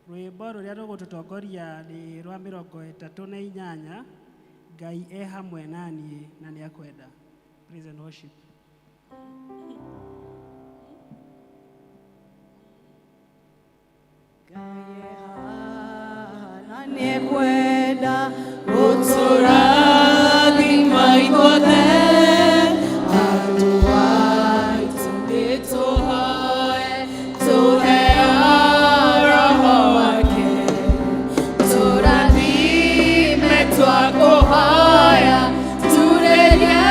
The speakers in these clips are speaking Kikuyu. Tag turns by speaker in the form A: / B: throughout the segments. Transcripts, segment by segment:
A: Rwĩmbo rũrĩa rũgũtũtongoria nĩ rwa 38, Ngai e hamwe na niĩ na nĩ akwenda. Praise and worship.
B: Ngai e haha na nĩekwenda gũtũrathima ithuothe. Andũ aitũ nĩtũhoe tũheo Roho wake. Tũrathime twakũhoya turĩrie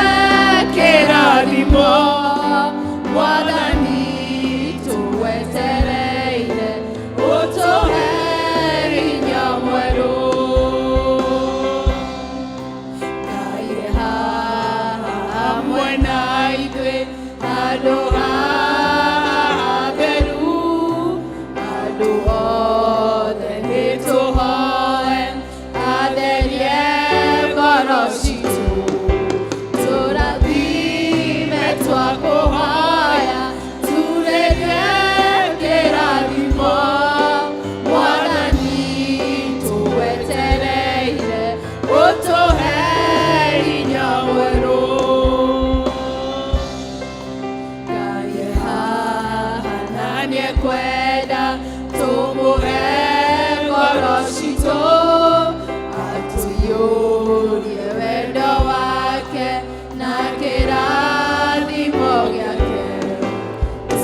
B: kĩrathimo. Mwathani tũwetereire ũtũhe hinya mwerũ. Ngai e haha hamwe na ithuĩ handũ haha hatheru. Andũ othe nĩtũhoe atherie ngoro citũ. Tũrathime twakũhoya turĩrie kĩrathimo. Mwathani tũwetereire ũtũhe hinya mwerũ. Ngai e haha na nĩekwenda tũmũhe ngoro citũ atũiyũrie wendo wake na kĩrathimo gĩake.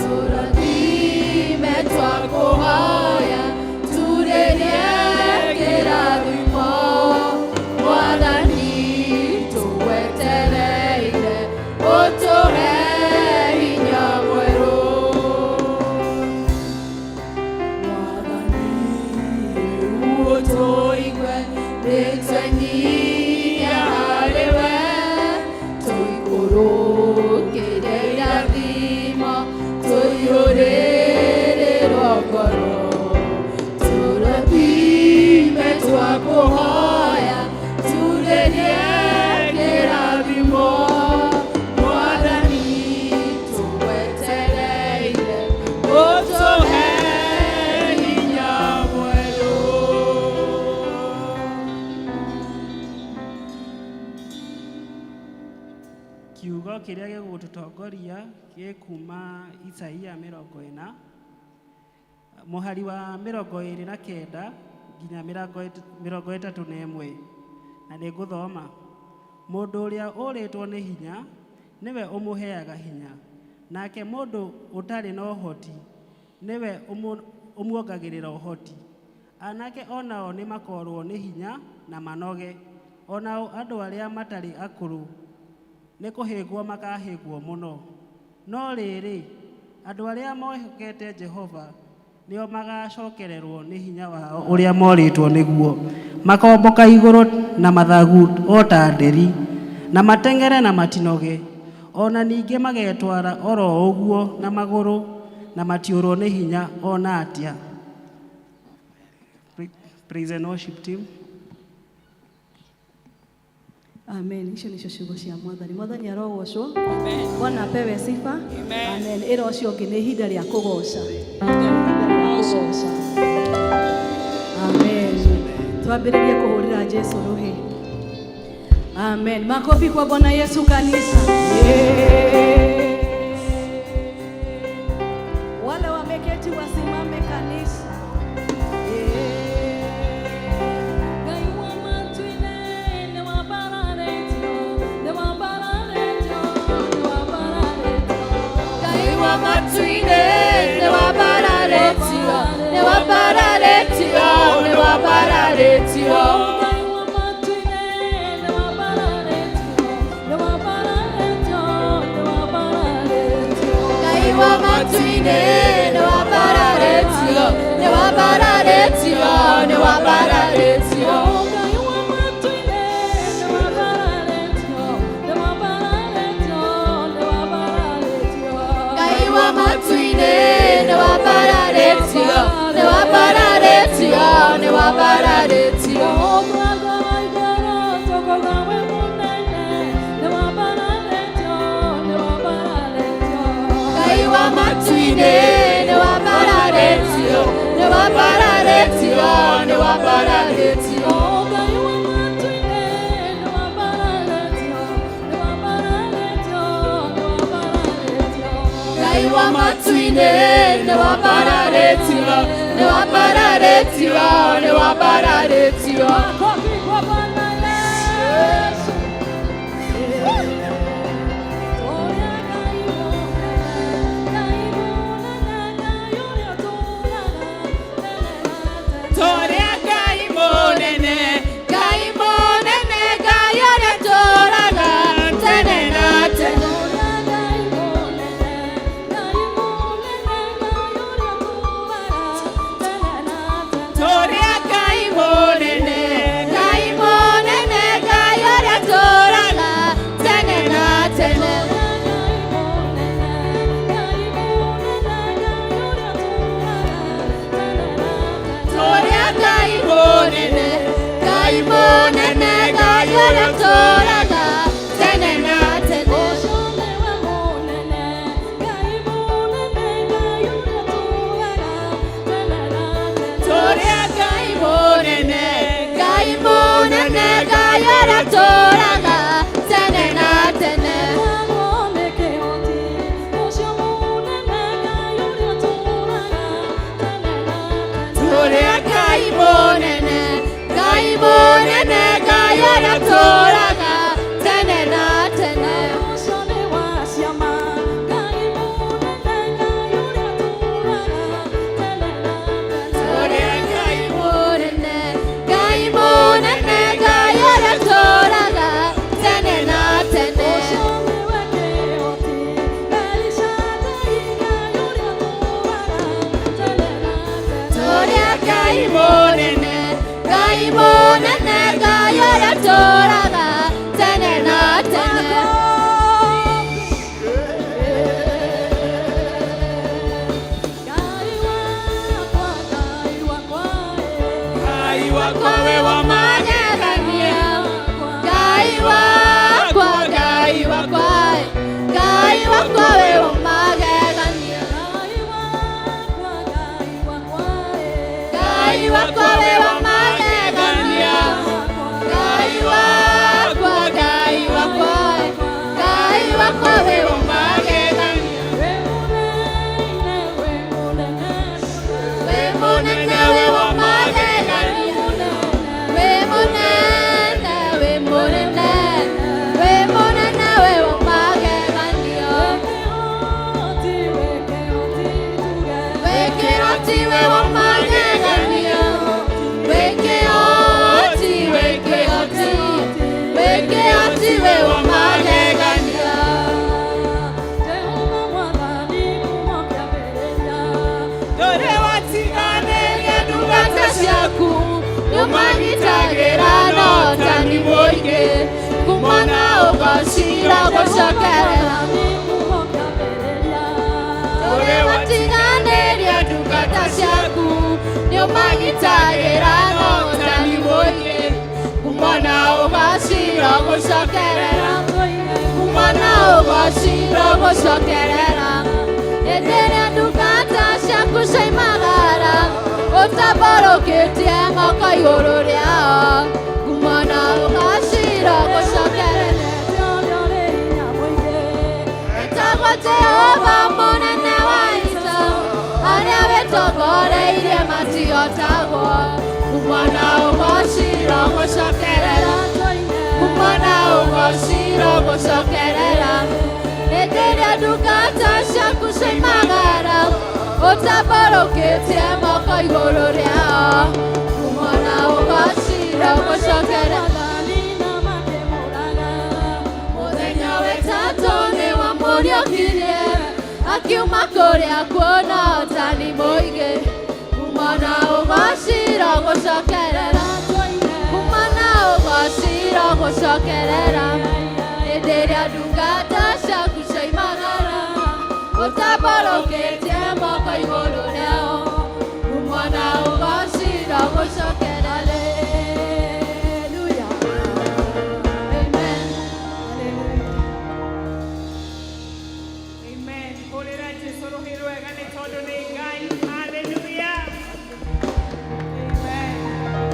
B: Tũrathime twakũhoya turĩrie kĩrathimo. Mwathani tũwetereire ũtũhe hinya mwerũ. Mwathani rĩu ũtũigue nĩtwenyihia harĩ we tũikũrũkĩre irathimo tũiyũrĩrĩrwo ngoro. Tũrathime twakũhoya turĩrie kĩrathimo. Mwathani tũwetereire ũtũhe hinya mwerũ.
A: Kiugo kĩrĩa gĩgũtũtongoria gĩ kuma Isaia 40 mũhari wa 29 nginya 31, na nĩ ngũthoma. Mũndũ ũrĩa ũrĩtwo nĩ hinya nĩwe ũmũheaga hinya, nake mũndũ ũtarĩ na ũhoti nĩwe ũmuongagĩrĩra ũhoti. Anake onao nĩ makorwo nĩ hinya na manoge, onao andũ arĩa matarĩ akũrũ nĩ kũhĩngwo makahĩngwo mũno. No rĩrĩ, andũ arĩa mehokete Jehova nĩo magacokererwo nĩ hinya wao ũrĩa morĩtwo nĩguo. Makomboka igũrũ na mathagu o ta nderi, na mateng'ere na matinoge, ona ningĩ magetwara oro ũguo na magũrũ na matiũrwo nĩ hinya ona atĩa. Praise and worship team.
B: Amen. Icio nĩcio ciugo cia Mwathani. Mwathani arogocwo. Bwana apewe sifa. Amen. Ĩra ũcio ũngĩ nĩ ihinda rĩa kũgoca. Ihinda rĩa kũgoca. Amen. Twambĩrĩrie kũhũrĩra Jesu rũhĩ. Amen. Makofi kwa Bwana Yesu, kanisa. Yeah. Wale wameketi wasimame, kanisa. Yeah.
C: Ngai wa matu-inĩ nĩwambararetio, nĩwambararetio, nĩwambararetio.
D: Ngai wa matu-inĩ nĩwambararetio, nĩwambararetio, nĩwambararetio.
C: Ngai wa matu-inĩ nĩwambararetio, nĩwambararetio, nĩwambararetio.
D: Ngai wa matu-inĩ nĩwambararetio, nĩwambararetio, nĩwambararetio.
C: Ngai wa matu-inĩ nĩwambararetio, nĩwambararetio, nĩwambararetio.
D: Ngai wa matu-inĩ nĩwambararetio, nĩwambararetio, nĩwambararetio.
C: Mũgambo wa igũrũ tũkauga wĩ mũnene, nĩwambararetio, nĩwambararetio.
D: Ngai wa matu-inĩ nĩwambararetio, nĩwambararetio. nĩwambararĩtio. Ngai wa matu-inĩ nĩwambararĩtio, nĩwambararĩtio, nĩwambararĩtio. Tũrĩa Ngai mũnene, Ngai mũnene, Ngai ũrĩa ũtũũraga tene na tene. Tũrĩa Ngai mũnene, Ngai mũnene, Ngai ũrĩa ũtũũraga tene na tene. Tũrĩa Ngai mũnene, Ngai mũnene, Ngai ũrĩa ũtũũraga tene na tene. Tũrĩa Ngai mũnene, Ngai mũnene, Ngai ũrĩa ũtũũraga tene na tene. Tũrĩa Ngai mũnene, Ngai mũnene, Ngai ũrĩa ũtũũraga tene na tene. Tũrĩa Ngai mũnene, Ngai mũnene, Ngai ũrĩa ũtũũraga tene na tene. Tũrĩa Ngai mũnene, Ngai mũnene, Ngai ũrĩa ũtũũraga tene na tene. Ngai wakwa we wa magegania, Ngai wakwa, Ngai wakwa, Ngai wakwa we wa magegania, Ngai wakwa we wa magegania, Ngai wakwa, Ngai wakwa, Ngai wakwa we wa magegania. We mũnene we wa magegania, we mũnene, we mũnene, we mũnene we wa magegania. We kĩhoti we wa magegania, we kĩhoti, we kĩhoti, we kĩhoti we wa magegania. Ndũrĩ watiganĩria ndungata ciaku, nĩũmagitagĩra no ta nĩ mũingĩ, kumana ũgacira gũcokerera. Ndũrĩ watiganĩria ndungata ciaku, nĩũmagitagĩra no ta nĩ mũingĩ, kumana ũgacira gũcokerera, kumana ũgacira gũcokerera. Hĩndĩ ĩrĩa ndungata ciaku ciaimagara, ũtambũrũkĩtie moko igũrũ rĩao, kumana ũgacira gũcokerera. Etagwo Jehova mũnene wa ita, arĩa wĩtongoreirie matihotagwo, kumana ũgacira gũcokerera, kumana ũgacira gũcokerera. Hĩndĩ ĩrĩa ndungata ciaku ciaimagara, ũtambũrũkĩtie moko igũrũ rĩao, kumana ũgacira gũcokerera. Mũthenya wetatũ nĩwamũriũkirie, akiuma kũrĩa kuona ũtani mũingĩ, kumana ũgacira gũcokerera, kumana ũgacira gũcokerera. Hĩndĩ ĩrĩa ndungata ciaku ciaimagara, ũtambũrũkĩtie moko igũrũ rĩao, kumana ũgacira gũcokerera.
C: Hallelujah.
D: Amen.
E: Amen. Hũrĩra Jesũ rũhĩ rwega nĩ tondũ nĩ Ngai. Hallelujah. Amen.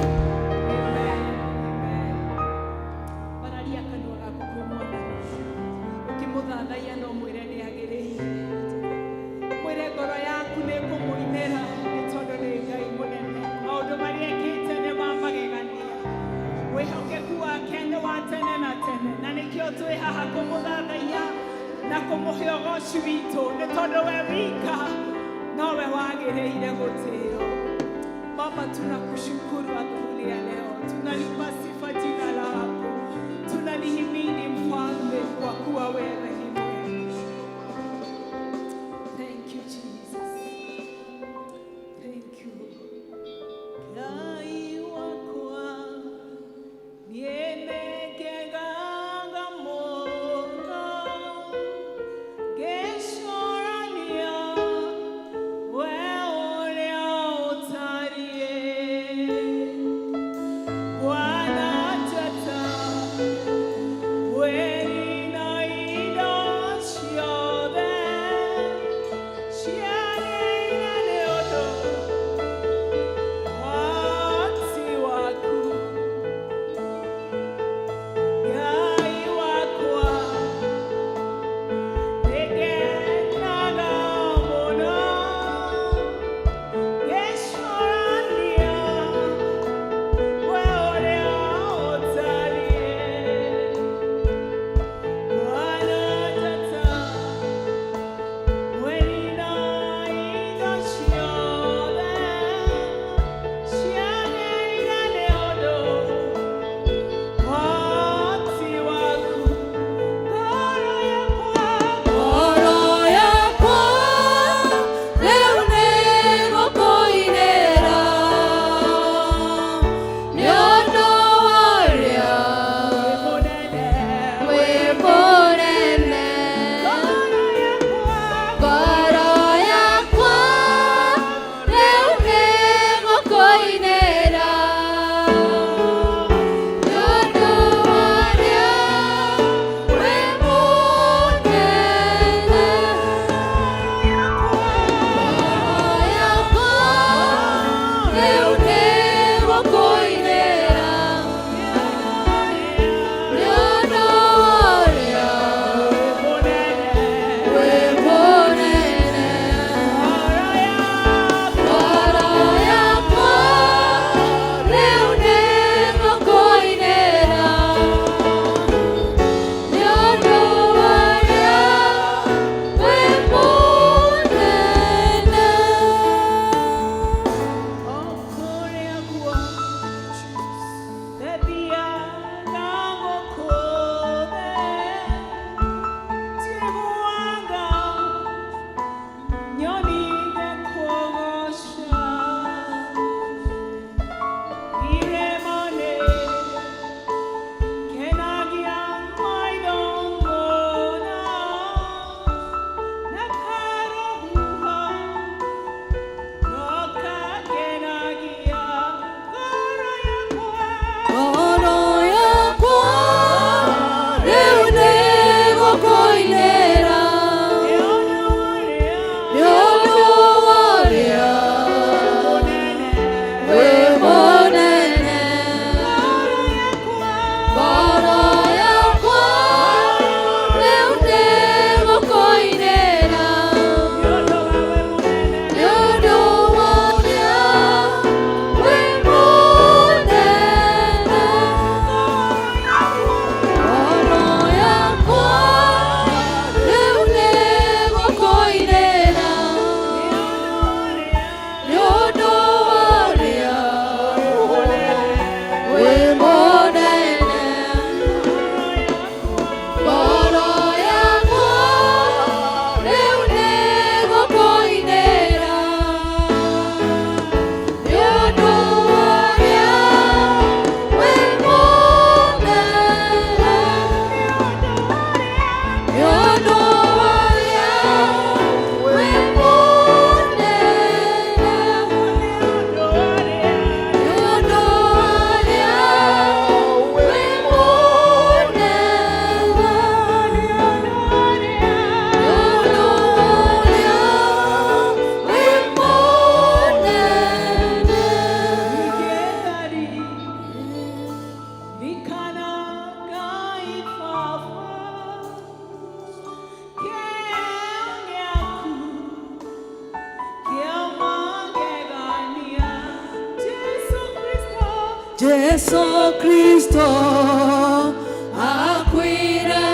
E: Haha kũmũthathaiya na kũmũhe ũgoci witũ nĩ tondũ we wika nowe wagĩrĩire gũtĩo. Baba, tunakushukuru adhuhuri ya leo, tunalipa sifa jina lako, tunalihimidi Mfalme, kwa kuwa wewe ni mwema. Thank you, Jesus. Thank you. Ngai wakwa niĩ nĩngegaga mũno ngĩcũrania we ũrĩa ũtariĩ. Bwana tata wĩna indo ciothe ciagĩrĩire nĩ ũndũ ũhoti waku. Ngai wakwa nĩngenaga mũno ngĩcũrania we ũrĩa ũtariĩ. Bwana tata wĩna indo ciothe ciagĩrĩire nĩ ũndũ ũhoti waku. Ngoro yakwa,
D: Ngoro yakwa rĩu nĩgũkũinĩra nĩ ũndũ wa ũrĩa
E: wĩ mũnene,
D: wĩ mũnene.
E: Ngoro yakwa,
D: Ngoro yakwa rĩu nĩgũkũinĩra nĩ ũndũ wa ũrĩa wĩ mũnene. Ngoro yakwa rĩu nĩgũkũinĩra nĩ ũndũ wa ũrĩa
E: wĩ mũnene,
D: wĩ mũnene.
E: Ngoro yakwa,
D: Ngoro yakwa rĩu nĩgũkũinĩra nĩ ũndũ wa ũrĩa wĩ mũnene.
E: O kũrĩa guothe thiaga gũkũ thĩ, njiguaga nyoni igĩkũgooca. Irĩma-inĩ kenagia maitho ngona, na karũhuho no kakenagia ngoro yakwa.
D: Ngoro yakwa rĩu nĩgũkũinĩra
E: Nĩ ũndũ ũrĩa
D: nĩ ũndũ wa ũrĩa
E: mũnene.
D: wĩ mũnene.
E: Ngoro yakwa,
D: Ngoro yakwa rĩu nĩgũkũinĩra
E: nĩ ũndũ wa wĩ mũnene.
D: nĩ ũndũ wa ũrĩa wĩ mũnene. Ngoro yakwa rĩu nĩgũkũinĩra nĩ ũndũ wa ũrĩa wĩ mũnene. Ngoro yakwa rĩu nĩgũkũinĩra nĩ ũndũ wa ũrĩa wĩ mũnene. Nĩ ũndũ wa ũrĩa wĩ mũnene. Nĩ ũndũ wa ũrĩa wĩ mũnene. Nĩ ũndũ wa ũrĩa wĩ mũnene.
E: Igethari likana Ngai Baba, kĩo gĩaku kĩa magegania, Jesu Kristo.
C: Jesu Kristo akuire.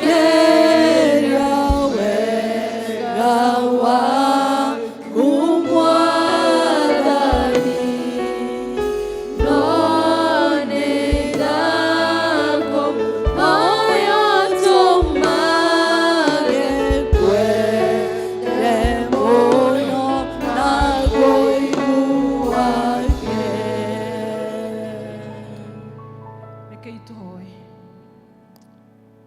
D: Gũcokeria wega waku Mwathani, no nĩ ndakũhoya ũtũmage ngwende mũno na ngũiguage.
E: Rekei tũhoe.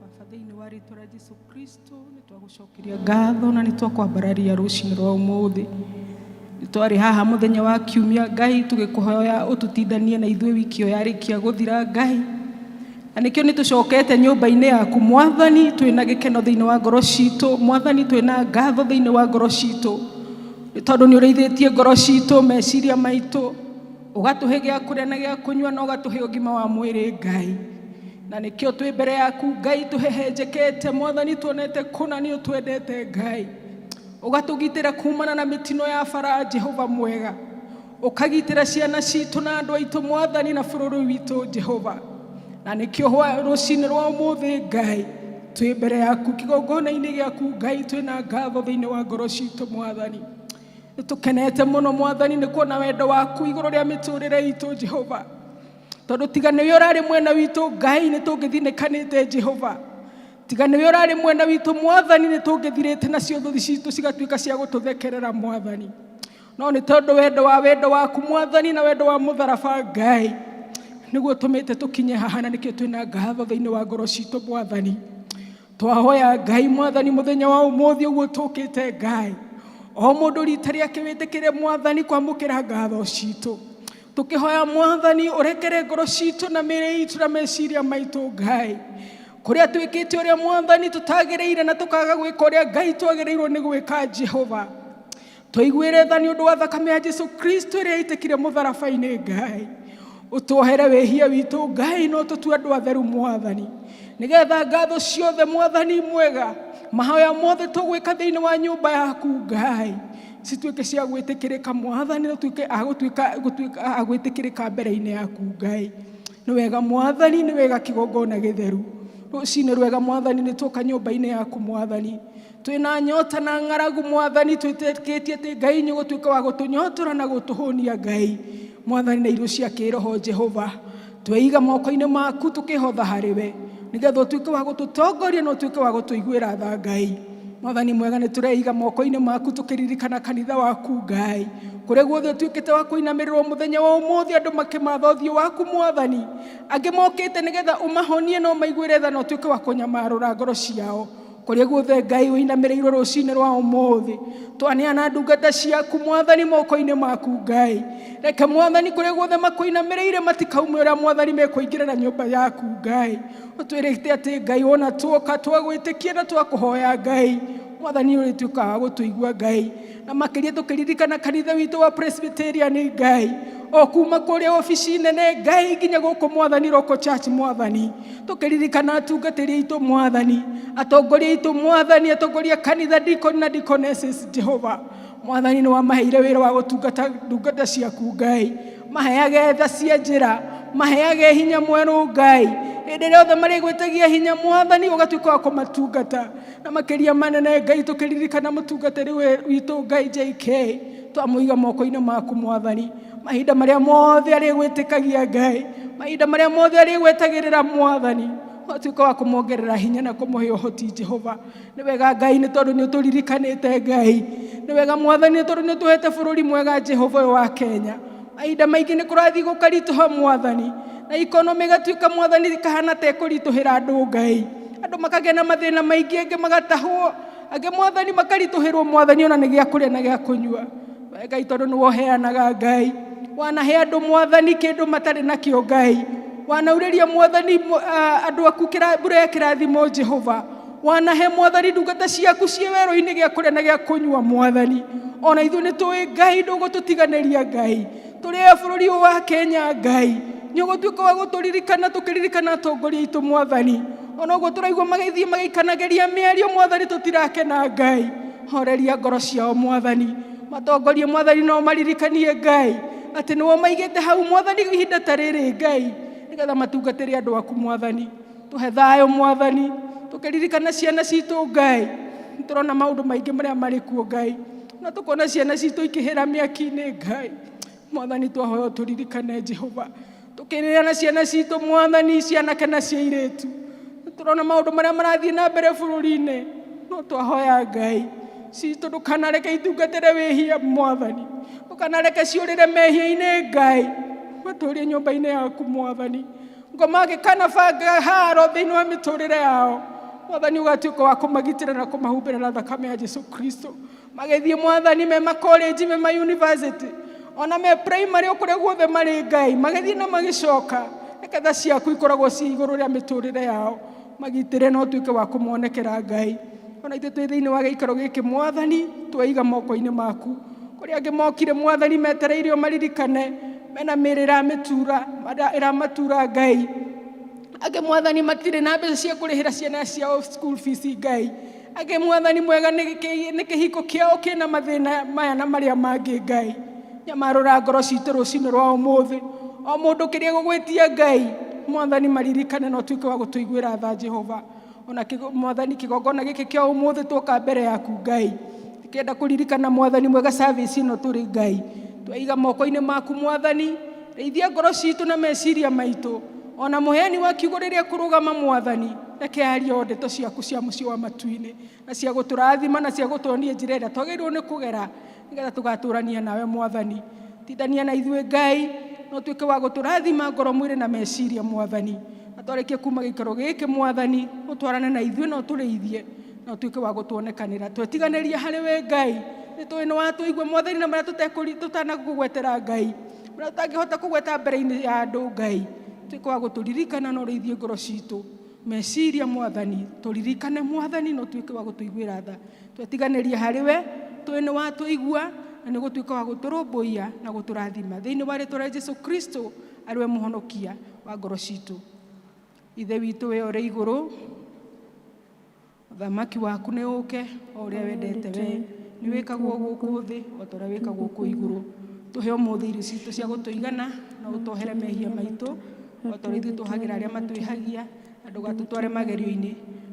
E: Baba, thĩinĩ wa rĩtwa rĩa Jesu Kristo nĩ twagũcokeria ngatho na nĩ twakwambararia rũcinĩ rwa ũmũthĩ. Nĩ twarĩ haha mũthenya wa kiumia Ngai, tũgĩkũhoya ũtũtindanie na ithuĩ wiki ĩyo yarĩkia gũthira Ngai, na nĩkĩo nĩ tũcokete nyũmba-inĩ yaku Mwathani, twĩna gĩkeno thĩinĩ wa ngoro citũ Mwathani, twĩna ngatho thĩinĩ wa ngoro citũ, nĩ tondũ nĩ ũrĩithĩtie ngoro citũ, meciria maitũ, ũgatũhe gĩa kũrĩa na gĩa kũnyua, na ũgatũhe ũgima wa mwĩrĩ Ngai. Na nĩkĩo twĩ mbere yaku Ngai, tũhehenjekete Mwathani, tuonete kũna nĩ ũtwendete Ngai, ũgatũgitĩra kumana na mĩtino ya bara Jehova mwega, ũkagitĩra ciana citũ na andũ aitũ Mwathani, na bũrũri witũ Jehova. Na nĩkĩo rũcinĩ rwa ũmũthĩ Ngai, twĩ mbere yaku kĩgongona-inĩ gĩaku Ngai, twĩna ngatho thĩinĩ wa ngoro citũ Mwathani. Nĩ tũkenete mũno Mwathani nĩ kuona wendo waku igũrũ rĩa mĩtũrĩre itũ Jehova, tondũ tiga nĩwe ũrarĩ mwena witũ Ngai, nĩ tũngĩthinĩkanĩte Jehova. Tiga nĩwe ũrarĩ mwena witũ Mwathani, nĩ tũngĩthirĩte nacio thũ citũ cigatuĩka cia gũtũthekerera Mwathani. No nĩ tondũ wendo waku Mwathani, na wendo wa mũtharaba Ngai, nĩguo tũmĩte tũkinye haha, na nĩkĩo twĩna ngatho thĩinĩ wa ngoro citũ Mwathani. Twahoya Ngai Mwathani, mũthenya wa ũmũthĩ ũguo tũkĩte Ngai, o mũndũ rita rĩake wĩtĩkĩre Mwathani kwamũkĩra ngatho citũ, tũkĩhoya Mwathani ũrekere ngoro citũ na mĩĩrĩ itũ na meciria maitũ Ngai, kũrĩa twĩkĩte ũrĩa Mwathani tũtagĩrĩire na tũkaga gwĩka ũrĩa Ngai twagĩrĩirwo nĩ gwĩka Jehova. Tũiguĩre tha nĩ ũndũ wa thakame ya Jesu Kristo ĩrĩa ĩitĩkire mũtharaba-inĩ Ngai. Ũtuohere wĩhia witũ Ngai, no tũtue andũ atheru Mwathani, nĩgetha ngatho ciothe Mwathani mwega, mahoya mothe tũgwĩka thĩinĩ wa nyũmba yaku Ngai, cituĩke cia gwĩtĩkĩrĩka Mwathani, na tuĩke a gũtuĩka a gwĩtĩkĩrĩka mbere-inĩ yaku Ngai. Nĩ wega Mwathani, nĩ wega kĩgongona gĩtheru. Rũcinĩ rwega Mwathani, nĩ tuoka nyũmba-inĩ yaku Mwathani, twĩna nyota na ng'aragu Mwathani, twĩtĩkĩtie atĩ Ngai nĩ ũgũtuĩka wa gũtũnyotora na gũtũhũnia Ngai Mwathani na irio cia kĩroho Jehova. Tweiga moko-inĩ maku tũkĩhotha harĩ we, nĩgetha ũtuĩke wa gũtũtongoria na ũtuĩke wa gũtũiguĩra tha Ngai Mwathani mwega. Nĩ tũreiga moko-inĩ maku tũkĩririkana kanitha waku Ngai, kũrĩa guothe ũtuĩkĩte wa kũinamĩrĩrwo mũthenya wa ũmũthĩ, andũ makĩmatha ũthiũ waku Mwathani, angĩ mokĩte nĩgetha ũmahonie na ũmaiguĩre tha na ũtuĩke wa kũnyamarũra ngoro ciao. Kũrĩa guothe Ngai ũinamĩrĩirwo rũcinĩ rwa ũmũthĩ, twaneana ndungata ciaku Mwathani moko-inĩ maku Ngai. Reke Mwathani kũrĩa guothe makũinamĩrĩire matikaume ũrĩa Mwathani mekũingĩra na nyũmba yaku Ngai. Ũtwĩrĩte atĩ Ngai, wona tuoka twagwĩtĩkia na twakũhoya Ngai Mwathani, ũrĩtuĩka wa gũtũigua Ngai. Na makĩria tũkĩririkana kanitha witũ wa Presbyterian Ngai, o kuma kũrĩa obici nene Ngai nginya gũkũ Mwathani Local Church Mwathani, tũkĩririkana atungatĩri aitũ Mwathani, atongoria aitũ Mwathani, atongoria kanitha, deacon na deaconesses Jehova Mwathani, nĩ wamaheire wĩra wa gũtungata ndungata ciaku Ngai. Maheage tha cia njĩra, maheage hinya mwerũ Ngai, hĩndĩ ĩrĩa othe marĩgwĩtagia hinya Mwathani, ũgatuĩka wa kũmatungata. Na makĩria manene Ngai, tũkĩririkana mũtungatĩri witũ Ngai JK, twamũiga moko-inĩ maku Mwathani, mahinda marĩa mothe arĩgwĩtĩkagia Ngai, mahinda marĩa mothe arĩgwetagĩrĩra Mwathani, ũgatuĩka wa kũmuongerera hinya na kũmũhe ũhoti Jehova. Nĩ wega Ngai, nĩ tondũ nĩ ũtũririkanĩte Ngai. Nĩ wega Mwathani, nĩ tondũ nĩ ũtũhete bũrũri mwega Jehova ũyũ wa Kenya. Mahinda maingĩ nĩ kũrathiĩ gũkaritũha Mwathani, na ikonomĩ ĩgatuĩka Mwathani kahana ta ĩkũritũhĩra andũ Ngai, andũ makagĩa na mathĩna maingĩ, angĩ magatahwo, angĩ Mwathani makaritũhĩrwo Mwathani ona nĩ gĩa kũrĩa na gĩa kũnyua. We Ngai, tondũ nĩwe ũheanaga Ngai, wanahe andũ Mwathani kĩndũ matarĩ nakĩo Ngai, wanaurĩria Mwathani andũ aku mbura ya kĩrathimo Jehova, wanahe Mwathani ndungata ciaku ciĩ werũ-inĩ gĩa kũrĩa na gĩa kũnyua Mwathani. Ona ithuĩ nĩ tũĩ Ngai ndũgũtũtiganĩria Ngai, tũrĩ a bũrũri ũyũ wa Kenya Ngai, nĩ ũgũtuĩka wa gũtũririkana, tũkĩririkana atongoria aitũ Mwathani. Ona ũguo tũraigua magĩthiĩ magĩikanagĩria mĩario Mwathani, tũtirakena Ngai. Horeria ngoro ciao Mwathani, matongorie Mwathani, no maririkanie Ngai atĩ nĩwe maigĩte hau Mwathani ihinda ta rĩrĩ Ngai, nĩgetha matungatĩre andũ aku Mwathani. Tũhe thayũ Mwathani, Tũkĩririkana ciana citũ Ngai, nĩtũrona maũndũ maingĩ marĩa marĩ kuo Ngai, na tũkona ciana citũ ikĩhĩra mĩaki-inĩ Ngai. Mwathani twahoya ũtũririkane Jehova. Tũkĩrĩra ciana citũ Mwathani, cianake na cia airĩtu, nĩtũrona maũndũ marĩa marathiĩ na mbere bũrũri-inĩ, no twahoya Ngai citũ ndũkanareke itungatĩre wĩhia Mwathani, ndũkanareke ciũrĩre mehia-inĩ Ngai, matũrie nyũmba-inĩ yaku Mwathani. Ngoma gĩkanabanga haro thĩinĩ wa mĩtũrĩre yao Mwathani, ũgatuĩka wa kũmagitĩra na kũmahumbĩra na thakame ya Jesu Kristo. Magĩthiĩ Mwathani me makoleji, me ma university, ona me primary, o kũrĩa guothe marĩ Ngai, magĩthiĩ na magĩcoka, reke tha ciaku ikoragwo ci igũrũ rĩa mĩtũrĩre yao, magitĩre na ũtuĩke wa kũmonekera Ngai. Ona ithuĩ twĩ thĩinĩ wa gĩikaro gĩkĩ Mwathani, tweiga moko-inĩ maku. Kũrĩa angĩ mokire Mwathani metereire ũmaririkane, mena mĩĩrĩ ĩramĩtura ĩramatura Ngai. Angĩ Mwathani matirĩ na mbeca cia kũrĩhĩra ciana ciao school fees Ngai. Angĩ Mwathani mwega nĩ kĩhiko kĩao kĩna mathĩna maya na marĩa mangĩ Ngai. Nyamarũra ngoro citũ rũcinĩ rwa ũmũthĩ, o mũndũ kĩrĩa gũgwĩtia Ngai Mwathani maririkane na ũtuĩke wa gũtũiguĩra tha Jehova. Ona Mwathani kĩgongona gĩkĩ kĩa ũmũthĩ twoka mbere yaku Ngai, tikenda kũririkana Mwathani mwega service ĩno tũrĩ Ngai, twaiga moko-inĩ maku Mwathani, rĩithia ngoro citũ na meciria maitũ. Ona mũheani wa kiugo rĩrĩa kũrũgama Mwathani, reke arie o ndeto ciaku cia mũciĩ wa matu-inĩ, na cia gũtũrathima na cia gũtuonia njĩra ĩrĩa twagĩrĩirwo nĩ kũgera nĩgetha tũgatũrania nawe Mwathani. Tindania na ithuĩ Ngai, na ũtuĩke wa gũtũrathima ngoro, mwĩrĩ na meciria Mwathani. Na twarĩkie kuma gĩikaro gĩkĩ Mwathani, ũtwarane na ithuĩ na ũtũrĩithie na ũtuĩke wa gũtuonekanĩra. Twetiganĩria harĩ we Ngai, nĩ tũĩ nĩ watũigua Mwathani, na marĩa tũtanakũgwetera Ngai, marĩa tũtangĩhota kũgweta mbere-inĩ ya andũ Ngai, tuĩke wa gũtũririkana na ũrĩithie ngoro citũ meciria Mwathani, tũririkane Mwathani na ũtuĩke wa gũtũiguĩra tha. Twetiganĩria harĩ we, tũĩ nĩ watũigua na nĩ gũtuĩka wa gũtũrũmbũiya na gũtũrathima thĩinĩ wa rĩtwa rĩa Jesu Kristo arĩ we mũhonokia wa ngoro citũ. Ithe witũ we ũrĩ igũrũ, ũthamaki waku nĩ ũke, o ũrĩa wendete we nĩ wĩkagwo gũkũ thĩ o ta ũrĩa wĩkagwo kũu igũrũ. Tũhe ũmũthĩ irio citũ cia gũtũigana, na ũtuohere mehia maitũ o ta ũrĩa ithuĩ tuohagĩra arĩa matwĩhagia, na ndũgatũtware magerio-inĩ,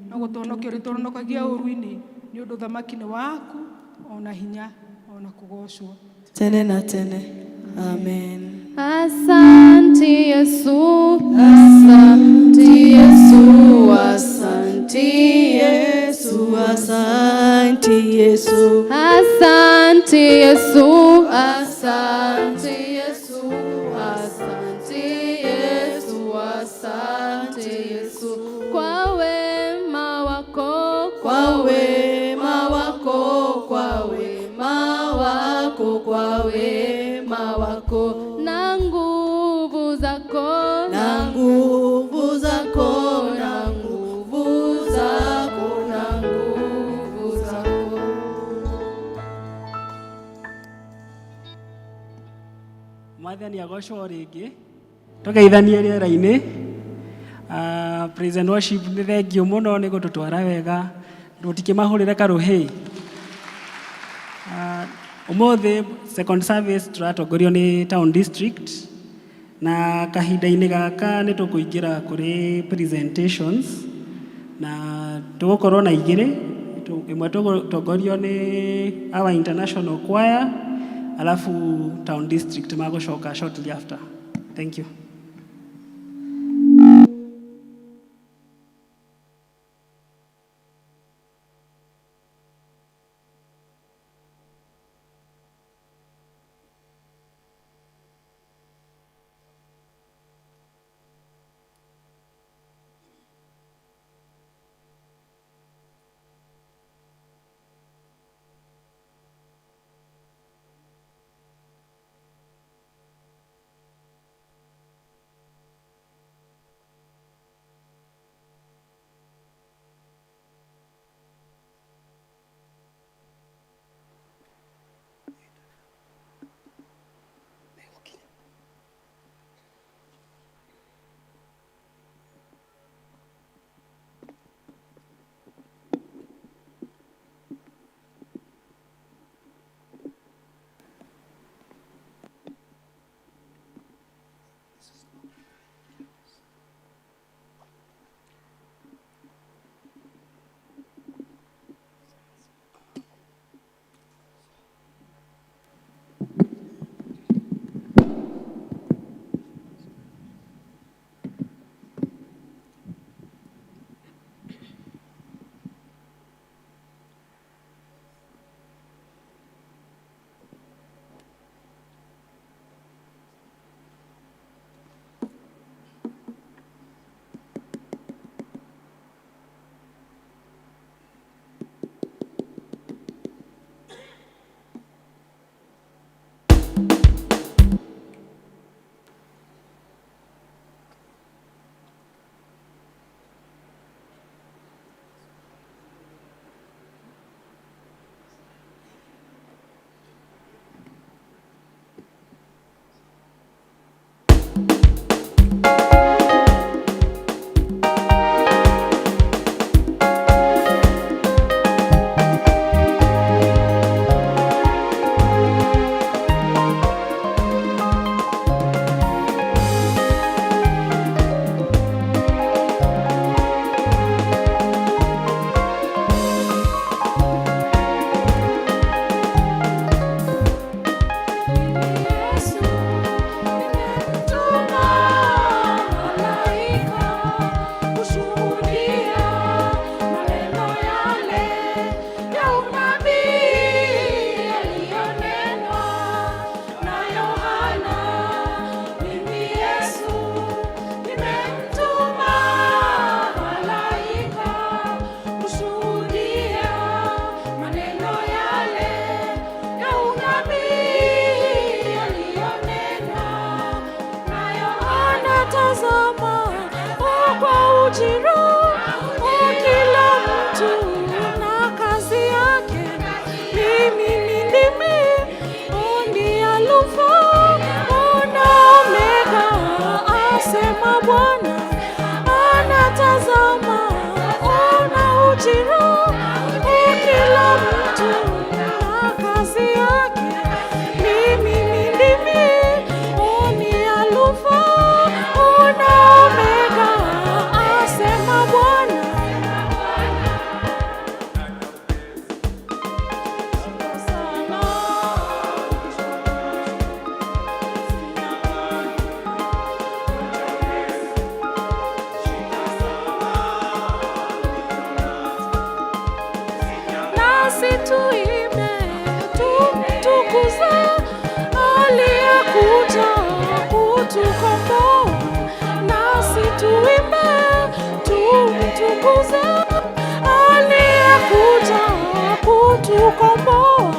E: no gũtũhonokia ũrĩtũhonokagia ũũru-inĩ, nĩ ũndũ ũthamaki nĩ waku, ona hinya, ona kũgocwo
D: tene na tene. Amen.
C: Asante Yesu,
D: Asante Yesu, asante Yesu, asante Yesu.
C: Asante Yesu, asante Yesu, asante Yesu, asante Yesu, kwa wema wako,
D: Kwa wema wako, kwa wema wako, kwa wema wako,
C: na nguvu zako,
D: na nguvu zako, na nguvu zako, na nguvu zako.
A: Mwathani agocwo rĩngĩ. Tũgeithanie rĩera-inĩ. Praise and worship, nĩ thengiũ mũno nĩ gũtũtwara wega, tũtikĩmahũrĩre karũhĩ. Ũmũthĩ second service tũratongorio nĩ town district, na kahinda-inĩ gaka nĩ tũkũingĩra kũrĩ presentations, na tũgũkorwo na igĩrĩ. Ĩmwe tũgũtongorio nĩ our international choir, alafu town district magũcoka shortly after. Thank you.
D: ujira wa kila mtu na kazi yake. Mimi ni ndimi, ni Alfa na Omega, asema Bwana. Anatazama, ona ujira wa kila mtu na kazi yake. Mimi ni ndimi, ni Alfa na Omega, asema Bwana. Nasi tuimbe tumtukuze aliyekuja kutukomboa. Nasi tuimbe tumtukuze aliyekuja kutukomboa.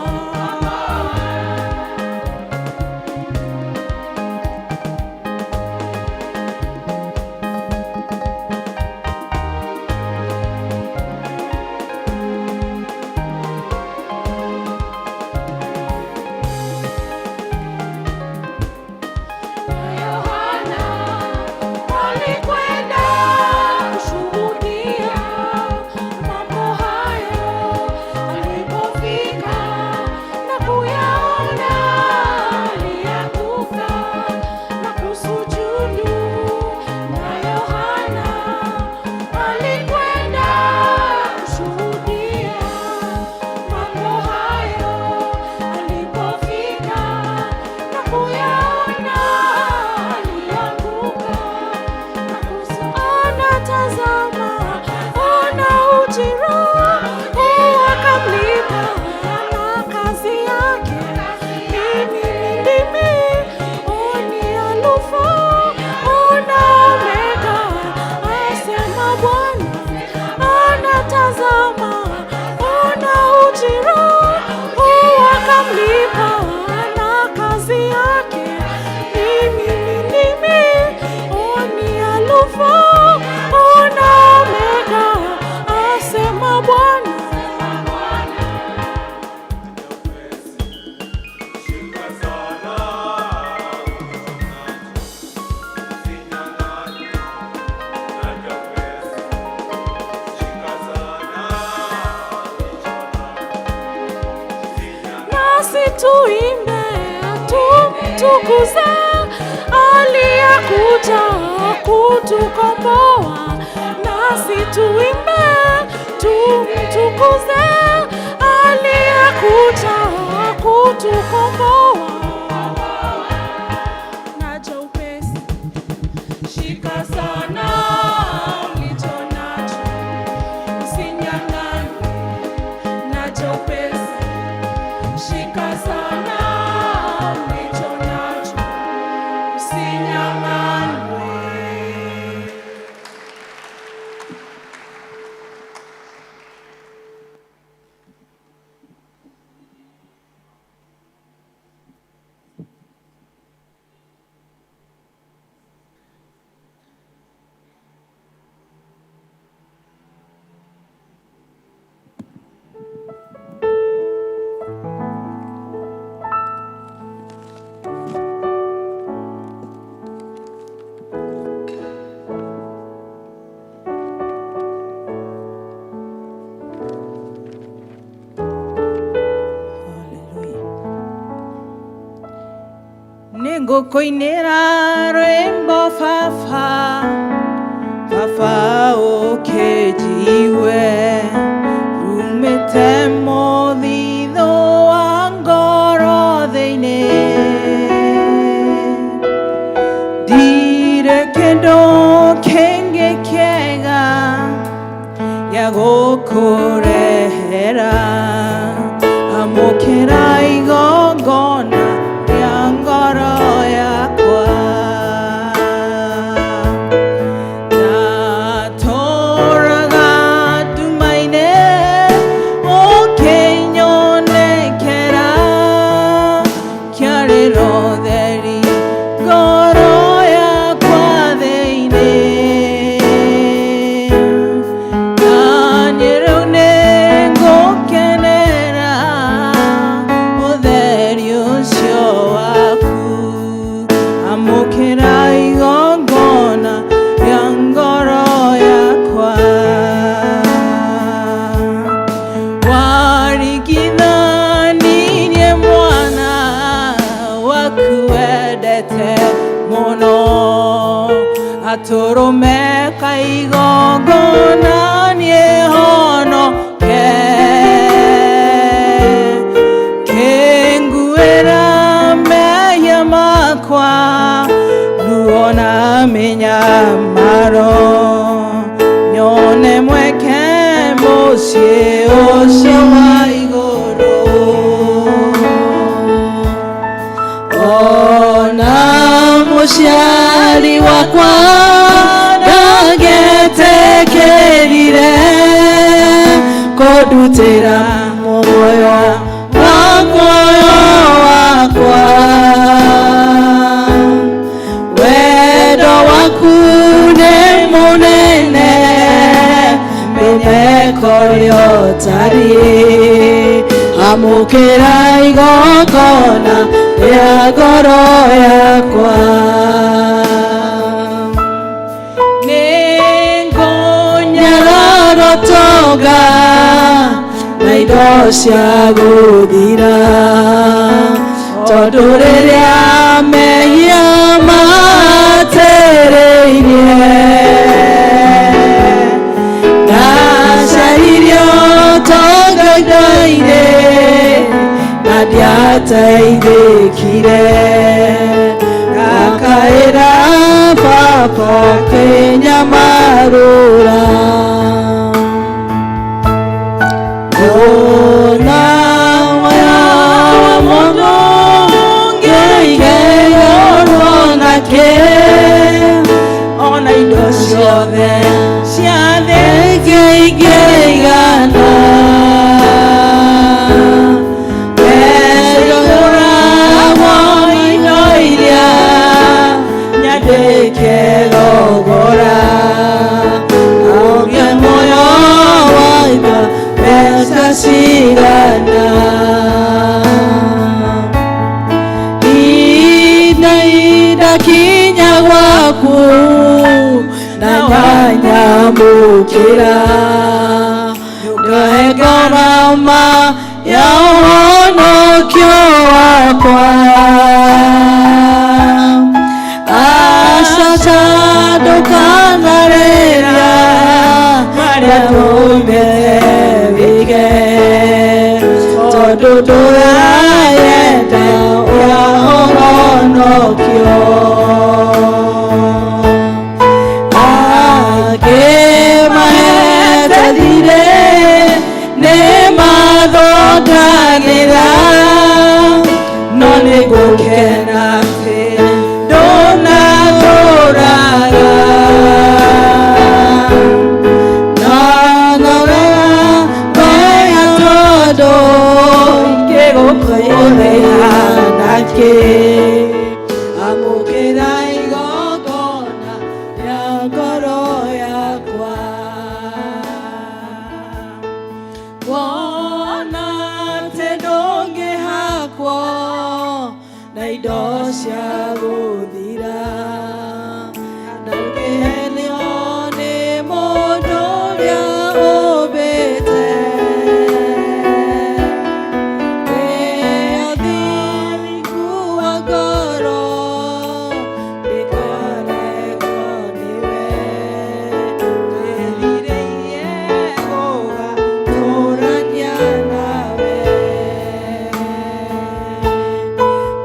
D: Yohana alikwenda kushuhudia mambo hayo. Alipofika na kuyaona, alianguka na kusujudu. Na Yohana alikwenda kushuhudia mambo hayo. Alipofika na kuyaona, alianguka na anatazama, ona ujira akamlipa na kazi yake. Mimi ni ndimi, ni Alfa na Omega, asema Bwana. Anatazama, ona ujira akamlipa na kazi yake. Mimi ni ndimi, ni Alfa na Omega, asema Bwana. Nasi tuimbe tumtukuze aliyekuja kutukomboa. Nasi tuimbe tumtukuze aliyekuja kutukomboa. Naja upesi, shika sana ulicho nacho, usinyang'anywe. Naja upesi, shika sana ulicho nacho, usinyang'anywe.
E: Nĩngũkũinĩra rwĩmbo baba, baba ũkĩnjigue, rumĩte mũthithũ wa ngoro thĩinĩ. Ndirĩ kĩndũ kĩngĩ kĩega gĩa gũkũrehera, amũkĩra igongona rĩa ngoro yakwa. Ndatũũraga nduma-inĩ, ũkĩnyonekera, kĩarĩro theri ngoro yakwa thĩinĩ.
D: Gatũrũme ka igongona niĩ honoke Kĩnguĩra mehia makwa ruo na mĩnyamaro nyone mweke mũciĩ ũcio wa igũrũ Ona mũciari wakwa ndagetekĩrire kũndutĩra muoyo wakwa wakwa wendo waku nĩ mũnene mĩmeko rĩotariĩ amũkĩra igongona rĩa ngoro yakwa Nĩngũnyarara na indo cia gũthira tondũ rĩrĩa mehia matĩrĩirie ndacaririe ũtonga indo-inĩ na ndiateithĩkire ngakaĩra baba akĩnyamarũra Ona wa mũndũ ngĩigĩrwo nake ona indo ciothe cia thĩ ingĩigana Wendo indo iria nyandĩke thogora Ũgĩe muoyo wa indo mbeca cigana Ihinda idakinya gwaku na nyanyamũkĩra Ndohe ngarama ya ũhonokio wakwa Aca ndũkanarĩria marĩa tũmĩte wige tondũ ndũrayenda ũhonokio Angĩ mahete thirĩ nĩ mathondagĩra no nĩ ngũkena atĩ ndũnatũraga Nanarega wega tondũ ingĩgũkũrĩha nakĩ Amũkĩra igongona rĩa ngoro yakwa Wona atĩ ndũngĩhakwo na indo cia gũthira na ũngĩhenio nĩ mũndũ ũrĩa ũmbĩte Wĩathĩku wa ngoro ndĩkaregwo nĩwe Ndĩrirĩirie gũgatũũrania nawe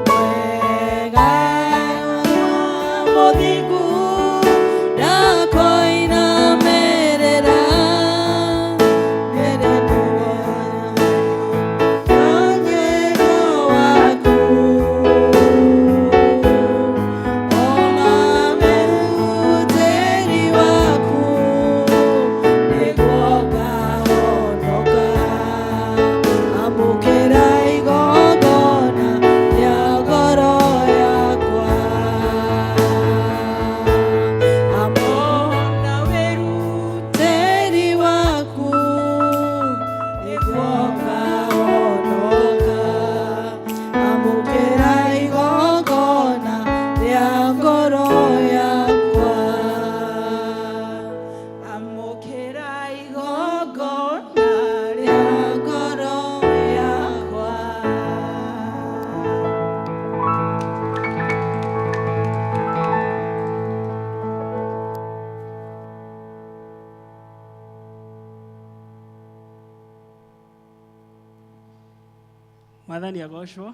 D: Mwega
A: Mwathani agocwo.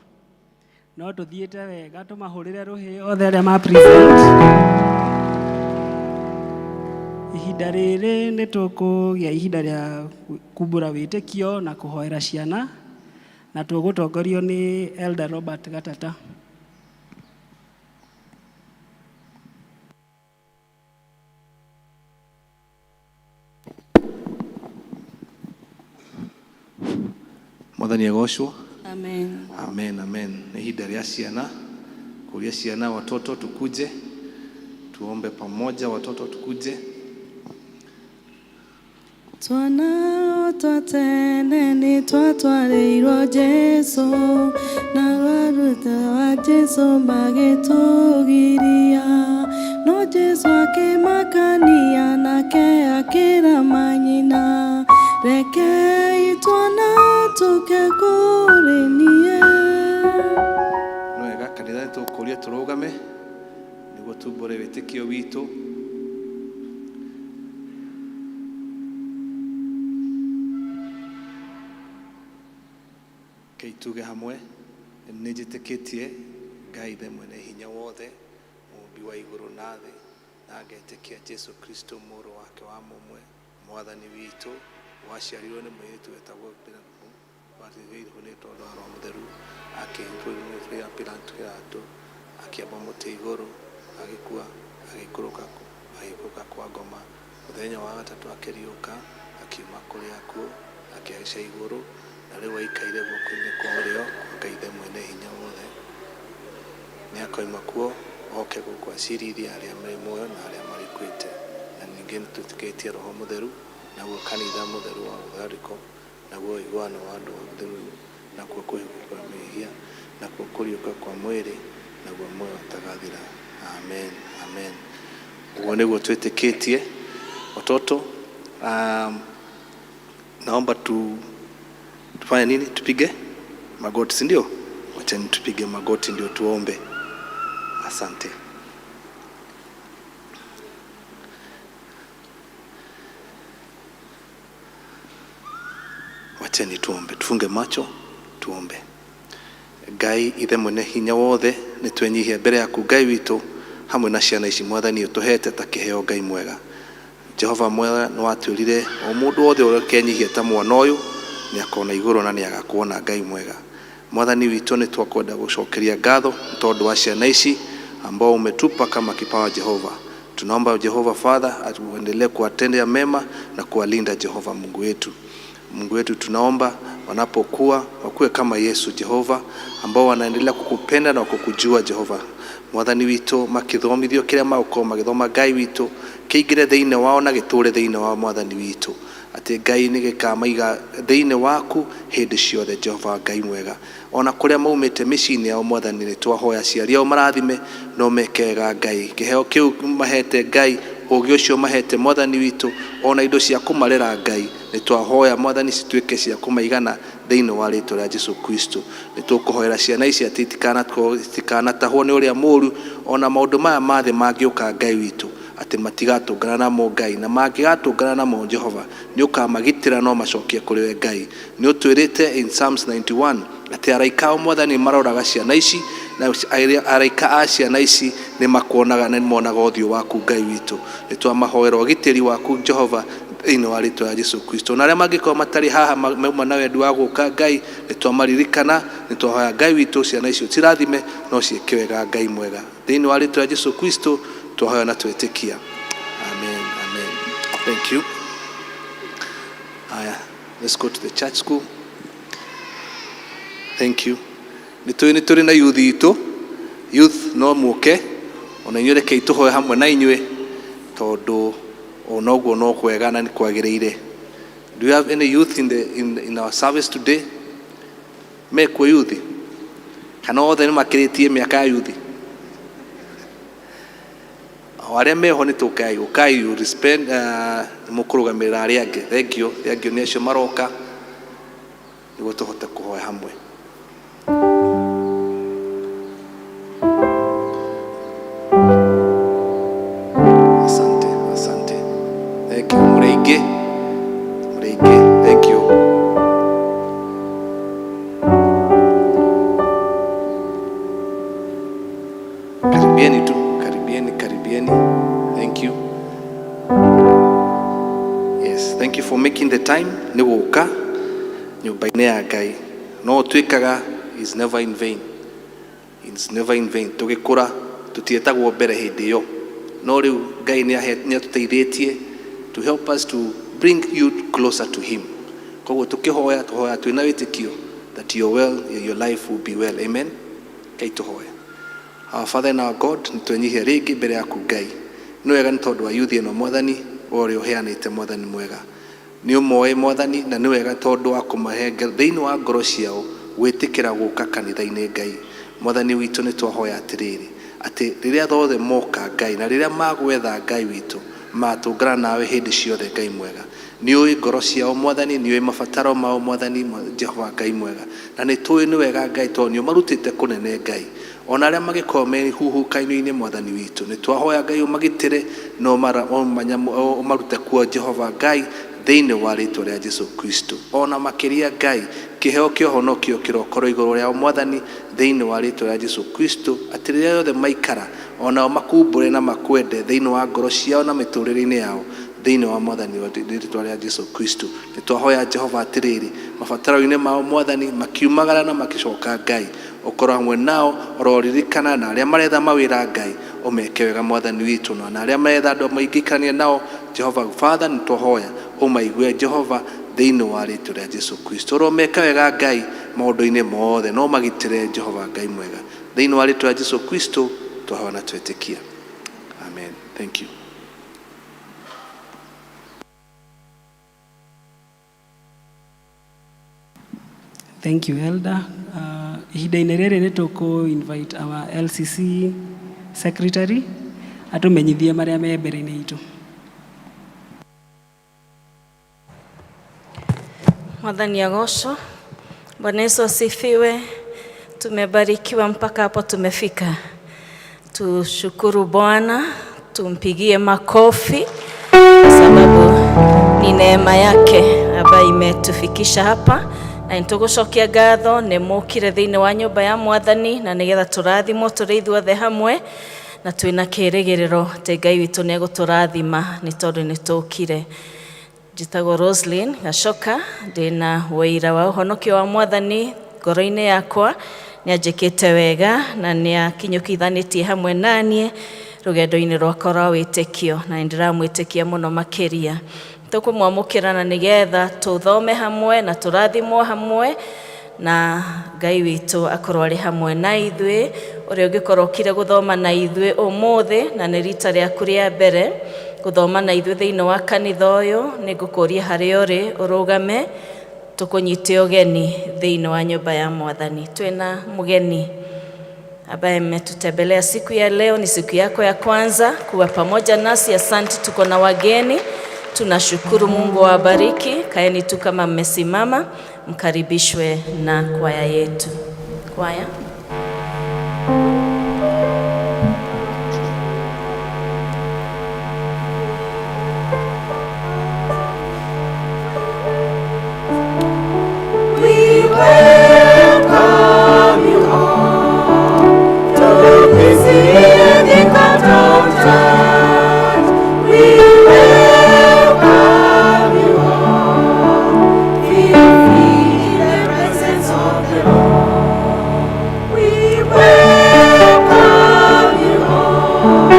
A: No tũthiĩte wega tũmahũrĩre rũhĩ othe arĩa ma present. Ihinda rĩrĩ nĩ tũkũgĩa ihinda rĩa kumbũra wĩtĩkio na kũhoera ciana na tũgũtongorio nĩ Elder Robert Gatata.
F: Mwathani agocwo.
B: Amen.
F: Amen, amen. Nĩ ihinda rĩa ciana kuria ciana, watoto tukuje tuombe pamoja, watoto tukuje.
D: Twana twa tene nĩ twatwarĩirwo Jesũ, na arutwo a Jesũ magĩtũgiria. No Jesũ akĩmakania nake akĩra manyina, rekei twana tũke kũrĩ niĩ.
F: Nĩ wega kanitha nĩ tũkũria tũrũgame nĩguo tumbũre wĩtĩkio witũ. Rekei tuge hamwe, nĩ njĩtĩkĩtie Ngai Ithe mwene hinya wothe, mũũmbi wa igũrũ na thĩ, na ngetĩkia Jesu Kristo mũrũ wake wa mũmwe, mwathani witũ, waciarirwo nĩ mũirĩtu wetagwo warĩrĩirwo nĩ tondũ wa Roho Mũtheru, akĩhĩtwo nĩ Pilato, akĩamba mũtĩ igũrũ, agĩkua, agĩikũrũka agĩikũrũka kwa ngoma. Mũthenya wa gatatũ akĩriũka, akiuma kũrĩ akuũ, akĩhaica igũrũ, na rĩu aikaire guoko-inĩ kwa ũrĩo kwa Ngai Ithe mwene hinya wothe. Nĩ akoima kuo oke gũkũ acirithie arĩa marĩ muoyo na arĩa marĩkuĩte. Na ningĩ nĩ twĩtĩkĩtie Roho Mũtheru, naguo kanitha mũtheru wa gũtharĩko, naguo ũiguano wa andũ atheru, nakuo kũhĩkwo kwa mehia, nakuo kũriũka kwa mwĩrĩ, naguo muoyo ũtagathira. Amen, amen. Ũguo nĩguo twĩtĩkĩtie. Watoto, naomba tufanye nini? Tupige magoti, si ndio? Wacheni tupige magoti ndio tuombe. Asante. Wacheni tuombe, tufunge macho tuombe. Ngai ithe mwene hinya wothe, nĩ twenyihia mbere yaku Ngai witũ hamwe na ciana ici Mwathani ũtũhete ta kĩheo Ngai mwega. Jehova mwega, nĩ watwĩrire o mũndũ wothe ũrĩa ũkenyihia ta mwana ũyũ nĩ akona igũrũ na nĩ agakuona Ngai mwega. Mwathani witũ, nĩ twakwenda gũcokeria ngatho nĩ tondũ wa ciana ici ambao umetupa kama kipawa Jehova. Tunaomba Jehova Father atuendelee kuwatendea mema na kuwalinda Jehova Mungu wetu. Mungu wetu, tunaomba wanapokuwa wakuwe kama Yesu Jehova, ambao wanaendelea kukupenda na kukujua Jehova. Mwathani witũ, makĩthomithio kĩrĩa magũkorwo magĩthoma Ngai witũ, kĩingĩre thĩinĩ wao na gĩtũre thĩinĩ wao Mwathani witũ, atĩ Ngai nĩ gĩkamaiga thĩinĩ waku hĩndĩ ciothe Jehova Ngai mwega. Ona kũrĩa maumĩte mĩciĩ-inĩ yao Mwathani, nĩ twahoya aciari ao marathime no meke wega Ngai. Kĩheo kĩu mahete Ngai, ũgĩ ũcio mahete Mwathani witũ, ona indo cia kũmarera Ngai, nĩ twahoya Mwathani cituĩke cia kũmaigana thĩinĩ wa rĩtwa rĩa Jesu Kristo. Nĩ tũkũhoera ciana ici atĩ itikanatahwo nĩ ũrĩa mũũru, ona maũndũ maya ma thĩ mangĩũka Ngai witũ, atĩ matigatũngana namo Ngai, na mangĩgatũngana namo Jehova nĩ ũkamagitĩra no macokie kũrĩ we Ngai. Nĩ ũtwĩrĩte in Psalms 91 atĩ araika ao Mwathani maroraga ciana ici, na araika a ciana ici nĩ makuonaga na nĩ monaga ũthiũ waku Ngai witũ. Nĩ twamahoera ũgitĩri waku Jehova thĩinĩ wa rĩtwa rĩa Jesu Kristo. Na arĩa mangĩkorwo matarĩ haha mauma na wendi wa gũka Ngai, nĩ twamaririkana, nĩ twahoya Ngai witũ ciana icio cirathime no ciĩke wega Ngai mwega. Thĩinĩ wa rĩtwa rĩa Jesu Kristo twahoya na twĩtĩkia. Amen, amen. Thank you. Aya, let's go to the church school. Thank you. Nĩ tũĩ nĩ tũrĩ na youth itũ. Youth no mũke ona inyuĩ, rekei tũhoe hamwe na inyuĩ tondũ ona ũguo no kwega na nĩ kwagĩrĩire. Do you have any youth in our service today? Mekuo youth? Kana othe nĩ makĩrĩtie mĩaka ya youth? O arĩa meho nĩ tũkai, ũkai, you respect, nĩ mũkũrũgamĩrĩra arĩa angĩ. Thank you, thank you nĩ acio maroka nĩguo tũhote kũhoya hamwe. Asante, asante. Thank you. Mũrĩ aingĩ, mũrĩ aingĩ. Thank you. Thank you for making the time nĩ gũka nyũmba-inĩ ya Ngai. No ũtuĩkaga is never in vain. It's never in vain. Tũgĩkũra tũtietagwo mbere hĩndĩ ĩyo, no rĩu Ngai nĩ atũteithĩtie to help us to bring you closer to him. Koguo tũkĩhoya, tũhoya twĩna wĩtĩkio that your well, your life will be well. Amen. Ngai tũhoya. Our Father and our God, nĩ twenyihia rĩngĩ mbere yaku Ngai. Nĩ wega nĩ tondũ wa yuthi ĩno Mwathani, ũrĩa ũheanĩte Mwathani mwega. Nĩ ũmoĩ Mwathani, na nĩ wega tondũ wa kũmahe thĩinĩ wa ngoro ciao gwĩtĩkĩra gũka kanitha-inĩ Ngai. Mwathani witũ, nĩ twahoya atĩrĩrĩ, atĩ rĩrĩa thothe moka Ngai, na rĩrĩa magwetha Ngai witũ, matũngana nawe hĩndĩ ciothe Ngai mwega. Nĩ ũĩ ngoro ciao Mwathani, nĩ ũĩ mabataro mao Mwathani Jehova Ngai mwega. Na nĩ tũĩ nĩ wega Ngai tondũ nĩ ũmarutĩte kũnene Ngai. Ona arĩa magĩkorwo me huhũkanio-inĩ Mwathani witũ, nĩ twahoya Ngai ũmagitĩre na ũmarute kuo Jehova Ngai thĩinĩ wa rĩtwa rĩa Jesu Kristo. Ona makĩria Ngai, kĩheo kĩa ũhonokio kĩrokorwo igũrũ rĩao Mwathani thĩinĩ wa rĩtwa rĩa Jesu Kristo, atĩ rĩrĩa rĩothe maikara onao makumbũre na makwende thĩinĩ wa ngoro ciao na mĩtũrĩre-inĩ yao thĩinĩ wa Mwathani wa rĩtwa rĩa Jesu Kristo. Nĩ twahoya Jehova atĩrĩrĩ, mabataro-inĩ mao Mwathani, makiumagara na makĩcoka Ngai, ũkorwo hamwe nao, ũroririkana na arĩa maretha mawĩra Ngai, ũmeke wega Mwathani witũ, na arĩa maretha andũ maingĩikania nao Jehova Father, nĩ twahoya ũmaigue Jehova thĩinĩ wa rĩtwa rĩa Jesu Kristo. Ũromeka wega Ngai maũndũ-inĩ mothe, no magitĩre Jehova Ngai mwega thĩinĩ wa rĩtwa rĩa Jesu Kristo twahoya na twetĩkia. Amen. Thank you.
A: Thank you, Elder. Ihinda-inĩ rĩrĩ nĩ tũkũ invite our LCC secretary atũmenyithie marĩa me mbere-inĩ itũ.
G: Mwathani agocwo. Bwana Yesu asifiwe. Tumebarikiwa mpaka hapo tumefika. Tushukuru Bwana, tumpigie makofi kwa sababu ni neema yake ambayo imetufikisha hapa, na nĩtũgũcokia ngatho nĩ mũkire thĩinĩ wa nyũmba ya Mwathani na nĩgetha tũrathimwo tũrĩ ithuothe hamwe, na twĩna kĩĩrĩgĩrĩro atĩ Ngai witũ nĩ egũtũrathima nĩ tondũ nĩ tũkire. Njĩtagwo Roslyn Gacoka, ndĩna wĩira wa ũhonokio wa Mwathani ngoro-inĩ yakwa. Nĩ anjĩkĩte wega na nĩ akinyũkithanĩtie hamwe naniĩ rũgendo-inĩ rwakwa rwa wĩtĩkio, na nĩ ndĩramwĩtĩkia mũno makĩria. Tũkũmwamũkĩra na nĩgetha tũthome hamwe na tũrathimwo hamwe, na Ngai witũ akorwo arĩ hamwe na ithuĩ. Ũrĩa ũngĩkorwo ũkire gũthoma na ithuĩ ũmũthĩ na nĩ rita rĩaku rĩa mbere gũthoma na ithuĩ thĩinĩ wa kanitha ũyũ, nĩ ngũkũria harĩa ũrĩ ũrũgame tũkũnyite ũgeni thĩinĩ wa nyũmba ya Mwathani. Twĩna mũgeni ambaye ametutembelea siku ya leo. Ni siku yako ya kwanza kuwa pamoja nasi. Asante, tuko na wageni. Tunashukuru, Mungu awabariki. Kaeni tu kama mmesimama, mkaribishwe na kwaya yetu. Kwaya.
H: We welcome you all to visit the Canton Church. We welcome you all. Feel free in the presence of the Lord. We welcome you all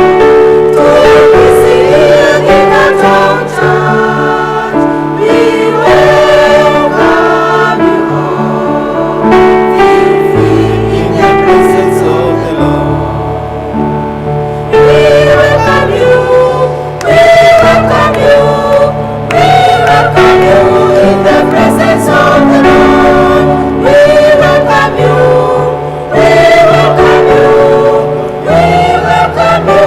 H: to visit the Canton Church. We welcome you all. Feel free in the presence of the Lord. We welcome you. We welcome you. We welcome you in the presence of the Lord. We welcome you. We welcome you. We welcome you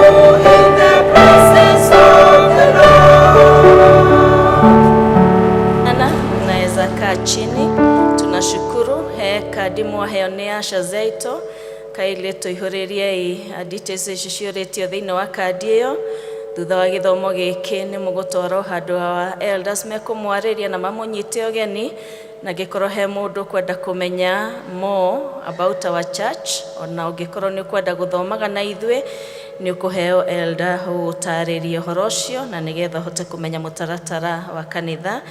H: in the presence of the Lord.
G: Ana, unaweza kaa chini. Tunashukuru he kandi mwaheo nĩ Asha Zaito kaile tũihũrĩriei details ici ciũrĩtio thĩinĩ wa kandi ĩyo. Thutha wa gĩthomo gĩkĩ nĩ mũgũtwarwo handũ ha elders mekũmwarĩria na mamũnyite ũgeni, na angĩkorwo he mũndũ kwenda kũmenya more about our church, ona ũngĩkorwo nĩ ũkwenda gũthomaga na ithuĩ, Nĩ ũkũheo elder ũgũtarĩria ũhoro ũcio na nĩgetha ũhote kũmenya mũtaratara wa kanitha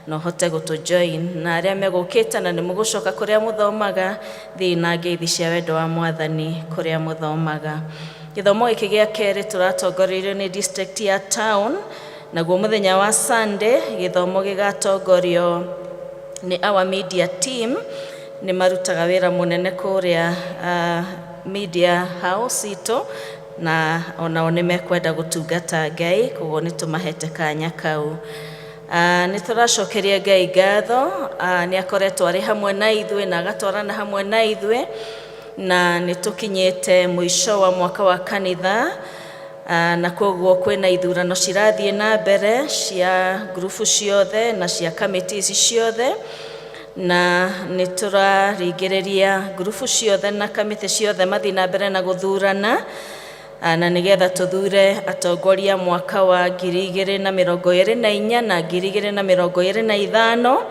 G: na ũhote gũtũ join. Na arĩa megũkĩte na nĩ mũgũcoka kũrĩa mũthomaga, thiĩ na ngeithi cia wendo wa Mwathani kũrĩa mũthomaga. Gĩthomo gĩkĩ gĩa kerĩ tũratongoreirio nĩ district ya town, naguo mũthenya wa Sunday gĩthomo gĩgatongorio nĩ our media team. Nĩ marutaga wĩra mũnene kũrĩa media house itũ, na onao nĩ mekwenda gũtungata Ngai, koguo nĩ tũmahete kanya kau. Nĩ tũracokeria Ngai ngatho, nĩ akoretwo arĩ hamwe na ithuĩ na agatwarana hamwe na ithuĩ, na nĩ tũkinyĩte mũico wa mwaka wa kanitha, na koguo kwĩna ithurano cirathiĩ na mbere cia ngurubu ciothe na cia committees ciothe, na nĩ tũraringĩrĩria ngurubu ciothe na kamĩtĩ ciothe mathiĩ na mbere na gũthurana, na nĩgetha tũthure atongoria mwaka wa 2024 na 2025.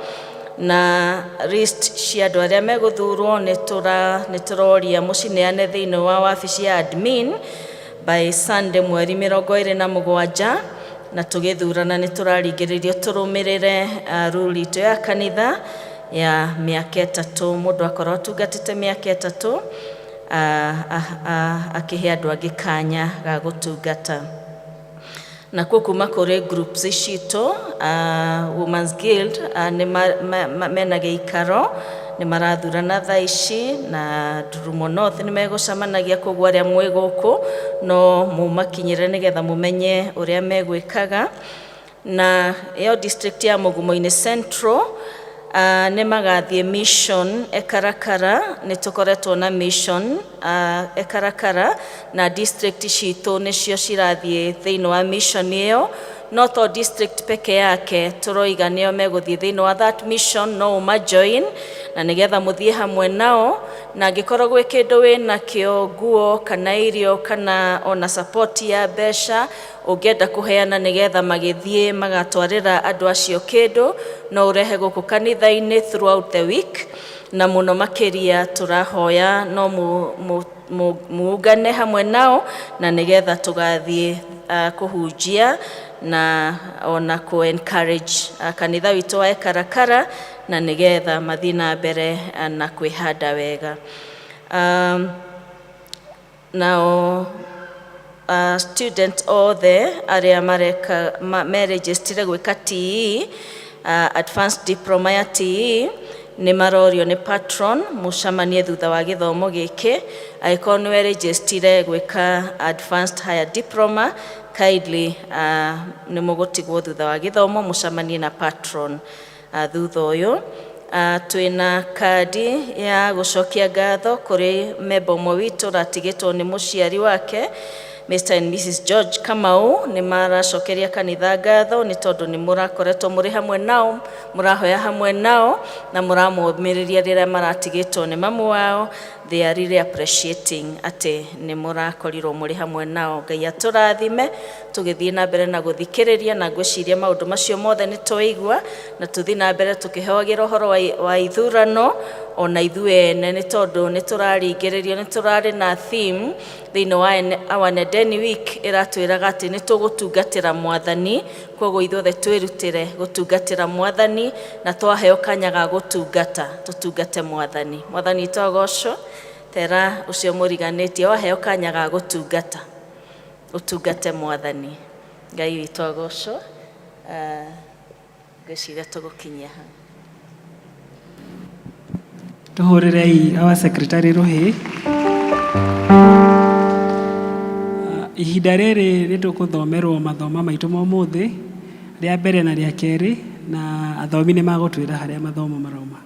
G: Na list cia andũ arĩa megũthurwo nĩ tũroria mũcineane thĩinĩ wa wabici ya admin by Sunday mweri 27. Na tũgĩthurana nĩ tũraringĩrĩrio tũrũmĩrĩre rule itũ ya kanitha ya mĩaka 3, mũndũ akorwo atungatĩte mĩaka 3 akĩhe andũ angĩ kanya ga gũtungata. Nakuo kuma kũrĩ groups citũ, Women's Guild nĩ mena gĩikaro, nĩ marathurana thaa ici, na Ndurumo North nĩ megũcemanagia, koguo arĩa mwĩ gũkũ no mũmakinyĩre nĩgetha mũmenye ũrĩa megwĩkaga. Na ĩyo district ya Mugumo-inĩ Central nĩ magathiĩ mission Ekarakara. Nĩ tũkoretwo na mission Ekarakara, na district citũ nĩcio cirathiĩ thĩinĩ wa mission ĩyo. No to district peke yake tũroiga nĩo megũthiĩ thĩinĩ wa that mission, no ũma join na nĩgetha mũthiĩ hamwe nao. Na angĩkorwo gwĩ kĩndũ wĩnakĩo, nguo kana irio kana ona support ya mbeca ũngĩenda kũheana nĩgetha magĩthiĩ magatwarĩra andũ acio kĩndũ, no ũrehe gũkũ kanitha-inĩ throughout the week. Na mũno makĩria tũrahoya no muungane hamwe nao na nĩgetha tũgathiĩ kũhunjia na ona kũ encourage kanitha witũ wa Ekarakara na nĩgetha mathiĩ na mbere na kwĩhanda wega. Nao student othe arĩa mareka merejistire gwĩka TE, advanced diploma ya TE, nĩ marorio nĩ patron mũcemanie thutha wa gĩthomo gĩkĩ. Angĩkorwo nĩ werejistire gwĩka advanced higher diploma, kindly nĩ mũgũtigwo thutha wa gĩthomo mũcemanie na patron thutha ũyũ. Twĩna kandi ya gũcokia ngatho kũrĩ memba ũmwe witũ ũratigĩtwo nĩ mũciari wake, Mr. and Mrs. George Kamau. Nĩ maracokeria kanitha ngatho nĩ tondũ nĩ mũrakoretwo mũrĩ hamwe nao, mũrahoya hamwe nao na mũramomĩrĩria rĩrĩa maratigĩtwo nĩ mamu wao. They are really appreciating atĩ nĩ mũrakorirwo mũrĩ hamwe nao. Ngai atũrathime tũgĩthiĩ na mbere na gũthikĩrĩria, na ngwĩciria maũndũ macio mothe nĩ twaigua, na tũthiĩ na mbere tũkĩhoagĩra ũhoro wa ithurano ona ithuĩ ene, nĩ tondũ nĩ tũraringĩrĩrio, nĩ tũrarĩ na theme thĩinĩ wa our Nedeni Week ĩratwĩraga atĩ nĩ tũgũtungatĩra Mwathani. Koguo ithuothe twĩrutĩre gũtungatĩra Mwathani, na twaheo kanya ga gũtungata, tũtungate Mwathani. Mwathani twagocwo. Tera ũcio mũriganĩtie, waheo kanya ga gũtungata, ũtungate Mwathani. Ngai witũ agocwo. Ngwĩciria tũgũkinyia hau.
A: Tũhũrĩrei our secretary rũhĩ. Ihinda rĩrĩ nĩ tũkũthomerwo mathomo maitũ ma ũmũthĩ, rĩa mbere na rĩa kerĩ, na athomi nĩ magũtwĩra harĩa mathomo marauma.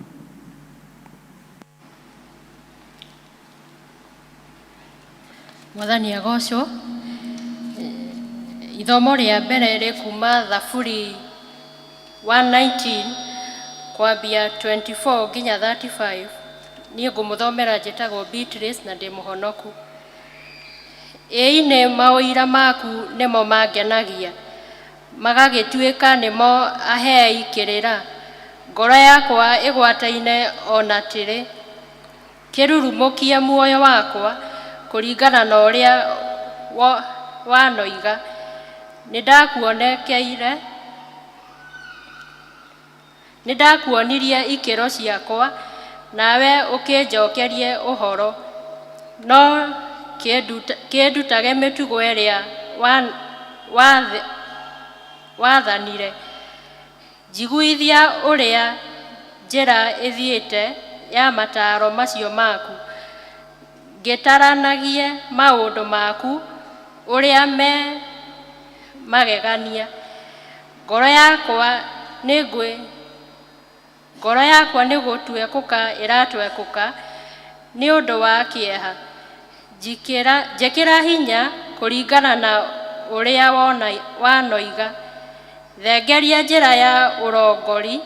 I: Mwathani agocwo. Ithomo rĩa mbere rĩ kuma Thaburi 119 kwambia 24 nginya 35. Niĩ ngũmũthomera, njĩtagwo Beatrice na ndĩ mũhonoku. Ĩĩ nĩ maũira maku nĩmo mangenagia, magagĩtuĩka nĩmo ahei kĩrĩra. Ngoro yakwa ĩgwataine ona tĩrĩ, kĩrurumũkie muoyo wakwa kũringana na ũrĩa wanoiga. Nĩndakuonekeire, nĩndakuonirie ikĩro ciakwa, nawe ũkĩnjokerie ũhoro. No kĩndutage mĩtugo ĩrĩa wathanire. Njiguithia ũrĩa njĩra ĩthiĩte ya mataaro macio maku, ngĩtaranagie maũndũ maku ũrĩa me magegania. Ngoro yakwa nĩ ngoro yakwa nĩ gũtwekũka ĩratwekũka nĩ ũndũ wa kĩeha. Njĩkĩra hinya kũringana na ũrĩa wanoiga. Thengeria njĩra ya ũrongori,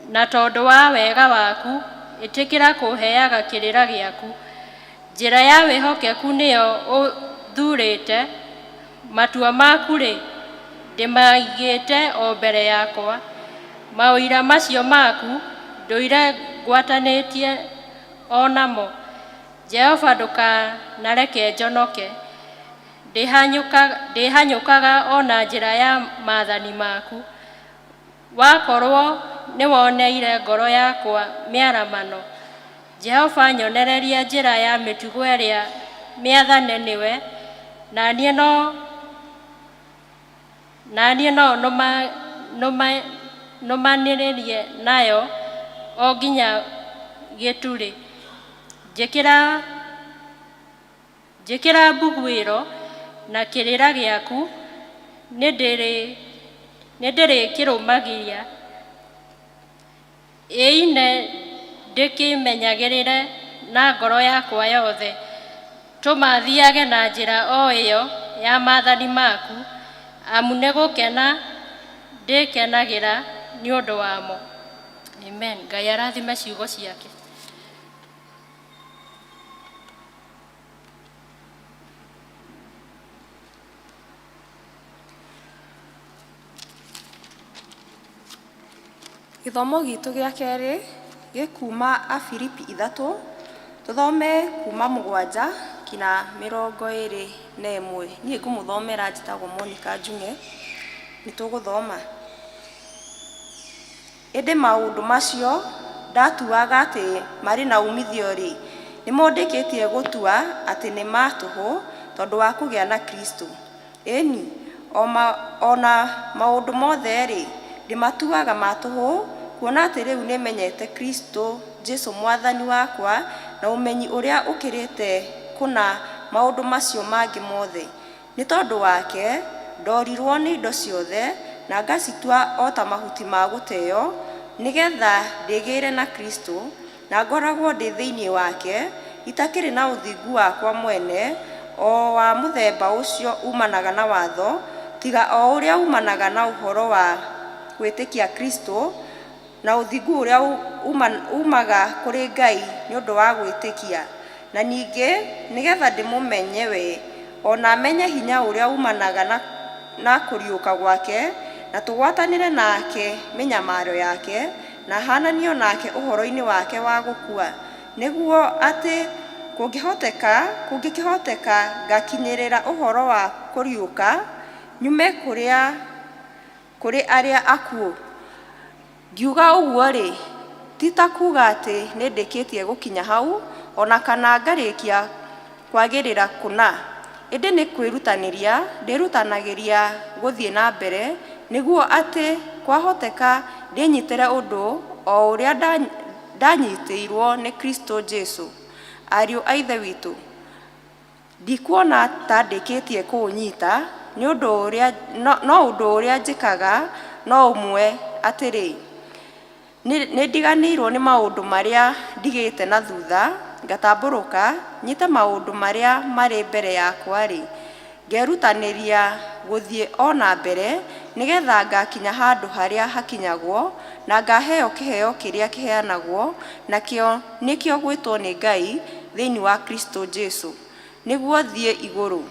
I: na tondũ wa wega waku ĩtĩkĩra kũheaga kĩrĩra gĩaku. Njĩra ya wĩhokeku nĩyo ũthuurĩte, matua maku-rĩ, ndĩmaigĩte o mbere yakwa. Maũira macio maku ndũire ngwatanĩtie o namo. Jehova, ndũkanareke njonoke. Ndĩhanyũkaga o na njĩra ya maathani maku. Wakorwo nĩwoneire ngoro yakwa mĩaramano, Jehova, nyonereria njĩra ya mĩtugo ĩrĩa mĩathane nĩwe, na niĩ no nũmanĩrĩrie nayo o nginya gĩturi. Njĩkĩra mbuguĩro na kĩrĩra gĩaku, nĩndĩrĩkĩrũmagia. Ĩine ndĩkĩmenyagĩrĩre na ngoro yakwa yothe. Tũma thiage na njĩra o ĩyo ya maathani maku, amu nĩgũkena ndĩkenagĩra nĩ ũndũ wamo. Amen. Ngai arathime ciugo ciake.
J: Gĩthomo gitũ gĩa kerĩ gĩ kuma Afilipi 3, tũthome kuma 7 kinya 21. Niĩ ngũmũthomera njĩtagwo Monica Njung'e, nĩ tũgũthoma. Ĩndĩ maũndũ macio ndatuaga atĩ marĩ na umithio-rĩ, nĩmo ndĩkĩtie gũtua atĩ nĩ ma tũhũ tondũ wa kũgĩa na Kristo. Ĩni, o na maũndũ mothe-rĩ, ndĩmatuaga ma tũhũ, kuona atĩ rĩu nĩmenyete Kristo Jesu Mwathani wakwa na ũmenyi ũrĩa ũkĩrĩte kũna maũndũ macio mangĩ mothe. Nĩ tondũ wake ndorirwo nĩ indo ciothe na ngacitua o ta mahuti ma gũteo, nĩgetha ndĩgĩre na Kristo, na ngoragwo ndĩ thĩinĩ wake, itakĩrĩ na ũthingu wakwa mwene, o wa mũthemba ũcio umanaga na watho, tiga o ũrĩa umanaga na ũhoro wa gwĩtĩkia Kristo, na ũthingu ũrĩa umaga kũrĩ Ngai nĩ ũndũ wa gwĩtĩkia. Na ningĩ nĩgetha ndĩmũmenye we, o na menye hinya ũrĩa umanaga na kũriũka gwake, na tũgwatanĩre nake mĩnyamaro yake, na hananio nake ũhoro-inĩ wake wa gũkua, nĩguo atĩ kũngĩkĩhoteka ngakinyĩrĩra ũhoro wa kũriũka nyume kũrĩ arĩa akuũ. Ngiuga ũguo-rĩ, ti ta kuuga atĩ nĩndĩkĩtie gũkinya hau, o na kana ngarĩkia kwagĩrĩra kũna, ĩndĩ nĩ kwĩrutanĩria ndĩrutanagĩria gũthiĩ na mbere, nĩguo atĩ kwahoteka ndĩnyitĩre ũndũ o ũrĩa ndanyitĩirwo nĩ Kristo Jesu. Ariũ a Ithe witũ, ndikuona ta ndĩkĩtie kũũnyita, nĩ ũndũ ũrĩa no ũndũ ũrĩa njĩkaga no ũmwe, atĩrĩ, nĩ ndiganĩirwo nĩ maũndũ marĩa ndigĩte na thutha, ngatambũrũka nyite maũndũ marĩa marĩ mbere yakwa-rĩ, ngerutanĩria gũthiĩ o na mbere, nĩgetha ngakinya handũ harĩa hakinyagwo, na ngaheo kĩheo kĩrĩa kĩheanagwo, nakĩo nĩkĩo gwĩtwo nĩ Ngai thĩinĩ wa Kristo Jesu, nĩguo thiĩ igũrũ.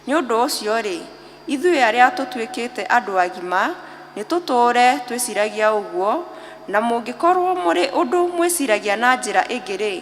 J: Nĩ ũndũ ũcio-rĩ, ithuĩ arĩa tũtuĩkĩte andũ agima, nĩ tũtũũre twĩciragia ũguo, na mũngĩkorwo mũrĩ ũndũ mwĩciragia na njĩra ĩngĩ-rĩ,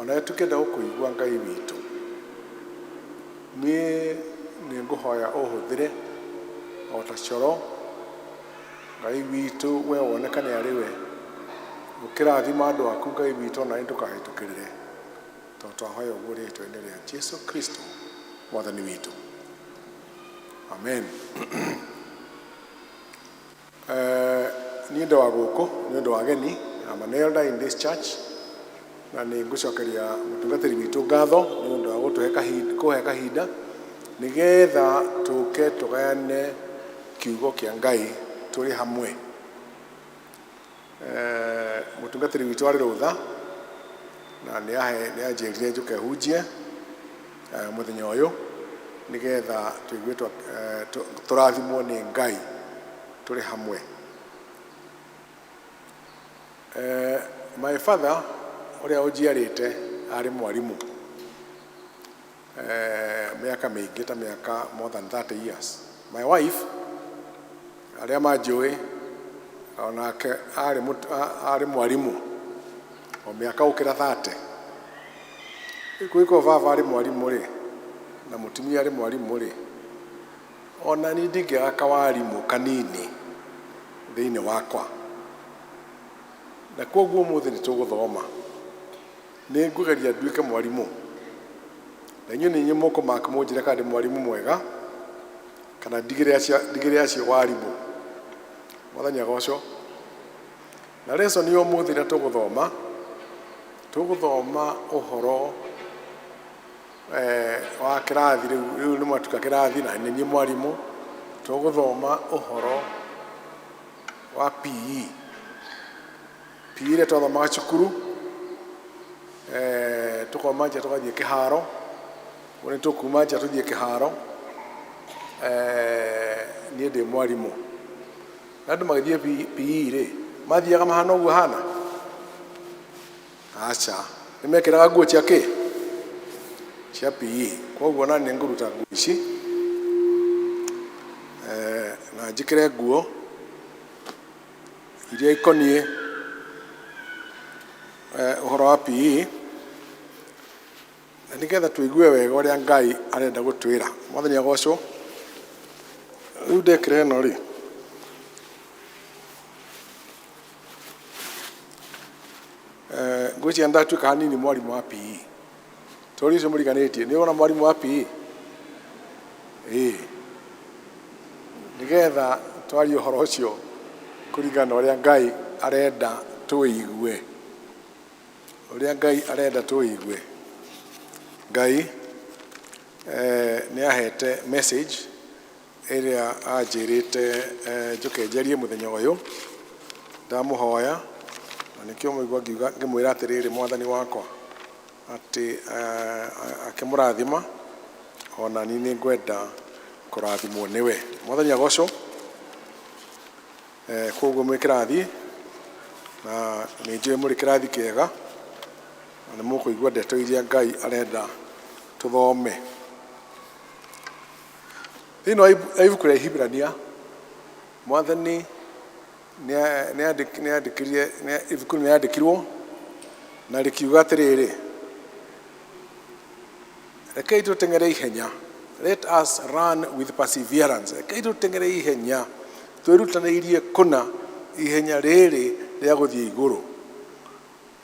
K: Onawe tũkĩenda gũkũigua Ngai witũ. Niĩ nĩ ngũhoya ũhũthĩre o ta coro Ngai witũ we wonekane arĩ we. Ũkĩrathima andũ aku Ngai witũ onawe ndũkahĩtũkĩrĩre. Tondũ twahoya ũguo rĩtwa-inĩ rĩa Jesu Kristo mwathani witũ. Amen. Niĩ ndĩ wa gũkũ nĩ ũndũ wa ageni. I'm an elder in this church na nĩ ngũcokeria mũtungatĩri witũ ngatho nĩ ũndũ wa gũtũhe kahinda, kũhe kahinda nĩgetha tũke tũgayane kiugo kĩa Ngai tũrĩ hamwe. Mũtungatĩri witũ arĩ rũtha na nĩ anjĩrire njũke hunjie mũthenya ũyũ nĩgetha tũigue tũrathimwo nĩ Ngai tũrĩ hamwe. My father ũrĩa ũnjiarĩte arĩ mwarimũ mĩaka mĩingĩ ta mĩaka more than 30 years. My wife arĩa manjũĩ onake arĩ mwarimũ o mĩaka gũkĩra 30. Gwĩko baba arĩ mwarimũ rĩ na mũtumia arĩ mwarimũ rĩ ona niĩ ndingĩaga kawarimũ kanini thĩinĩ wakwa. Na kwoguo ũmũthĩ nĩ tũgũthoma. Nĩ ngũgeria nduĩke mwarimũ. Na inyuĩ nĩ inyuĩ mũkũmaka mũnjĩre kana ndĩ mwarimũ mwega kana ndigĩre acio warimũ. Mwathani agocwo. Na lesson ya ũmũthĩ ĩrĩa tũgũthoma, tũgũthoma ũhoro wa kĩrathi rĩu, rĩu nĩ mwatuĩka kĩrathi na nĩ niĩ mwarimũ. Tũgũthoma ũhoro wa PE. PE ĩrĩa twathomaga cukuru, tũkauma nja tũgathiĩ kĩharo, nĩ tũkuma nja tũthiĩ kĩharo, niĩ ndĩ mwarimũ. Na andũ magĩthiĩ PE rĩ, mathiaga mahana ũguo hana? Aca, nĩ mekĩraga nguo cia kĩ? Cia PE. Kwoguo na nĩ ngũruta nguo ici, na njĩkĩre nguo iria ikoniĩ ũhoro wa PE, na nĩgetha tũigue wega ũrĩa Ngai arenda gũtwĩra. Mwathani agocwo. Rĩu ndekĩra ĩno rĩ, ngwĩciria ndatuĩka hanini mwarimũ wa PE. Tũri ũcio mũriganĩtie, nĩ wona mwarimũ wa PE? Ĩĩ. Nĩgetha twarie ũhoro ũcio kũringana na ũrĩa Ngai arenda tũigue. Ũrĩa Ngai arenda tũigue. Ngai nĩ ahete message ĩrĩa anjĩrĩte njũke njarie mũthenya ũyũ. Ndamũhoya na nĩkĩo mũigua ngiuga ngĩmwĩra atĩrĩrĩ mwathani wakwa atĩ akĩmũrathima ona niĩ nĩ ngwenda kũrathimwo nĩwe. Mwathani agocwo. Koguo mwĩ kĩrathi na nĩ njũĩ mũrĩ kĩrathi kĩega na nĩ mũkũigua ndeto iria Ngai arenda tũthome. Thĩinĩ wa ibuku rĩa Ihiburania mwathani nĩ ibuku nĩ rĩandĩkirwo na rĩkiuga atĩrĩrĩ, rekei tũteng'ere ihenya, let us run with perseverance, rekei tũteng'ere ihenya twĩrutanĩirie kũna ihenya rĩrĩ rĩa gũthiĩ igũrũ,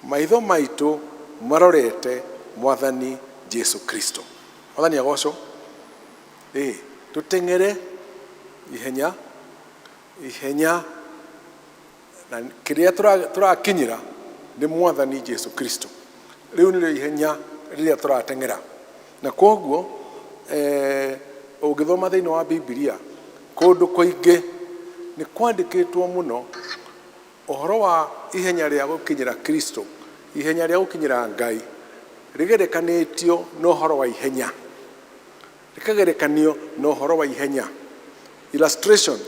K: maitho maitũ marorete mwathani Jesu Kristo. Mwathani agocwo. Ĩĩ, tũteng'ere ihenya ihenya na kĩrĩa tũrakinyĩra nĩ mwathani Jesu Kristo. Rĩu nĩrĩo ihenya rĩrĩa tũrateng'era. Na kwoguo ũngĩthoma thĩinĩ wa Bibilia kũndũ kũingĩ nĩ kwandĩkĩtwo mũno ũhoro wa ihenya rĩa gũkinyĩra Kristo, ihenya rĩa gũkinyĩra Ngai rĩgerekanĩtio na ũhoro wa ihenya. Rĩkagerekanio na ũhoro wa ihenya. Illustration,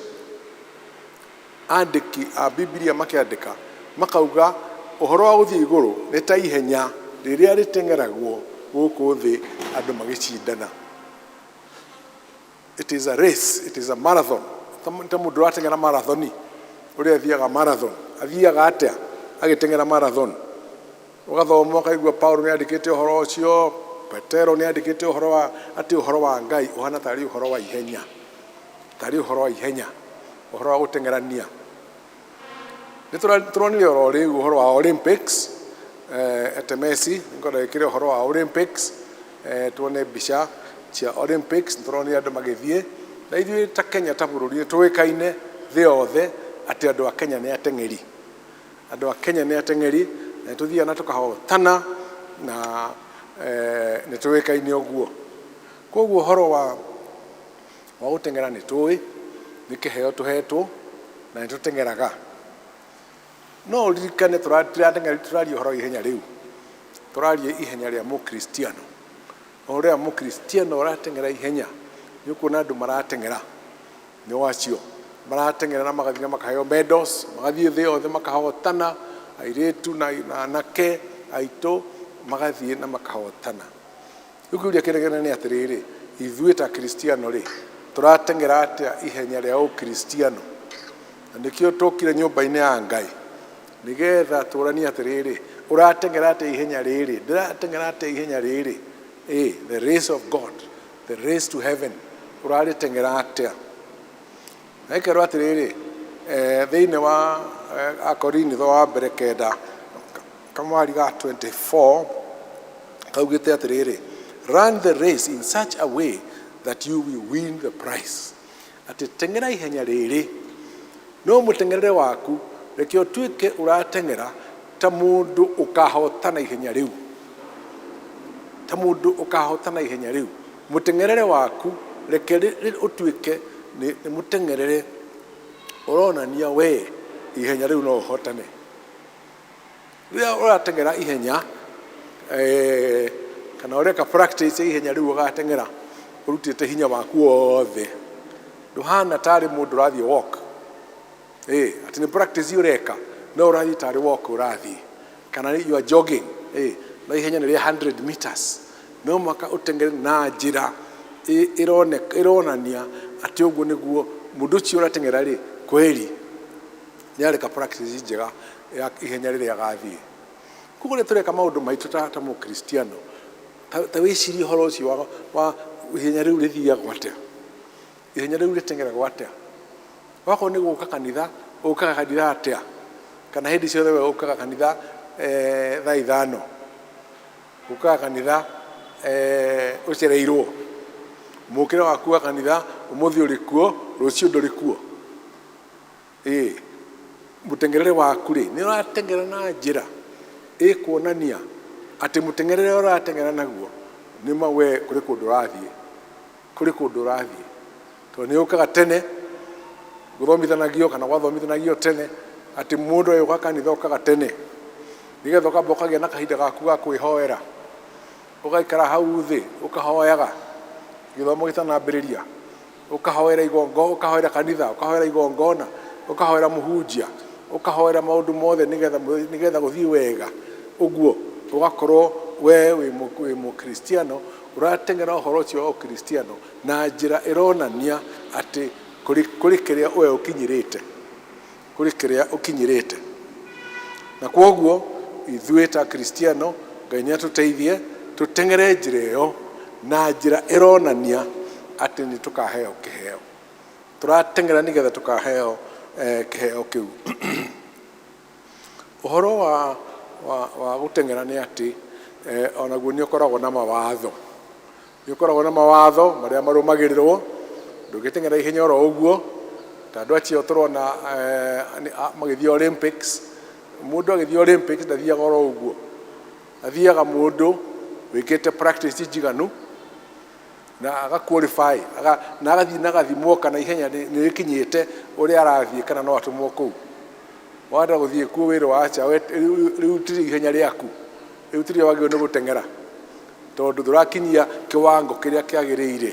K: andĩki a Bibilia makĩandĩka makauga ũhoro wa gũthiĩ igũrũ nĩ ta ihenya rĩrĩa rĩteng'eragwo gũkũ thĩ andũ magĩcindana. It is a race, it is a marathon. Ta mũndũ ũrateng'era marathoni, ũrĩa athiaga marathon, athiaga atĩa agĩteng'era marathon? Ũgathoma ũkaigua Paulo nĩ andĩkĩte ũhoro ũcio, Petero nĩ andĩkĩte ũhoro wa atĩ ũhoro wa Ngai ũhana tarĩ ũhoro wa ihenya, tarĩ ũhoro wa ihenya, ũhoro wa gũteng'erania. Nĩ tũronire oro rĩu ũhoro wa Olympics, Etemesi nĩngwenda wĩkĩre ũhoro wa Olympics, tuone mbica cia Olympics, nĩ tũronire andũ magĩthiĩ, na ithuĩ ta Kenya ta bũrũri nĩ tũĩkaine thĩ yothe atĩ andũ a Kenya nĩ ateng'eri. Andũ a Kenya nĩ ateng'eri, na nĩ tũthiaga na tũkahotana, na nĩ tũĩkaine ũguo. Koguo ũhoro wa wa gũteng'era nĩ tũĩ, nĩ kĩheo tũhetwo, na nĩ tũteng'eraga. No ũririkane tũraria ũhoro wa ihenya rĩu, tũraria ihenya rĩa mũkristiano. O ũrĩa mũkristiano ũrateng'era ihenya, nĩ ũkuona andũ marateng'era, nĩ wacio marateng'era na magathiĩ na makaheo medals, magathiĩ thĩ yothe makahotana, airĩtu na anake aitũ magathiĩ na makahotana. Rĩu kĩũria kĩrĩa kĩnene nĩ atĩrĩrĩ, ithuĩ ta Akristiano rĩ, tũrateng'era atĩa ihenya rĩa ũkristiano? Na nĩkĩo tũkire nyũmba-inĩ ya Ngai, nĩgetha tũranie atĩrĩrĩ, ũrateng'era atĩa ihenya rĩrĩ? Ndĩrateng'era atĩa ihenya rĩrĩ? The race of God, the race to heaven, ũrarĩteng'era atĩa? Na ĩkerwo atĩrĩrĩ, thĩinĩ wa Akorinitho wa mbere kenda, kamwari ga 24, kaugĩte atĩrĩrĩ, run the race in such a way that you will win the prize. Atĩ teng'era ihenya rĩrĩ, no mũteng'erere waku reke ũtuĩke ũrateng'era ta mũndũ ũkahotana ihenya rĩu, ta mũndũ ũkahotana ihenya rĩu. Mũteng'erere waku reke ũtuĩke nĩ mũteng'erere ũronania we ihenya rĩu no ũhotane. Rĩrĩa ũrateng'era ihenya, kana ũreka practice ihenya rĩu ũgateng'era ũrutĩte hinya waku wothe, ndũhana tarĩ mũndũ ũrathiĩ walk. Atĩ nĩ practice ũreka, no ũrathiĩ tarĩ walk ũrathiĩ, kana you are jogging. No ihenya nĩ rĩa 100 meters, no mũhaka ũteng'ere na njĩra ĩronania atĩ ũguo nĩguo mũndũ ũcio ũrateng'era rĩ, kweli nĩ areka practice njega ya ihenya rĩrĩa agathiĩ. Koguo rĩrĩa tũreka maũndũ maitũ ta mũkristiano, ta wĩcirie ũhoro ũcio wa ihenya rĩu rĩthiagwo atĩa, ihenya rĩu rĩteng'eragwo atĩa. Wakorwo nĩ gũka kanitha, ũkaga kanitha atĩa? Kana hĩndĩ ciothe we ũkaga kanitha thaa ithano, ũkaga kanitha ũcereirwo, mũkĩre waku wa kanitha ũmũthĩ ũrĩ kuo, rũciũ ndũrĩ kuo. Mũteng'erere waku rĩ, nĩ ũrateng'era na njĩra ĩkuonania atĩ mũteng'erere ũrateng'era naguo nĩ ma we kũrĩ kũndũ ũrathiĩ, kũrĩ kũndũ ũrathiĩ. Tondũ nĩ ũkaga tene, gũthomithanagio kana gwathomithanagio tene atĩ mũndũ agĩũka kanitha ũkaga tene, nĩgetha ũkamba ũkagĩa na kahinda gaku ga kwĩhoera, ũgaikara hau thĩ ũkahoyaga gĩthomo gĩtanambĩrĩria, ũkahoera igongo, ũkahoera kanitha, ũkahoera igongona, ũkahoera mũhunjia, ũkahoera maũndũ mothe nĩgetha gũthiĩ wega. Ũguo ũgakorwo we wĩ mũkristiano ũrateng'era ũhoro ũcio wa ũkristiano na njĩra ĩronania atĩ kũrĩ kĩrĩa we ũkinyĩrĩte, kũrĩ kĩrĩa ũkinyĩrĩte. Na kwoguo ithuĩ ta Kristiano Ngai nĩ atũteithie tũteng'ere njĩra ĩyo na njĩra ĩronania atĩ nĩ tũkaheo kĩheo. Tũrateng'era nĩgetha tũkaheo kĩheo kĩu. Ũhoro wa gũteng'era nĩ atĩ onaguo nĩ ũkoragwo na mawatho. Nĩ ũkoragwo na mawatho marĩa marũmagĩrĩrwo, ndũngĩteng'era ihenya oro ũguo, ta andũ acio tũrona magĩthiĩ Olympics, mũndũ agĩthiĩ Olympics ndathiaga oro ũguo, athiaga mũndũ wĩkĩte practice njiganu na aga qualify, na agathiĩ na agathimwo kana ihenya nĩ rĩkinyĩte ũrĩa arathiĩ kana no atũmwo kũu. Wenda gũthiĩ kuo wĩrwo acha, rĩu ti ihenya rĩaku, rĩu ti rĩo wagĩrĩirwo nĩ gũteng'era, tondũ ndũrakinyia kĩwango kĩrĩa kĩagĩrĩire.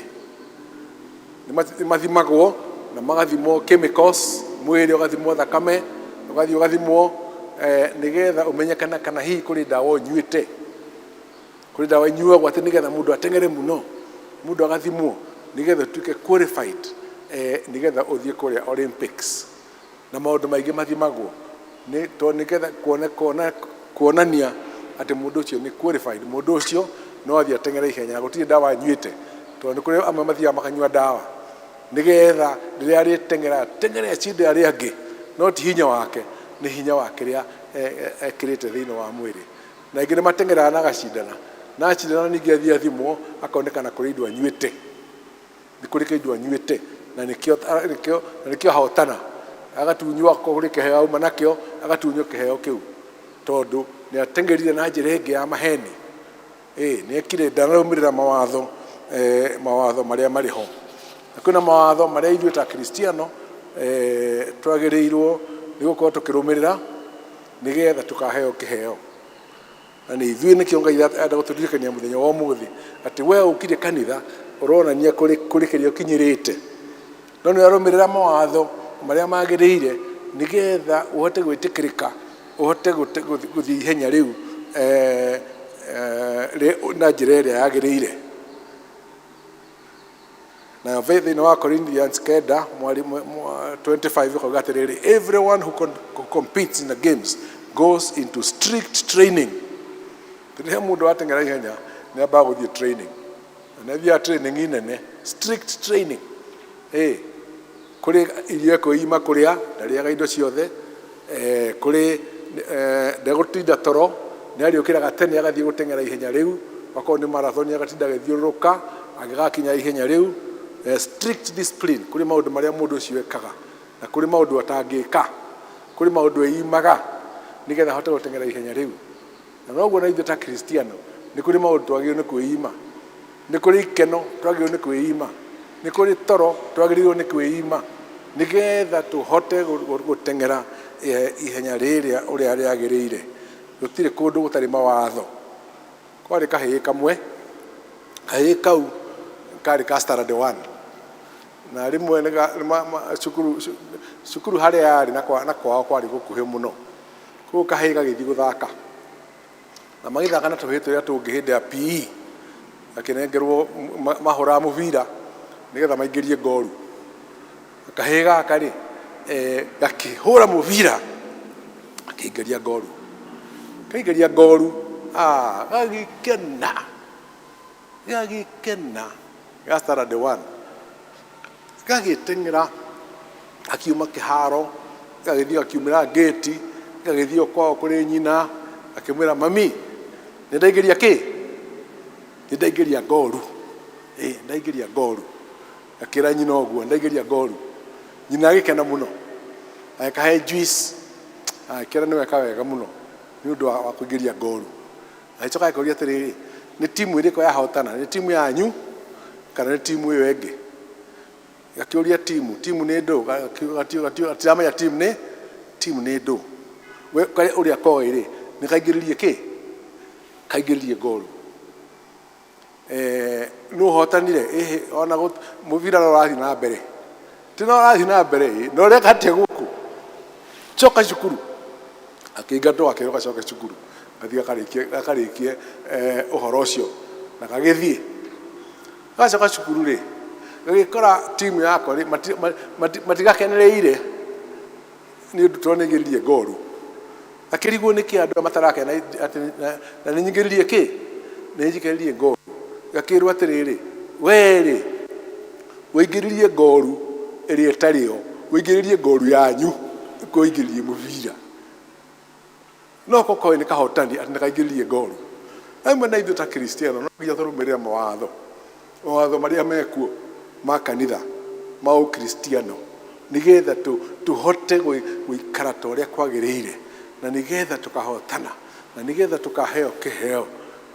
K: Nĩ mathimagwo na magathimwo chemicals, mwĩrĩ ũgathimwo thakame, ũgathiĩ ũgathimwo nĩgetha ũmenyekane kana hihi kũrĩ ndawa ũnyuĩte. Kũrĩ ndawa inyuagwo atĩ nĩgetha mũndũ ateng'ere mũno, mũndũ agathimwo nĩgetha ũtuĩke qualified nĩgetha ũthiĩ kũrĩa Olympics. Na maũndũ maingĩ mathimagwo nĩ tondũ nĩgetha kuonania Atĩ mũndũ ũcio nĩ qualified, mũndũ ũcio no athiĩ ateng'ere ihenya na gũtirĩ ndawa anyuĩte, tondũ nĩ kũrĩ amwe mathiaga makanyua ndawa nĩgetha rĩrĩa arĩteng'era ateng'ere acinde arĩa angĩ, no ti hinya wake, nĩ hinya wa kĩrĩa ekĩrĩte thĩinĩ wa mwĩrĩ. Na aingĩ nĩ mateng'eraga na agacindana, na acindana ningĩ athiĩ athimwo akonekana kũrĩ indo anyuĩte, nĩ kũrĩ kĩndũ anyuĩte na nĩkĩo nĩkĩo na nĩkĩo ahotana, agatunywo akorwo kũrĩ kĩheo auma nakĩo, agatunywo kĩheo kĩu tondũ nĩ ateng'erire na njĩra ĩngĩ ya maheni. Ĩĩ nĩ ekire, ndanarũmĩrĩra mawatho eh, mawatho marĩa marĩ ho. Na kwĩna mawatho marĩa ithuĩ ta Akristiano eh, twagĩrĩirwo nĩ gũkorwo tũkĩrũmĩrĩra nĩgetha tũkaheo kĩheo. Na nĩ ithuĩ nĩkĩo Ngai enda gũtũririkania mũthenya wa ũmũthĩ atĩ we ũkire kanitha ũronania kũrĩ kũrĩ kĩrĩa ũkinyĩrĩte, no nĩ ũrarũmĩrĩra mawatho marĩa magĩrĩire nĩgetha ũhote gwĩtĩkĩrĩka, ũhote gũthiĩ ihenya rĩu eh, eh, na njĩra ĩrĩa yagĩrĩire. Na thĩinĩ wa Corinthians kenda mwari 25 ĩkauga atĩrĩrĩ, everyone who, con who competes in the games goes into strict training. Rĩrĩa mũndũ ateng'era ihenya nĩ ambaga gũthiĩ training, na nĩ athiaga training nene, strict training. Ĩ kũrĩ irio ekwĩima kũrĩa, ndarĩaga indo ciothe, eh, kũrĩ eh, ndegũtinda toro, nĩ arĩũkĩraga tene agathiĩ gũteng'era ihenya rĩu, akorwo nĩ marathon agatinda agĩthiũrũrũka agĩgakinya ihenya rĩu. Eh, strict discipline, kũrĩ maũndũ marĩa mũndũ ũcio ekaga na kũrĩ maũndũ atangĩka, kũrĩ maũndũ eimaga nĩgetha ahote gũteng'era ihenya rĩu. Na noguo na ithuĩ ta Kristiano nĩ kũrĩ maũndũ twagĩrĩirwo nĩ kwĩima, nĩ kũrĩ ikeno twagĩrĩirwo nĩ kwĩima, nĩ kũrĩ toro twagĩrĩirwo nĩ kwĩima nĩgetha tũhote gũteng'era ihenya rĩrĩa ũrĩa rĩagĩrĩire. Gũtirĩ kũndũ gũtarĩ mawatho. Kwarĩ kahĩĩ kamwe, kahĩĩ kau karĩ ka standard one, na rĩmwe cukuru cukuru harĩa yarĩ na kwao kwarĩ gũkuhĩ mũno, koguo kahĩĩ gagĩthiĩ gũthaka, na magĩthaka na tũhĩĩ tũrĩa tũngĩ hĩndĩ ya PE, gakĩnengerwo mahũraga mũbira nĩgetha maingĩrie ngoru. Kahĩĩ gaka rĩ, gakĩhũra mũbira gakĩingĩria ngoru, kaingĩria ngoru, ah, gagĩkena, gagĩkena ga standard one, gagĩteng'era gakiuma kĩharo, gagĩthiĩ gakiumĩra ngĩti, gagĩthiĩ o kwao kũrĩ nyina, gakĩmwĩra mami, nĩ ndaingĩria kĩ? Nĩ ndaingĩria ngoru, ĩ ndaingĩria ngoru. Akĩra nyina ũguo, ndaingĩria ngoru. Nyina agĩkena mũno, agĩkahe juice, agĩkĩra nĩ weka wega mũno nĩ ũndũ wa kũingĩria ngoru. Agĩcoka agĩkĩũria atĩrĩrĩ, nĩ timu ĩrĩkũ yahotana? Nĩ timu yanyu kana nĩ timu ĩyo ĩngĩ? Gakĩũria timu, timu nĩ ndũ? Gatiramenya timu nĩ timu nĩ ndũ. We ũrĩa koĩ rĩ, nĩ kaingĩririe kĩ? Kaingĩririe ngoru. Eh, nũ ũhotanire? Ĩhĩ, ona mũbira no ũrathiĩ na mbere. Ti no ũrathiĩ na mbere ĩ, na ũreka atĩa gũkũ? Coka cukuru. Akĩingatwo akĩrwo gacoke cukuru, gathiĩ gakarĩkie gakarĩkie eh, ũhoro ũcio. Na gagĩthiĩ. Gacoka cukuru rĩ, gagĩkora timu yakwa rĩ, matigakenereire nĩ ũndũ tondũ nĩaingĩririe ngoru. Akĩrigwo nĩkĩ andũ aya matarakena atĩ na nĩ nyingĩririe kĩ? Nĩ nyingĩririe ngoru. Gakĩrwo atĩrĩrĩ, we-rĩ, waingĩririe ngoru ĩrĩa ĩtarĩ yo, waingĩririe ngoru yanyu, kũingĩririe mũbira. No ko koĩ nĩ kahotani atĩ nĩ kaingĩririe ngoru. Amwe na ithuĩ ta Kristiano no nginya tũrũmĩrĩre mawatho, mawatho marĩa mekuo ma kanitha ma ũkristiano nĩgetha tũhote gũikara ta ũrĩa kwagĩrĩire na nĩgetha tũkahotana na nĩgetha tũkaheo kĩheo,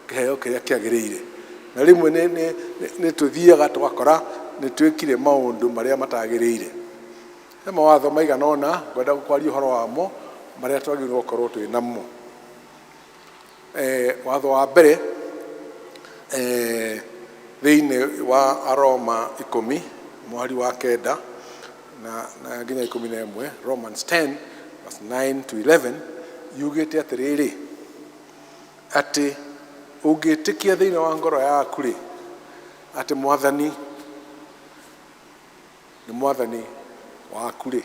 K: kĩheo kĩrĩa kĩagĩrĩire. Na rĩmwe nĩ tũthiaga tũgakora nĩ twĩkire maũndũ marĩa matagĩrĩire. He mawatho maigana ũna ngwenda kwaria ũhoro wamo marĩa twagĩrĩirwo gũkorwo twĩ namo. Eh, watho wa mbere eh, thĩinĩ wa Aroma ikũmi mũhari wa kenda na, na nginya 11, Romans 10 verse 9 to 11 yugĩte atĩrĩrĩ, atĩ ũngĩtĩkia thĩinĩ wa ngoro yaku rĩ, atĩ Mwathani nĩ Mwathani waku rĩ,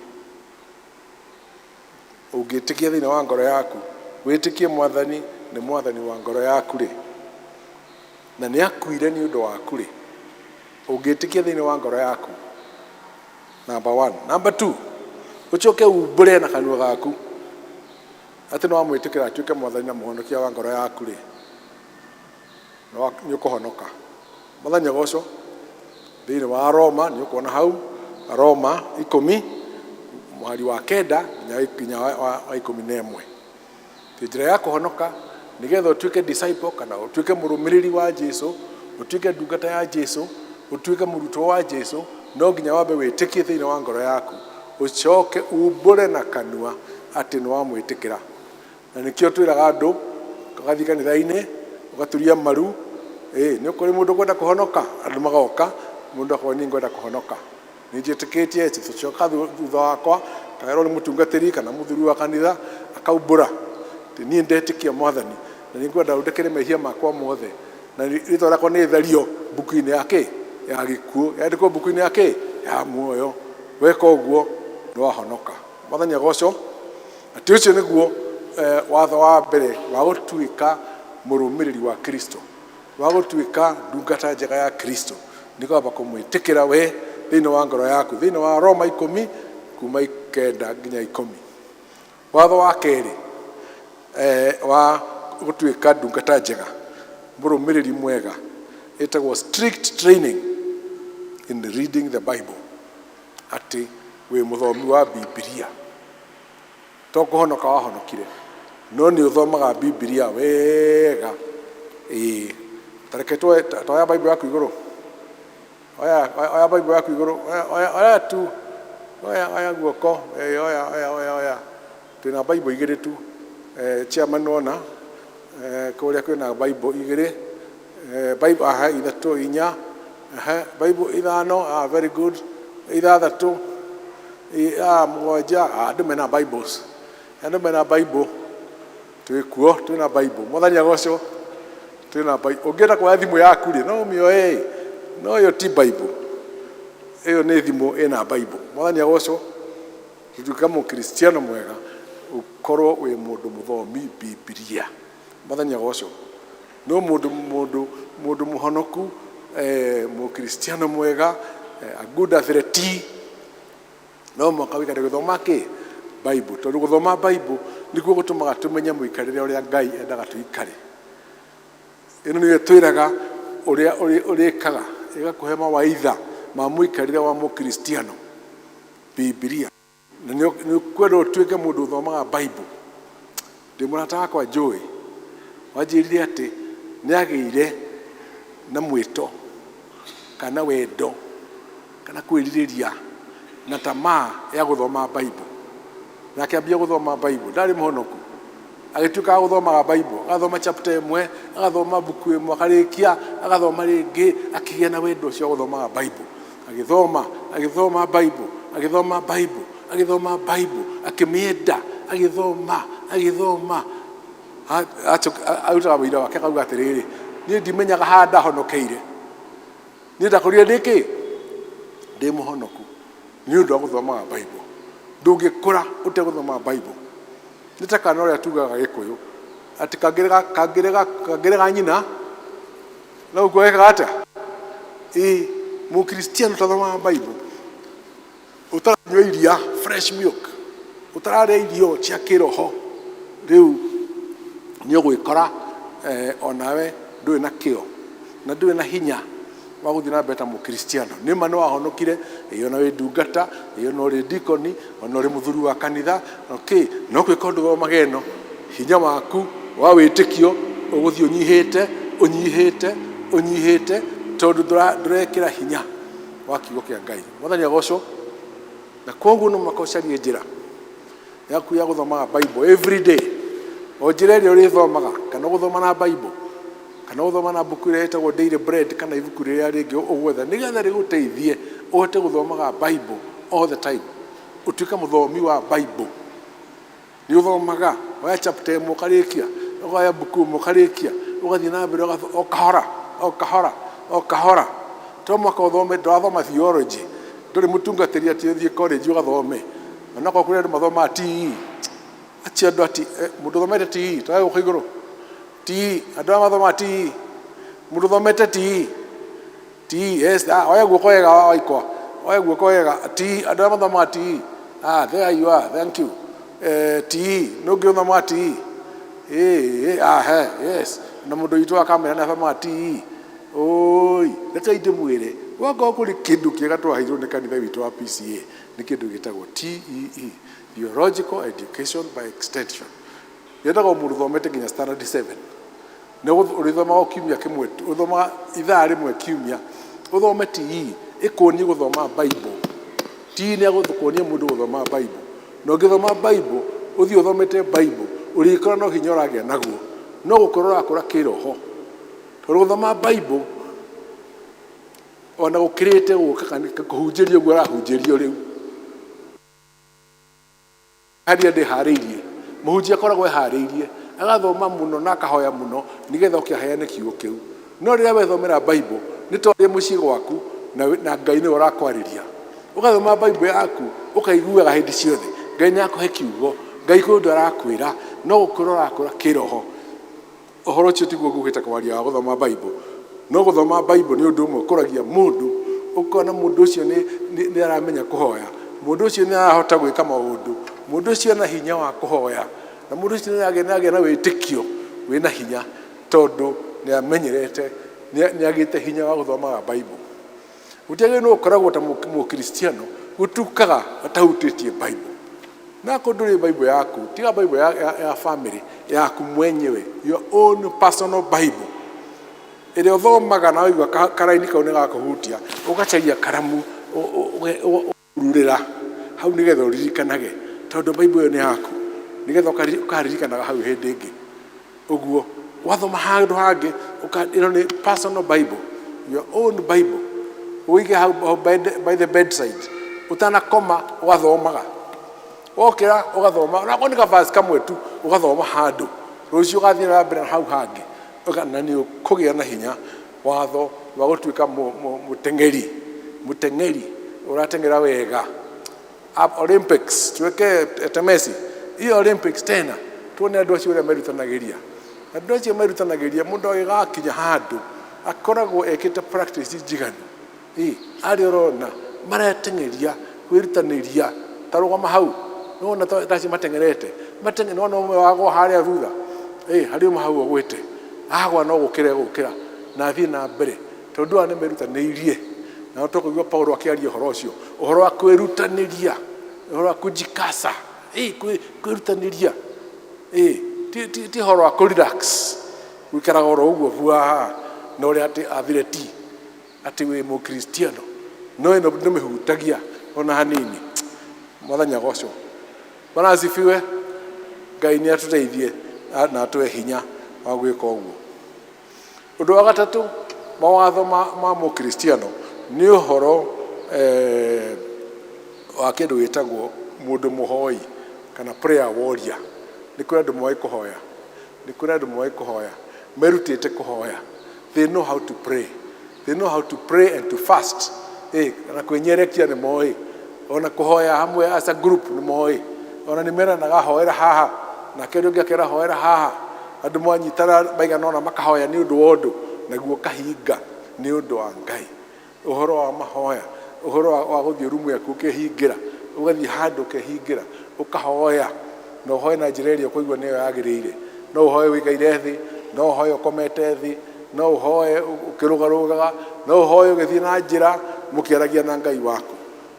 K: ũngĩtĩkia thĩinĩ wa ngoro yaku, wĩtĩkie Mwathani nĩ mwathani wa ngoro yaku rĩ, na nĩ akuire nĩ ũndũ waku rĩ, ũngĩtĩkia thĩinĩ wa ngoro yaku, number one. Number two, ũcoke umbũre na kanua gaku atĩ nĩ wamwĩtĩkĩra atuĩke mwathani na mũhonokia wa ngoro yaku rĩ, nĩ ũkũhonoka. Mwathani agocwo. Thĩinĩ wa Roma nĩ ũkuona hau Roma 10 mũhari wa 9 nginya wa 11. Atĩ njĩra ya kũhonoka nĩgetha ũtuĩke disciple kana ũtuĩke mũrũmĩrĩri wa Jesu, ũtuĩke ndungata ya Jesu, ũtuĩke mũrutwo wa Jesu, no nginya wambe wĩtĩkie thĩinĩ wa ngoro yaku, ũcoke umbũre na kanua atĩ nĩ wamwĩtĩkĩra. Na nĩkĩo twĩraga andũ, ũgathiĩ kanitha-inĩ, ũgaturia maru, ĩ nĩ kũrĩ mũndũ ũkwenda kũhonoka, andũ magoka, mũndũ akoiga niĩ ngwenda kũhonoka. Nĩ njĩtĩkĩtie coka thutha wakwa, kagerwo nĩ mũtungatĩri kana mũthuri wa kanitha, akaumbũra atĩ niĩ ndetĩkia mwathani na nĩ ngwenda ũndekere mehia makwa mothe, na rĩtwa rĩakwa nĩ rĩthario mbuku-inĩ ya kĩ? Ya gĩkuũ, yandĩkwo mbuku-inĩ ya kĩ? Ya muoyo. Weka ũguo nĩ wahonoka. Mwathani agocwo. Atĩ ũcio nĩguo watho wa mbere wa gũtuĩka mũrũmĩrĩri wa Kristo, wa gũtuĩka ndungata njega ya Kristo, nĩ kwamba kũmwĩtĩkĩra we thĩinĩ wa ngoro yaku. Thĩinĩ wa Roma 10 kuma 9 nginya 10. Watho wa kerĩ wa gũtuĩka ndungata njega, mũrũmĩrĩri mwega, ĩtagwo strict training in reading the Bible. Atĩ wĩ mũthomi wa Bibilia. To kũhonoka wahonokire, no nĩ ũthomaga Bibilia wega. Ĩĩ. Ta reke tuoe, ta oya Bible yaku igũrũ. Oya, oya Bible yaku igũrũ. Oya, oya, oya tu. Oya, oya guoko. Ĩĩ, oya, oya, oya, oya. Twĩna Bible igĩrĩ tu. Chairman wona, kũrĩa kwĩna Bible igĩrĩ. Bible, aha, ithatũ, inya. Aha, Bible ithano, ah, very good. Ithathatũ, mũgwanja, andũ mena Bibles. Andũ mena Bible. Twĩ kuo, twĩna Bible. Mwathani agocwo. Twĩna Bible. Ũngĩenda kuoya thimũ yaku rĩ, no ũmĩoe, no ĩyo ti Bible. Ĩyo nĩ thimũ ĩna Bible. Mwathani agocwo. Tuĩka mũkristiano mwega, ũkorwo wĩ mũndũ mũthomi Bibilia. Mwathani agocwo. No mũndũ mũndũ mũndũ mũhonoku, mũkristiano mwega, a good athlete, no mũhaka wĩikare gũthoma kĩ? Bible. Tondũ gũthoma Bible nĩkuo gũtũmaga tũmenye mũikarĩre ũrĩa Ngai endaga tũikare. Ĩno nĩyo ĩtwĩraga ũrĩa ũrĩkaga, ĩgakũhe mawaitha ma mũikarĩre wa mũkristiano. Bibilia. Na nĩ ũkwenda ũtuĩke mũndũ ũthomaga Bible. Ndĩ mũrata wakwa njũĩ, wanjĩrire atĩ nĩ agĩire na mwĩto kana wendo kana kwĩrirĩria na tamaa ya gũthoma Bible. Na akĩambia gũthoma Bible, ndarĩ mũhonoku. Agĩtuĩka wa gũthomaga Bible, agathoma chapter ĩmwe, agathoma mbuku ĩmwe, akarĩkia, agathoma rĩngĩ, akĩgĩa na wendo ũcio wa gũthomaga Bible. Agĩthoma, agĩthoma Bible, agĩthoma Bible, agĩthoma Bible, akĩmĩenda, agĩthoma, agĩthoma. Arutaga wĩira wake akauga atĩrĩrĩ, niĩ ndimenyaga haha ndahonokeire. Niĩ ndakũrire ndĩ kĩ? Ndĩ mũhonoku. Nĩ ũndũ wa gũthomaga Bible. Ndũngĩkũra ũtegũthoma Bible. Nĩ ta kana ũrĩa tugaga Gĩkũyũ, atĩ kangĩrega, kangĩrega, kangĩrega nyina, no ũguo gekaga atĩa? Ĩĩ, mũkristiano ũtathomaga Bible, ũtaranyua iria, fresh milk, ũtararĩa irio cia kĩroho, rĩu nĩ ũgwĩkora onawe ndũrĩ na kĩo na ndũrĩ na hinya wa gũthiĩ na mbere ta mũkristiano. Nĩ ma nĩ wahonokire, ĩĩ ona wĩ ndungata, ĩĩ ona ũrĩ dikoni, ona ũrĩ mũthuri wa kanitha, okay, no kwĩka ũndũ thomaga ĩno, hinya waku wa wĩtĩkio ũgũthiĩ ũnyihĩte, ũnyihĩte, ũnyihĩte, tondũ ndũrekĩra hinya wa kiugo kĩa Ngai. Mwathani agocwo. Na koguo no mũhaka ũcarie njĩra yaku ya gũthomaga Bible every day. O njĩra ĩrĩa ũrĩthomaga, kana ũgũthoma na Bible, kana ũgũthoma na mbuku ĩrĩa ĩtagwo Daily Bread, kana ibuku rĩrĩa rĩngĩ ũgwetha, nĩgetha rĩgũteithie ũhote gũthomaga Bible all the time. Ũtuĩke mũthomi wa Bible. Nĩ ũthomaga, oya chapter ĩmwe ũkarĩkia, ũkoya mbuku ĩmwe ũkarĩkia, ũgathiĩ na mbere o kahora, o kahora, o kahora. To mũhaka ũthome, ndũrathoma theology, ndũrĩ mũtungatĩri atĩ ũthiĩ college ũgathome. Onakorwo kũrĩ andũ mathomaga TE, acio andũ a TE, mũndũ ũthomete TE, toya guoko igũrũ. TE andũ arĩa mathomaga TE mũndũ ũthomete TE TE yes ah, oya guoko wega waikwa oya guoko wega TE andũ arĩa mathomaga TE ah there you are thank you eh, TE nũ ũngĩ ũthomaga TE eh, eh, ah he yes na mũndũ witũ wa kamera nĩ athomaga TE oi rekei ndĩmwĩre wakorwo kũrĩ kĩndũ kĩega twaheirwo nĩ kanitha witũ wa PCA nĩ kĩndũ gĩtagwo TEE Theological Education by Extension yendaga mũndũ ũthomete nginya standard 7 nĩ ũrĩthomaga o kiumia kĩmwe tu ũthomaga ithaa rĩmwe kiumia ũthome TE ĩkuonie gũthoma Bible TE nĩ agũkuonia mũndũ gũthoma Bible na ũngĩthoma Bible ũthiĩ ũthomete Bible ũrĩkora no hinya ũragĩa naguo no gũkũra ũrakũra kĩroho tondũ gũthoma Bible ona gũkĩrĩte gũka kũhunjĩrio ũguo arahunjĩrio rĩu harĩa ndĩharĩirie mũhunjia akoragwo eharĩirie agathoma mũno na akahoya mũno nĩgetha oke aheane kiugo kĩu no rĩrĩa wethomera Bible nĩ ta ũrĩ mũciĩ gwaku na, na Ngai nĩwe ũrakwarĩria ũgathoma Bible yaku ũkaiguaga hĩndĩ ciothe Ngai nĩ akũhe kiugo Ngai kwĩ ũndũ arakwĩra no gũkũra ũrakũra kĩroho ũhoro ũcio tiguo ngugĩte kwaria wa gũthoma Bible no gũthoma Bible nĩ ũndũ ũmwe ũkũragia mũndũ ũkona mũndũ ũcio nĩ, nĩ, nĩ aramenya kũhoya mũndũ ũcio nĩ arahota gwĩka maũndũ mũndũ ũcio ena hinya wa kũhoya na mũndũ ũcio nĩ aragĩa na wĩtĩkio wĩna hinya tondũ nĩ amenyerete nĩ agĩte hinya wa gũthomaga Bible gũtiagĩrĩirwo nĩ gũkoragwo ta mũkristiano gũtukaga atahutĩtie Bible na akorwo ndũrĩ Bible yaku tiga Bible ya, ya, ya family yaku mwenyewe your own personal Bible ĩrĩa ũthomaga na waigua karaini kau nĩ gakũhutia ũgacaria karamu ũrurĩra hau nĩgetha ũririkanage tondũ Bible ĩyo nĩ yaku nĩgetha ũkaririkanaga hau hĩndĩ ĩngĩ ũguo wathoma handũ hangĩ ĩno nĩ personal Bible your own Bible ũige hau by the, by the bedside ũtanakoma ũgathomaga wokĩra ũgathoma onakorwo nĩ ka verse kamwe tu ũgathoma handũ rũciũ ũgathiĩ na mbere na hau hangĩ na nĩ ũkũgĩa na hinya watho wa gũtuĩka mũteng'eri mũteng'eri ũrateng'era wega Olympics tuweke Temesi hiyo Olympics tena tuone andũ acio ũrĩa merutanagĩria andũ acio merutanagĩria mũndũ agĩgakinya handũ akoragwo ekĩte practice njiganu ĩ arĩa ũrona mareteng'eria kwĩrutanĩria ta rũgama hau nĩwona ta acio mateng'erete nĩwona ũmwe wagwa harĩa thutha ĩ harĩ ũmwe hau ũgwĩte agwa no gũkĩra egũkĩra na athiĩ na mbere tondũ aya nĩ merutanĩirie na tũkũigua Paulo akĩaria ũhoro ũcio ũhoro wa kwĩrutanĩria ũhoro wa kujikasa ĩ kwĩrutanĩria ĩ ti ti ũhoro wa kũrelax gũikaraga oro ũguo bua na ũrĩa atĩ athire ti atĩ wĩ mũkristiano no ĩno ndĩmĩhutagia ona hanini mwathani agocwo Bwana asifiwe Ngai nĩ atũteithie na atũhe hinya wa gwĩka ũguo ũndũ wa gatatũ mawatho ma, ma mũkristiano nĩ ũhoro eh, wa kĩndũ gĩtagwo mũndũ mũhoi kana prayer warrior nĩ kũrĩ andũ moĩ kũhoya nĩ kũrĩ andũ moĩ kũhoya merutĩte kũhoya they know how to pray they know how to pray and to fast eh, na kwĩnyerekia nĩ moĩ ona kũhoya hamwe as a group nĩ moĩ ona nĩ meranaga hoera haha nake ũrĩa ũngĩ akera hoera haha andũ mwanyitana maigana ũna makahoya nĩ ũndũ wa ũndũ naguo kahinga nĩ ũndũ wa Ngai ũhoro wa mahoya ũhoro wa gũthiĩ rumu yaku ũkehingĩra ũgathiĩ handũ ũkehingĩra ũkahoya na ũhoe na njĩra ĩrĩa ũkũigua nĩyo yagĩrĩire no ũhoe ũikaire thĩ no ũhoe ũkomete thĩ no ũhoe ũkĩrũgarũgaga no ũhoe ũgĩthiĩ na njĩra mũkĩaragia na Ngai waku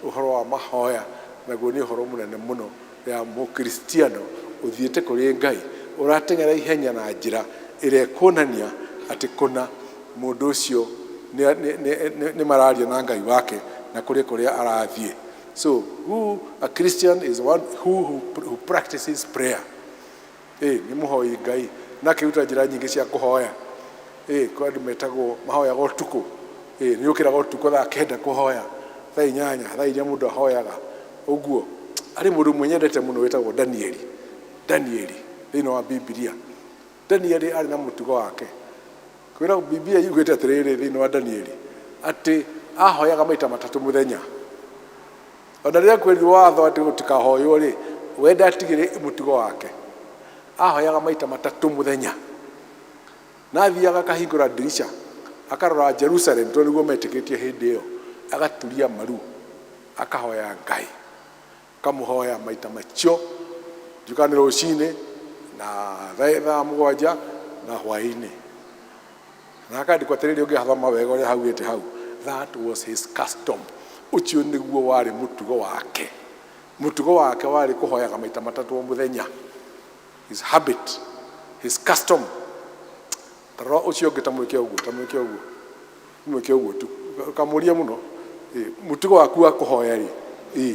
K: ũhoro wa mahoya naguo nĩ ũhoro mũnene mũno ya mũkristiano ũthiĩte kũrĩ Ngai ũrateng'era ihenya na njĩra ĩrĩa ĩkuonania atĩ kũna mũndũ ũcio nĩ mararia na Ngai wake na kũrĩ kũrĩa arathiĩ so who a Christian is one who, who, who practices prayer ĩ nĩ mũhoi Ngai na akĩruta njĩra nyingĩ cia kũhoya ĩ kwĩ andũ metagwo mahoyaga ũtukũ ĩ nĩ ũkĩraga ũtukũ thaa kenda kũhoya thaa inyanya thaa iria mũndũ ahoyaga ũguo harĩ mũndũ ũmwe nyendete mũno wĩtagwo Danieli Danieli thĩinĩ wa Bibilia Danieli arĩ na mũtugo wake kwĩra Biblia yugĩte atĩrĩrĩ thĩinĩ wa Danieli atĩ ahoyaga maita matatũ mũthenya ona rĩrĩa kwĩrirwo watho atĩ gũtikahoywo rĩ we ndatigire mũtugo wake ahoyaga maita matatũ mũthenya Na athiaga akahingũra ndirica akarora Jerusalem tondũ nĩguo metĩkĩtie hĩndĩ ĩyo, agaturia maru akahoya Ngai, akamũhoya maita macio, ndiũĩ kana nĩ rũcinĩ na thaa 7 na hwaĩ-inĩ. Na hakandĩkwo atĩrĩrĩ, ũngĩhathoma wega ũrĩa haugĩte hau, that was his custom, ũcio nĩguo warĩ mũtugo wake. Mũtugo wake warĩ kũhoyaga maita matatũ o mũthenya. His habit, his custom. Ta rora ũcio ũngĩ, ta mwĩke ũguo, ta mwĩke ũguo, mwĩke ũguo tu, ũkamũria mũno. Mũtugo waku wa kũhoya rĩ, ĩ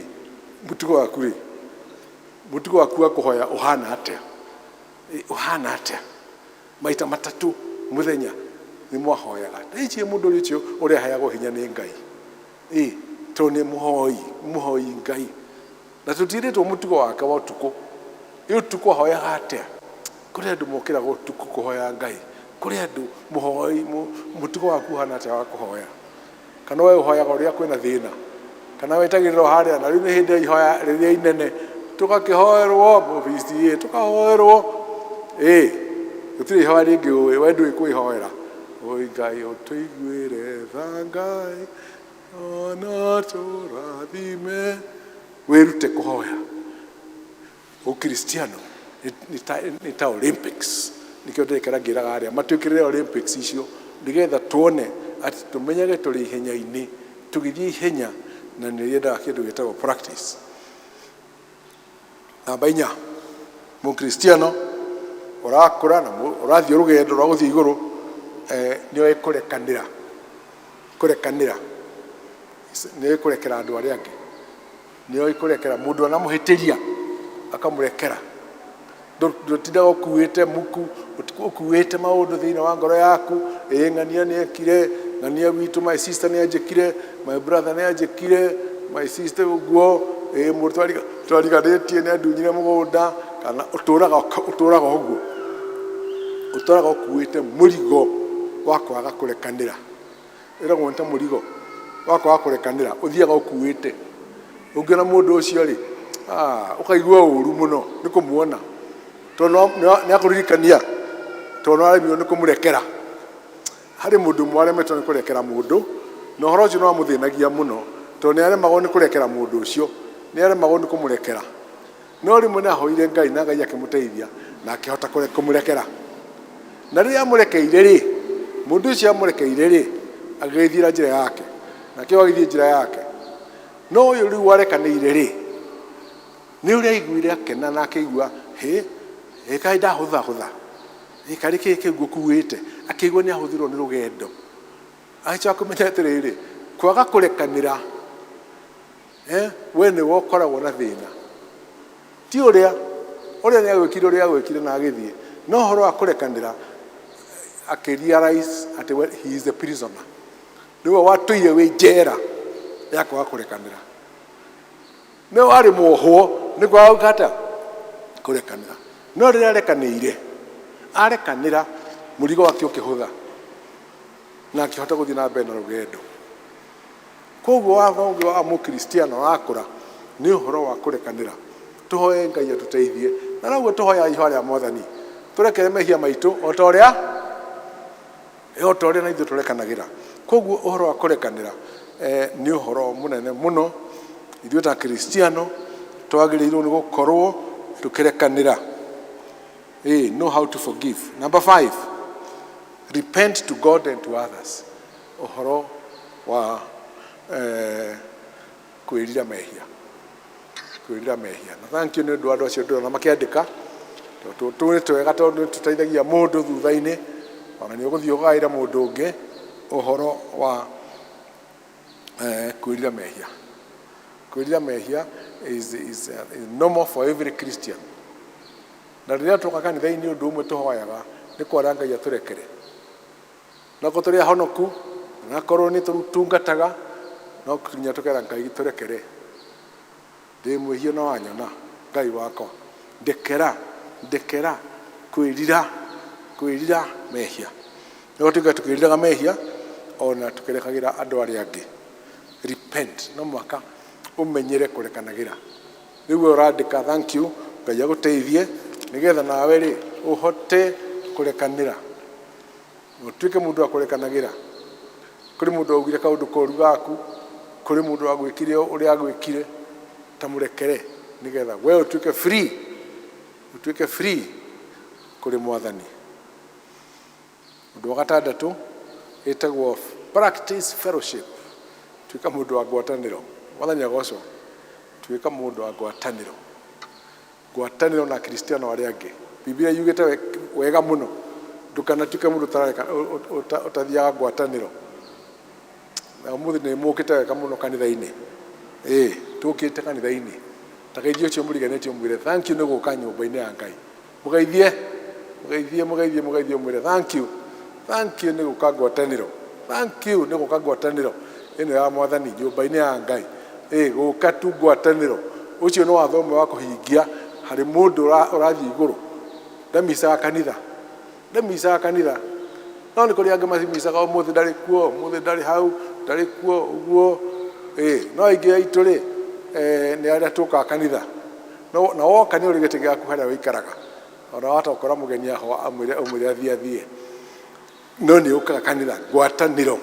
K: mũtugo waku rĩ, mũtugo waku wa kũhoya ũhana atĩa? Ũhana atĩa? Maita matatũ mũthenya nĩ mwahoyaga. Ta ici mũndũ ũrĩa ũcio ũrĩa aheagwo hinya nĩ Ngai. Ĩ tondũ nĩ mũhoi, mũhoi Ngai. Na tũtiĩrĩtwo mũtugo wake wa ũtukũ. Ĩ ũtukũ ahoyaga atĩa? Kũrĩ andũ mokĩraga ũtukũ kũhoya Ngai. Kũrĩ andũ mũhoi, mũtugo waku ũhana atĩa wa kũhoya? Kana we ũhoyaga ũrĩa kwĩna thĩna? Kana wetagĩrĩra o harĩa, na rĩu nĩ hĩndĩ ya ihoya rĩrĩa inene, tũgakĩhoerwo obici ĩ, tũkahoerwo ĩ, gũtirĩ ihoya rĩngĩ ũĩ, we ndũĩ kwĩhoera. Oi Ngai ũtũiguĩre tha Ngai, ona tũrathime. Wĩrute kũhoya. Ũkristiano nĩ ta Olympics. Nĩkĩo ndĩrekera ngĩraga arĩa matwĩkĩrĩre Olympics icio nĩgetha tuone atĩ tũmenyage tũrĩ ihenya-inĩ, tũgĩthiĩ ihenya, na nĩ rĩendaga kĩndũ gĩtagwo practice. Namba 4, mũkristiano ũrakũra na ũrathiĩ rũgendo rwa gũthiĩ igũrũ, nĩ oĩ kũrekanĩra, kũrekanĩra, nĩ oĩ kũrekera andũ arĩa angĩ, nĩ oĩ kũrekera mũndũ anamũhĩtĩria akamũrekera. Ndũtindaga ũkuĩte muku, ũkuĩte maũndũ thĩinĩ wa ngoro yaku, ĩ ng'ania nĩ ekire, ng'ania witũ, my sister nĩ anjĩkire, my brother nĩ anjĩkire, my sister ũguo, ĩ mũndũ twariganĩtie nĩ andunyire mũgũnda, kana ũtũraga ũguo, ũtũraga ũkuĩte mũrigo wa kwaga kũrekanĩra. Ĩragwo nĩ ta mũrigo wa kwaga kũrekanĩra, ũthiaga ũkuĩte. Ũngĩona mũndũ ũcio rĩ, ũkaigua ũru mũno nĩ kũmuona, tondũ nĩ akũririkania, tondũ nĩ waremirwo nĩ kũmũrekera. Harĩ mũndũ ũmwe waremetwo nĩ kũrekera mũndũ, na ũhoro ũcio nĩ wamũthĩnagia mũno, tondũ nĩ aremagwo nĩ kũrekera mũndũ ũcio, nĩ aremagwo nĩ kũmũrekera. No rĩmwe nĩ ahoire Ngai na Ngai akĩmũteithia na akĩhota kũmũrekera. Na rĩrĩa amũrekeire rĩ, mũndũ ũcio amũrekeire rĩ, agĩgĩthiĩra njĩra yake, nake agĩthiĩ njĩra yake. No ũyũ rĩu warekanĩire rĩ, nĩ ũrĩa aiguire akena na akĩigua, hĩ, hĩ, kaĩ ndahũthahũtha, hĩ, karĩ kĩĩ kĩu ngũkuĩte, akĩigua nĩ ahũthirwo nĩ rũgendo. Agĩcoka kũmenya atĩrĩrĩ, kwaga kũrekanĩra, we nĩwe ũkoragwo na thĩna. Ti ũrĩa, ũrĩa nĩ agwĩkire ũrĩa agwĩkire na agĩthiĩ. No ũhoro wa kũrekanĩra, akĩrealize atĩ he is the prisoner. Nĩwe watũire wĩ njera ya kwaga kũrekanĩra. Nĩwe warĩ mwohwo nĩ kwaga gwĩka atĩa? Kũrekanĩra. No rĩrĩa arekanĩire, arekanĩra, mũrigo wake ũkĩhũtha na akĩhota gũthiĩ na mbere na rũgendo. Koguo watho ũngĩ wa mũkristiano wakũra nĩ ũhoro wa kũrekanĩra. Tũhoe Ngai atũteithie. Na noguo tũhoyaga ihoya rĩa Mwathani, tũrekere mehia maitũ o ta ũrĩa o ta ũrĩa na ithuĩ tũrekanagĩra. Koguo ũhoro wa kũrekanĩra nĩ ũhoro mũnene mũno. Ithuĩ ta Kristiano twagĩrĩirwo nĩ gũkorwo tũkĩrekanĩra. Know how to forgive. Number 5, repent to God and to others. Ũhoro wa kwĩrira mehia, kwĩrira mehia. Na thank you nĩ ũndũ wa andũ acio ndĩrona makĩandĩka, tondũ tũũ nĩ twega tondũ nĩ tũteithagia mũndũ thutha-inĩ, ona nĩ ũgũthiĩ ũgaĩre mũndũ ũngĩ ũhoro wa kwĩrira mehia. Kwĩrira mehia is normal for every Christian. Na rĩrĩa twoka kanitha-inĩ ũndũ ũmwe tũhoyaga nĩ kwara Ngai atũrekere. Na korwo tũrĩ ahonoku, na korwo nĩ tũtungataga, no nginya tũkera Ngai tũrekere. Ndĩ mwĩhia no wanyona, Ngai wakwa, ndekera, ndekera, kwĩrira, kwĩrira mehia. Nĩguo tuge tũkĩriraga mehia, ona tũkĩrekagĩra andũ arĩa angĩ. Repent, no mũhaka ũmenyere kũrekanagĩra. Rĩu we ũrandĩka thank you, Ngai agũteithie, nĩgetha nawe rĩ, ũhote kũrekanĩra. Ũtuĩke mũndũ wa kũrekanagĩra. Kũrĩ mũndũ waugire kaũndũ koru gaku, kũrĩ mũndũ wagwĩkire ũrĩa agwĩkire, ta mũrekere nĩgetha we ũtuĩke free, ũtuĩke free kũrĩ Mwathani. Ũndũ wa gatandatũ ĩtagwo practice fellowship. Tuĩka mũndũ wa ngwatanĩro. Mwathani agocwo. Tuĩka mũndũ wa ngwatanĩro. Ngwatanĩro na Akristiano arĩa angĩ. Bibilia yugĩte wega mũno, ndũkanatuĩke mũndũ ũtathiaga ngwatanĩro. Na ũmũthĩ nĩ mũkĩte wega mũno kanitha-inĩ. Ĩĩ, tũkĩte kanitha-inĩ. Ta geithia ũcio mũriganĩtie ũmwĩre thank you nĩ gũka nyũmba-inĩ ya Ngai. Mũgeithie, mũgeithie, mũgeithie, mũgeithie ũmwĩre thank you. Thank you nĩ gũka ngwatanĩro. Thank you nĩ gũka ngwatanĩro ĩno ya Mwathani nyũmba-inĩ ya Ngai. Ĩĩ, gũka tu ngwatanĩro. Ũcio nĩ watho ũmwe wa kũhingia harĩ mũndũ ũrathiĩ igũrũ. Ndamicaga kanitha. Ndamicaga kanitha. No nĩ kũrĩ angĩ macimicaga ũmũthĩ ndarĩ kuo, ũmũthĩ ndarĩ hau, ndarĩ kuo, ũguo. Ĩĩ, no aingĩ aitũ rĩ, nĩ arĩa tũkaga kanitha. No, na woka nĩ ũrĩ gĩtĩ gĩaku harĩa ũikaraga. Ona wahota gũkora mũgeni aho amwĩre ũmwĩre athiĩ athiĩ. No nĩ ũkaga kanitha, ngwatanĩro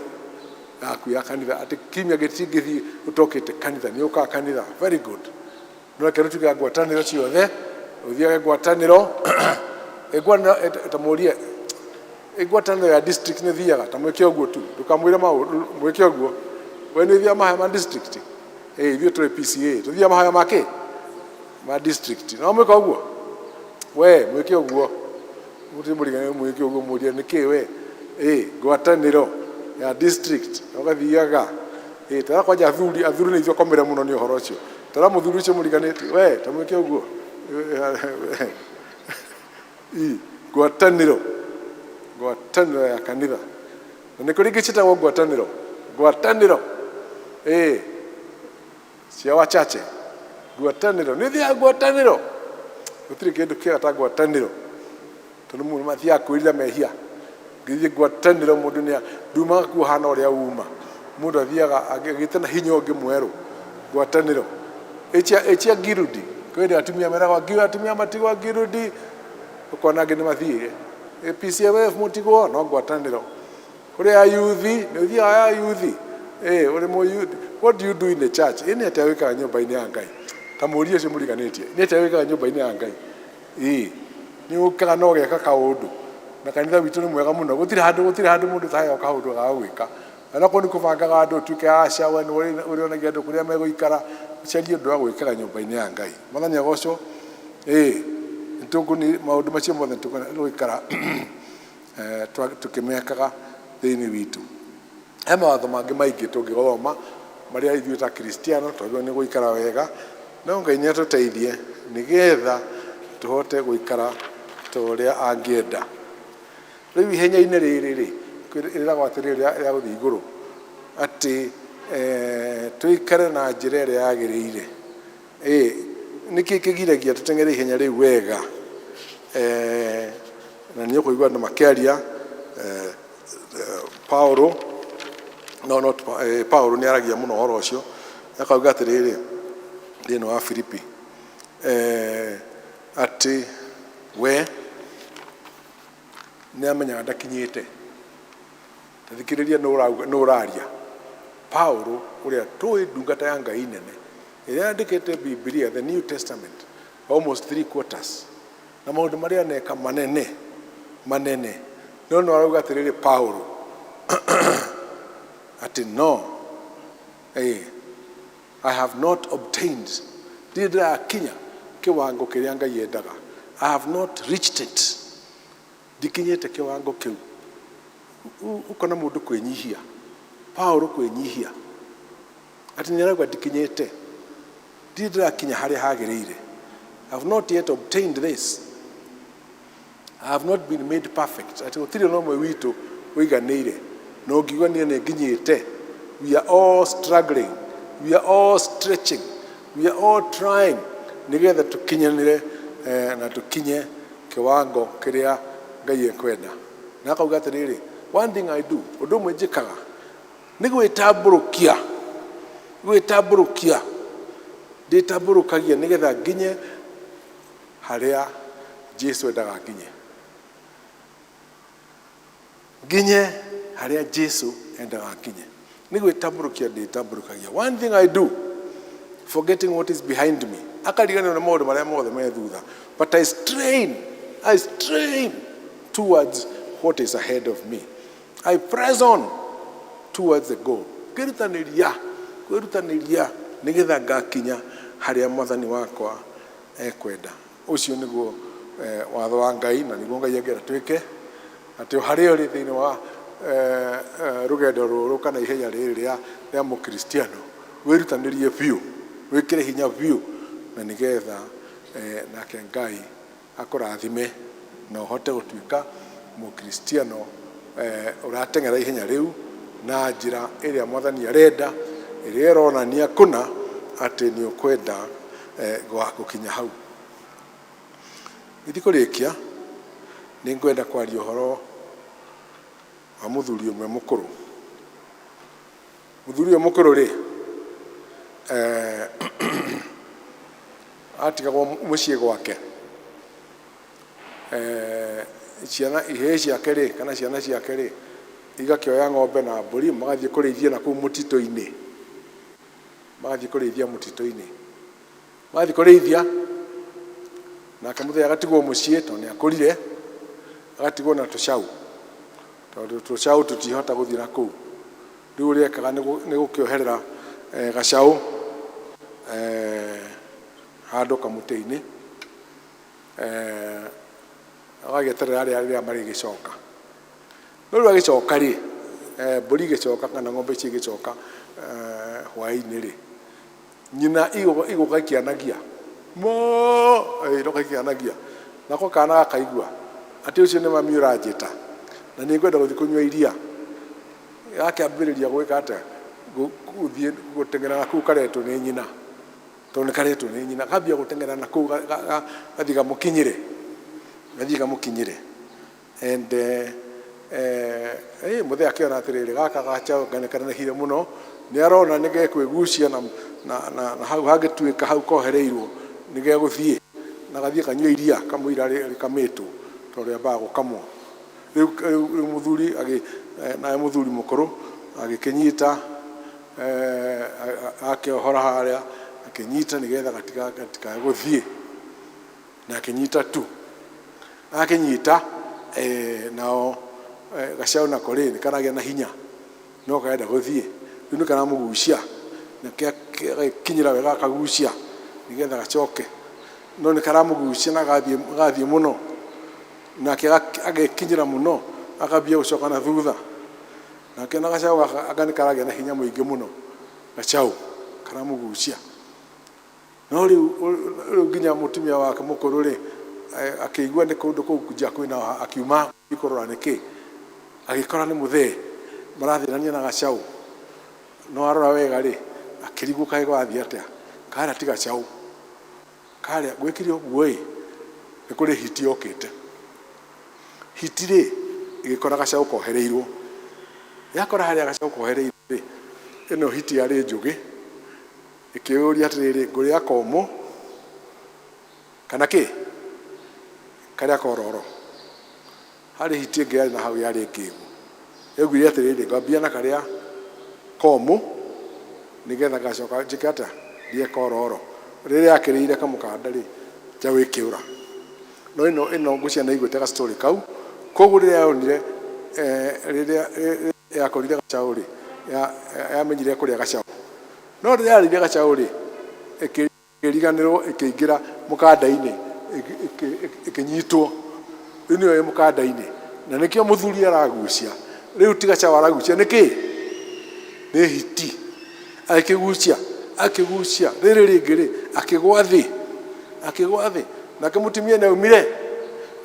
K: yaku ya kanitha, atĩ kiumia gĩtingĩthiĩ ũtokĩte kanitha, nĩ ũkaga kanitha. Very good. No reke tũtuĩke a ngwatanĩro ciothe, ũthiage ngwatanĩro, ngwatanĩro ta mũrie, ngwatanĩro ya district nĩ thiaga, ta mwĩke ũguo tu, ndũkamwĩre maũndũ, mwĩke ũguo. We nĩ ũthiaga mahoya ma district? Ĩĩ, ithuĩ tũrĩ PCA, tũthiaga mahoya ma kĩ? Ma district. No mwĩka ũguo? We, mwĩke ũguo. Mũtĩ mũrigane mwĩke ũguo mũrie nĩkĩ we? Ĩĩ, ngwatanĩro ya district, ũgathiaga. Ĩĩ, tara kwanja athuri, athuri nĩ ithuĩ akomere mũno nĩ ũhoro ũcio. Tara mũthuri ũcio mũriganĩtie, we, ta mwĩke ũguo. Ĩĩ, ngwatanĩro, ngwatanĩro ya kanitha. Na nĩ kũrĩ ingĩ ciĩtagwo ngwatanĩro, ngwatanĩro, ĩĩ, cia wachache, ngwatanĩro, nĩ ũthiaga ngwatanĩro. Gũtirĩ kĩndũ kĩega ta ngwatanĩro, tondũ mũndũ mathiaga kwĩrira mehia. Ngĩthiĩ ngwatanĩro mũndũ nĩ ndumaga kuo hana ũrĩa uma. Mũndũ athiaga agĩte na hinya ũngĩ mwerũ, ngwatanĩro. Ĩ cia ngirudi, kwĩ hĩndĩ atumia meragwo atumia matigwo ngirudi, ũkona angĩ nĩ mathiire. PCMF mũtigwo no ngwatanĩro. Kũrĩ ya yuthi, nĩ ũthiaga ya yuthi? Ĩ ũrĩ mũ youth, what do you do in the church? Ĩ nĩ atĩa wĩkaga nyũmba-inĩ ya Ngai? Ta mũrie ũcio mũriganĩtie, nĩ atĩa wĩkaga nyũmba-inĩ ya Ngai? Ĩ nĩ ũkaga na ũgeka kaũndũ. Na kanitha witũ nĩ mwega mũno, gũtirĩ handũ gũtirĩ handũ mũndũ ũtaheo kaũndũ ga gwĩka. Onakorwo nĩ kũbangaga andũ ũtuĩke aca we nĩwe ũrĩonagia andũ kũrĩa megũikara, ũcarie ũndũ wa gwĩkaga nyũmba-inĩ ya Ngai. Mwathani agocwo. Ĩ nĩtũkũni maũndũ macio mothe nĩtũgũikara tũkĩmekaga thĩinĩ witũ. He mawatho mangĩ maingĩ tũngĩthoma marĩa ithuĩ ta Kristiano twagĩrĩirwo nĩ gũikara wega, no Ngai nĩ atũteithie nĩgetha tũhote gũikara ta ũrĩa angĩenda. Rĩu ihenya-inĩ rĩrĩ rĩ, rĩragwo atĩrĩrĩ rĩa gũthiĩ igũrũ, atĩ tũikare na njĩra ĩrĩa yagĩrĩire. Ĩ nĩkĩ kĩgiragia tũteng'ere ihenya rĩu wega? Na nĩ ũkũigua andũ makĩaria, Paulo, no not Paulo nĩ aragia mũno ũhoro ũcio, akauga atĩrĩrĩ, thĩinĩ wa Filipi, atĩ we nĩ amenyaga ndakinyĩte. Ta thikĩrĩria nũ ũraria. Paulo ũrĩa tũĩ ndungata ya Ngai nene, ĩrĩa yandĩkĩte Bibilia, the New Testament, almost three quarters, na maũndũ marĩa aneka manene manene, no no arauga atĩrĩrĩ Paulo atĩ no, I have not obtained, ndirĩ ndĩrakinya kĩwango kĩrĩa Ngai endaga. I have not reached it. Ndikinyĩte kĩwango kĩu. Ũkona mũndũ kwĩnyihia, Paulo kwĩnyihia, atĩ nĩ arauga ndikinyĩte, ndirĩ ndĩrakinya harĩa hagĩrĩire. I have not yet obtained this. I have not been made perfect. Atĩ gũtirĩ na ũmwe witũ ũiganĩire. Na ũngiuga niĩ nĩ nginyĩte. We are all struggling. We are all stretching. We are all trying nĩgetha tũkinyanĩre na tũkinye kĩwango kĩrĩa Ngai ekwenda. Na akauga atĩrĩrĩ, one thing I do, ũndũ ũmwe njĩkaga, nĩ gwĩtambũrũkia, gwĩtambũrũkia, ndĩtambũrũkagia nĩgetha nginye harĩa Jesu endaga nginye. Nginye harĩa Jesu endaga nginye. Nĩ gwĩtambũrũkia ndĩtambũrũkagia. One thing I do, forgetting what is behind me. Akariganĩrwo nĩ maũndũ marĩa mothe me thutha. But I strain towards what is ahead of me. I press on towards the goal. Kwĩrutanĩria, kwĩrutanĩria nĩgetha ngakinya harĩa mwathani wakwa ekwenda. Ũcio nĩguo eh, watho wa Ngai na nĩguo Ngai angĩenda twĩke atĩ o harĩa ũrĩ thĩinĩ wa eh, eh, rũgendo rũrũ kana ihenya rĩrĩ rĩa rĩa mũkristiano wĩrutanĩrie biũ wĩkĩre hinya biũ na nĩgetha eh, nake Ngai akũrathime na ũhote gũtuĩka mũkristiano eh, ũrateng'era ihenya rĩu na njĩra ĩrĩa mwathani arenda ĩrĩa ĩronania kũna atĩ nĩ ũkwenda eh, gũkinya hau. Gĩthiĩ kũrĩkia nĩ ngwenda kwaria ũhoro wa mũthuri ũmwe mũkũrũ. Mũthuri ũyũ mũkũrũ rĩ eh, atigagwo mũciĩ gwake eh, ciana ihĩĩ ciake rĩ kana ciana ciake rĩ igakĩoya ng'ombe na mbũri magathiĩ kũrĩithia na kũu mũtitũ-inĩ, magathiĩ kũrĩithia mũtitũ-inĩ, magathiĩ kũrĩithia nake mũthee agatigwo mũciĩ tondũ nĩ akũrire, agatigwo na tũcaũ tondũ tũcaũ tũtihota gũthiĩ na kũu. Rĩu ũrĩa ekaga nĩ gũkĩoherera eh, gacaũ eh, handũ kamũtĩ-inĩ eh, agagĩeterera arĩa rĩrĩa marĩgĩcoka. No rĩu agĩcoka rĩ, eh, mbũri igĩcoka kana ng'ombe icio igĩcoka eh, hwaĩ-inĩ rĩ, nyina igũka ikĩanagia moo, eh, iroka ikĩanagia nako kana gakaigua atĩ ũcio nĩ mami ũranjĩta na nĩ ngwenda gũthiĩ kũnyua iria. Gakĩambĩrĩria gwĩka atĩa? Gũthiĩ gũteng'era na kũu karetwo nĩ nyina, tondũ nĩ karetwo nĩ nyina, kambia gũteng'era na kũu gathiĩ gamũkinyĩre, gathiĩ gamũkinyĩre. And eh, eh, mũthee akĩona atĩrĩrĩ gaka gacaũ nĩ kanenehire mũno, nĩ arona nĩ gekwĩgucia na, na, na, na hau hangĩtuĩka hau kohereirwo nĩ gegũthiĩ na gathiĩ kanyue iria kamũira rĩkamĩtwo tondũ rĩambaga gũkamwo. Rĩu rĩu mũthuri agĩ naye mũthuri mũkũrũ agĩkĩnyita eh, akĩohora harĩa akĩnyita nĩgetha gatikae gũthiĩ na akĩnyita tu akĩnyita eh, nao eh, gacaũ nako rĩ nĩ karagĩa na hinya no karenda gũthiĩ rĩu nĩ karamũgucia agĩkinyĩra wega akagucia nĩgetha gacoke no nĩ karamũgucia na gathiĩ mũno nake agĩkinyĩra mũno akambia gũcoka na thutha nake na gacaũ gaka anga nĩ karagĩa na hinya mũingĩ mũno gacaũ karamũgucia no rĩu rĩu nginya mũtumia wake mũkũrũ rĩ akĩigua nĩ kũndũ kũu nja kwĩna akiuma kũrora nĩkĩ agĩkora nĩ mũthee marathĩnania na gacaũ no arora wega rĩ akĩrigwo kaĩ gwathiĩ atĩa karĩa ti gacaũ karĩa gwĩkire ũguo ĩ nĩ kũrĩ hiti yokĩte hiti rĩ ĩgĩkora gacaũ kohereirwo yakora harĩa gacaũ kohereirwo rĩ ĩno hiti yarĩ njũgĩ ĩkĩũria atĩrĩrĩ ngũrĩa komũ kana kĩ karĩa kororo harĩ hiti ĩngĩ yarĩ na hau yarĩ ngĩgu yaugire atĩrĩrĩ ngwambia na karĩa komũ nĩgetha ngacoka njĩke atĩa ndĩe kororo rĩrĩa yakĩrĩire kamũkanda rĩ njaũ ĩkĩũra no ĩno ĩno ngũcia nĩ aiguĩte ga story kau koguo rĩrĩa yonire eh, rĩrĩa yakorire gacaũ rĩ yamenyire kũrĩa gacaũ no rĩrĩa yarĩire gacaũ rĩ ĩkĩriganĩrwo ĩkĩingĩra mũkanda-inĩ ĩkĩnyitwo rĩu nĩyo ĩ mũkanda-inĩ na nĩkĩo mũthuri aragucia rĩu ti gacaũ aragucia nĩkĩ nĩ hiti akĩgucia akĩgucia rĩrĩ rĩngĩ rĩ akĩgwa thĩ akĩgwa thĩ nake mũtumia nĩ aumire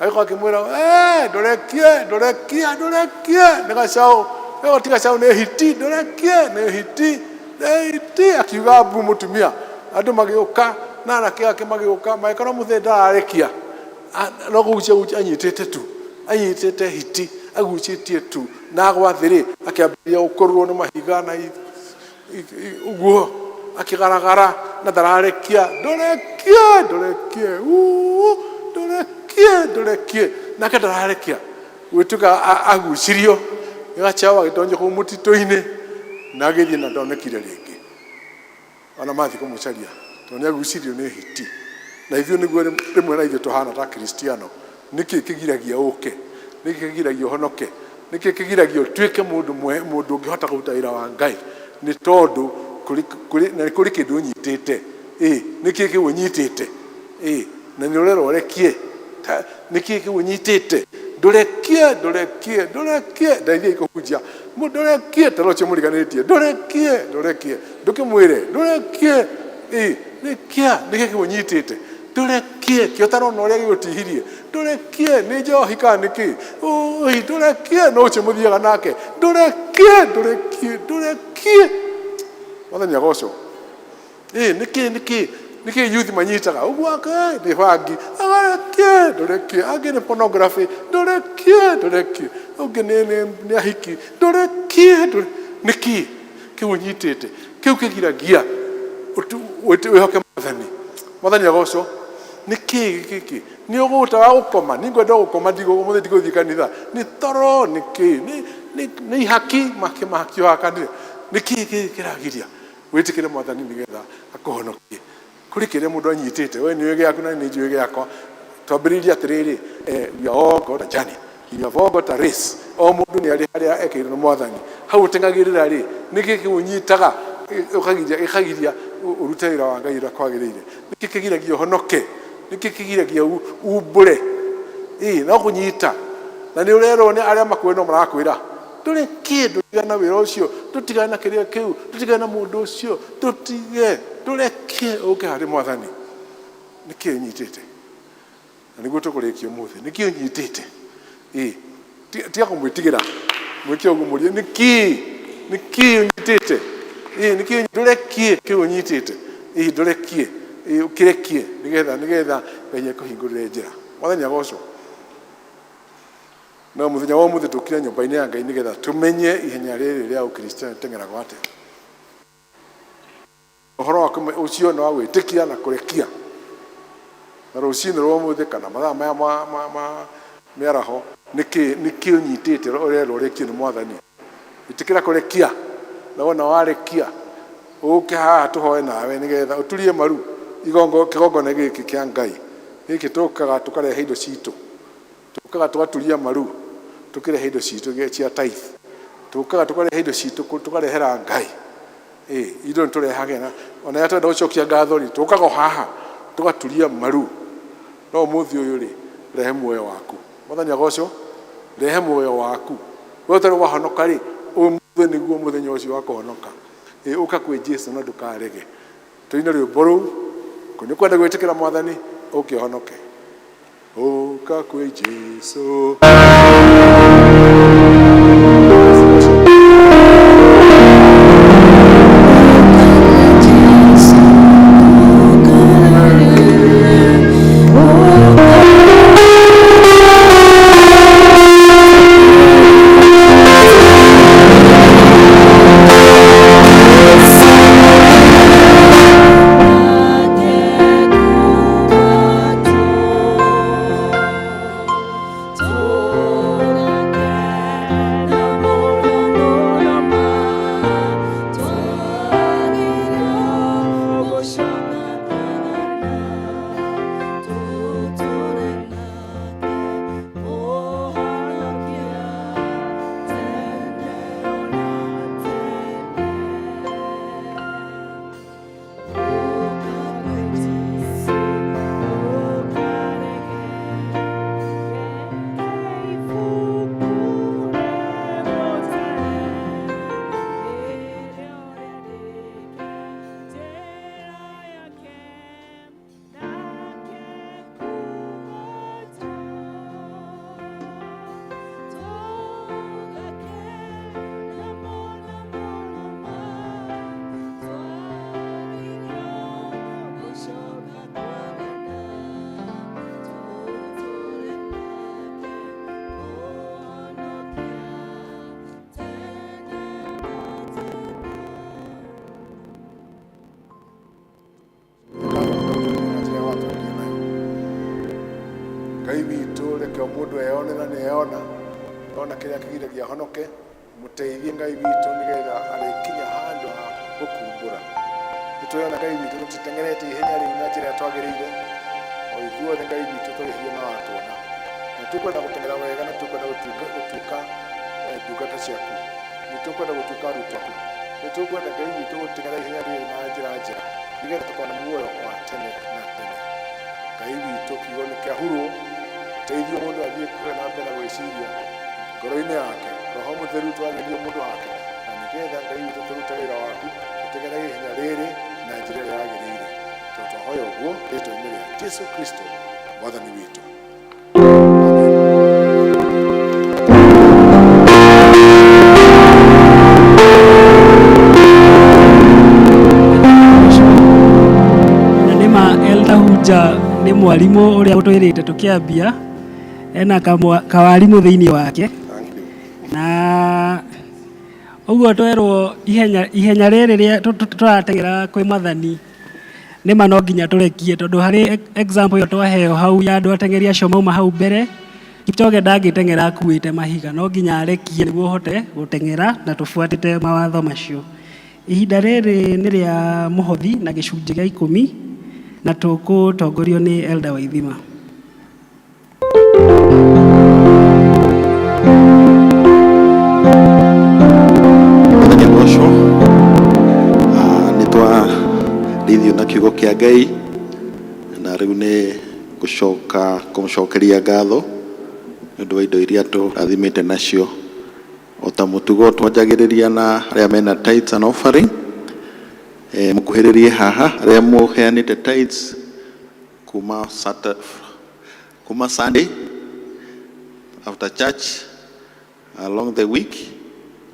K: agĩkorwo akĩmwĩra "Eh, ndũrekie ndũrekie ndũrekie nĩ gacaũ ĩyo ti gacaũ nĩ hiti ndũrekie nĩ hiti nĩ hiti akiuga mbu mũtumia andũ magĩũka na anake ake magĩũka magĩkora mũthee ndararekia no kũgucia gucia anyitĩte tu anyitĩte hiti agucĩtie tu na agwa thĩ rĩ akĩambĩrĩria gũkũrũrwo nĩ mahiga na ũguo akĩgaragara na ndararekia ndũrekie ndũrekie uu, ndũrekie ndũrekie nake ndararekia. Gwĩtuĩka agucirio nĩ gacaũ agĩtonyo kũu mũtitũ-inĩ na agĩthiĩ na ndonekire rĩngĩ. Ona mathiĩ kũmũcaria tondũ nĩ agucirio nĩ hiti. Na ithuĩ nĩguo rĩmwe na ithuĩ tũhana ta Kristiano. Nĩkĩ kĩgiragia ũke? Nĩkĩ kĩgiragia ũhonoke? Nĩkĩ kĩgiragia ũtuĩke mũndũ mũndũ ũngĩhota kũruta wĩra wa Ngai? Nĩ tondũ kũrĩ kũrĩ na kũrĩ kĩndũ ũnyitĩte. Ĩ nĩkĩ kĩu ũnyitĩte? Ĩ na nĩ ũrerwo ũrekie. Nĩkĩ kĩu ũnyitĩte? Ndũrekie, ndũrekie, ndũrekie. Ndeithiai kũhunjia. Ndũrekie, tara ũcio mũriganĩtie. Ndũrekie, ndũrekie. Ndũkĩmwĩre, ndũrekie. Ĩ rekia, nĩkĩ kĩu ũnyitĩte? Ndũrekie, kĩo ũtarona ũrĩa gĩgũtihirie. Ndũrekie, nĩ njohi kana nĩkĩ? Ũi, ndũrekie, no ũcio mũthiaga nake. Ndũrekie, ndũrekie, ndũrekie. Mwathani agocwo. Ĩ nĩkĩ nĩkĩ nĩkĩ youth manyitaga ũguo ake nĩ bangi agarekie ndũrekie angĩ nĩ pornography ndũrekie ndũrekie ũngĩ nĩ nĩ nĩ ahiki ndũrekie nĩkĩ kĩu ũnyitĩte kĩu kĩgiragia wĩhoke mwathani. Mwathani agocwo. Nĩkĩ gĩkĩ nĩ ũgũta wa gũkoma nĩngwenda gũkoma ũmũthĩ ndigũthiĩ kanitha nĩ toro nĩkĩ nĩ ihaki mahaki wa kanitha nĩkĩ gĩkĩ kĩragiria wĩtĩkĩre mwathani nĩgetha akũhonokie. Kũrĩ kĩrĩa mũndũ anyitĩte we nĩũĩ gĩaku na nĩ njũĩ gĩakwa. Twambĩrĩirie atĩrĩrĩ, we are all got a journey, we have all got a race. O mũndũ nĩ arĩ harĩa ekĩirwo nĩ mwathani. Hau ũteng'agĩrĩra rĩ, nĩkĩ kĩu ũnyitaga ũkagiria gĩkagiria ũrute wĩra wa Ngai ũrĩa kwagĩrĩire? Nĩkĩ kĩgiragia ũhonoke? Nĩkĩ kĩgiragia umbũre? Ĩ no kũnyita. Na nĩ ũrerwo nĩ arĩa makũĩ no marakwĩra ndũrekie, ndũtigane na wĩra ũcio, ndũtigane na kĩrĩa kĩu, ndũtigane na mũndũ ũcio, ndũtige, ndũrekie ũke harĩ mwathani. Nĩkĩ ũnyitĩte? Na nĩguo tũkũrĩkia ũmũthĩ. Nĩkĩ ũnyitĩte? Ĩ tiga kũmwĩtigĩra, mwĩke ũguo mũrie nĩkĩ nĩkĩ ũnyitĩte? Ĩ nĩkĩ ndũrekie kĩu ũnyitĩte? Ĩ ndũrekie, ĩ ũkĩrekie nĩgetha nĩgetha Ngai akũhingũrĩre njĩra. Mwathani agocwo. No mũthenya wa ũmũthĩ tũkire nyũmba-inĩ ya Ngai nĩgetha tũmenye ihenya rĩrĩ rĩa ũkristiano rĩteng'eragwo atĩa. Ũhoro wa ũcio nĩ wa gwĩtĩkia na kũrekia. Na rũcinĩ rwa ũmũthĩ kana mathaa maya ma mĩaraho nĩkĩ nĩkĩ ũnyitĩte ũrerwo ũrekie nĩ mwathani? Ĩtĩkĩra kũrekia. Na wona warekia ũke haha tũhoe nawe nĩgetha ũturie maru igongo kĩgongona gĩkĩ kĩa Ngai. Gĩkĩ tũkaga tũkarehe indo citũ. Tũkaga tũgaturia maru tũkĩrehe indo citũ cia tithe. Tũkaga tũkarehe indo citũ tũkarehera Ngai. Ĩ indo nĩ tũrehage na ona rĩrĩa twenda gũcokia ngatho rĩ tũkaga o haha tũgaturia maru. No ũmũthĩ ũyũ rĩ rehe muoyo waku. Mwathani agocwo. Rehe muoyo waku. We ũtarĩ wahonoka rĩ ũmũthĩ nĩguo mũthenya ũcio wa kũhonoka. Ĩ ũka kwĩ Jesu na ndũkarege. Tũine rwĩmbo rũu nĩ kwenda gwĩtĩkĩra mwathani ũke ũhonoke. Ũka kwĩ Jesu. Ngai witũ reke o mũndũ eyone na nĩ eyona. Ona kĩrĩa kĩgiragia ahonoke, mũteithie Ngai witũ nĩgetha arĩkinya handũ ha gũkumbũra. Nĩtũrona Ngai witũ tũtiteng'erete ihenya rĩu na njĩra ĩrĩa twagĩrĩire, o ithuothe Ngai witũ tũrĩhie na watuona. Na tũkwenda gũteng'era wega na tũkwenda gũtuĩka ndungata ciaku. Nĩ tũkwenda gũtuĩka arutwo aku. Nĩ tũkwenda Ngai witũ gũteng'era ihenya rĩrĩ na njĩra njega nĩgetha tũkona muoyo wa tene na tene. Ngai witũ kiugo nĩ kĩahurwo, teithio mũndũ athiĩ na mbere na gwĩciria ngoro-inĩ yake. Roho Mũtheru twarĩrie mũndũ wake na nĩgetha Ngai witũ tũrute wĩra waku tũteng'ere ihenya rĩrĩ na njĩra ĩrĩa yagĩrĩire. Tondũ twahoya ũguo rĩtwa-inĩ rĩa Jesu Kristo Mwathani witũ.
A: Na nĩ ma Elder Hunja nĩ mwarimũ ũrĩa ũtwĩrĩte tũkĩambia ena kawarimũ thĩinĩ wake na ũguo twerwo ihenya rĩrĩ rĩa tũrateng'era kwĩ Mwathani nĩ ma no nginya tũrekie tondũ harĩ example ĩyo twaheo hau ya andũ ateng'eri acio mauma hau mbere. Kipchoge ndangĩteng'era akuĩte mahiga, no nginya arekie nĩguo ũhote gũteng'era na tũbuatĩte mawatho macio. Ihinda rĩrĩ nĩ rĩa mũhothi na gĩcunjĩ gĩa 10 na tũkũtongorio nĩ Elder Waithima.
F: Mũthenya ũcio nĩ twarĩithio na kiugo kĩa Ngai na rĩu nĩ gũcoka kũmũcokeria ngatho nĩ ũndũ wa indo iria tũrathimĩte nacio. O ta mũtugo twanjagĩrĩria na arĩa mena tithes and offering. Mũkuhĩrĩrie haha arĩa mũheanĩte tithes kuma kuma Sunday after church along the week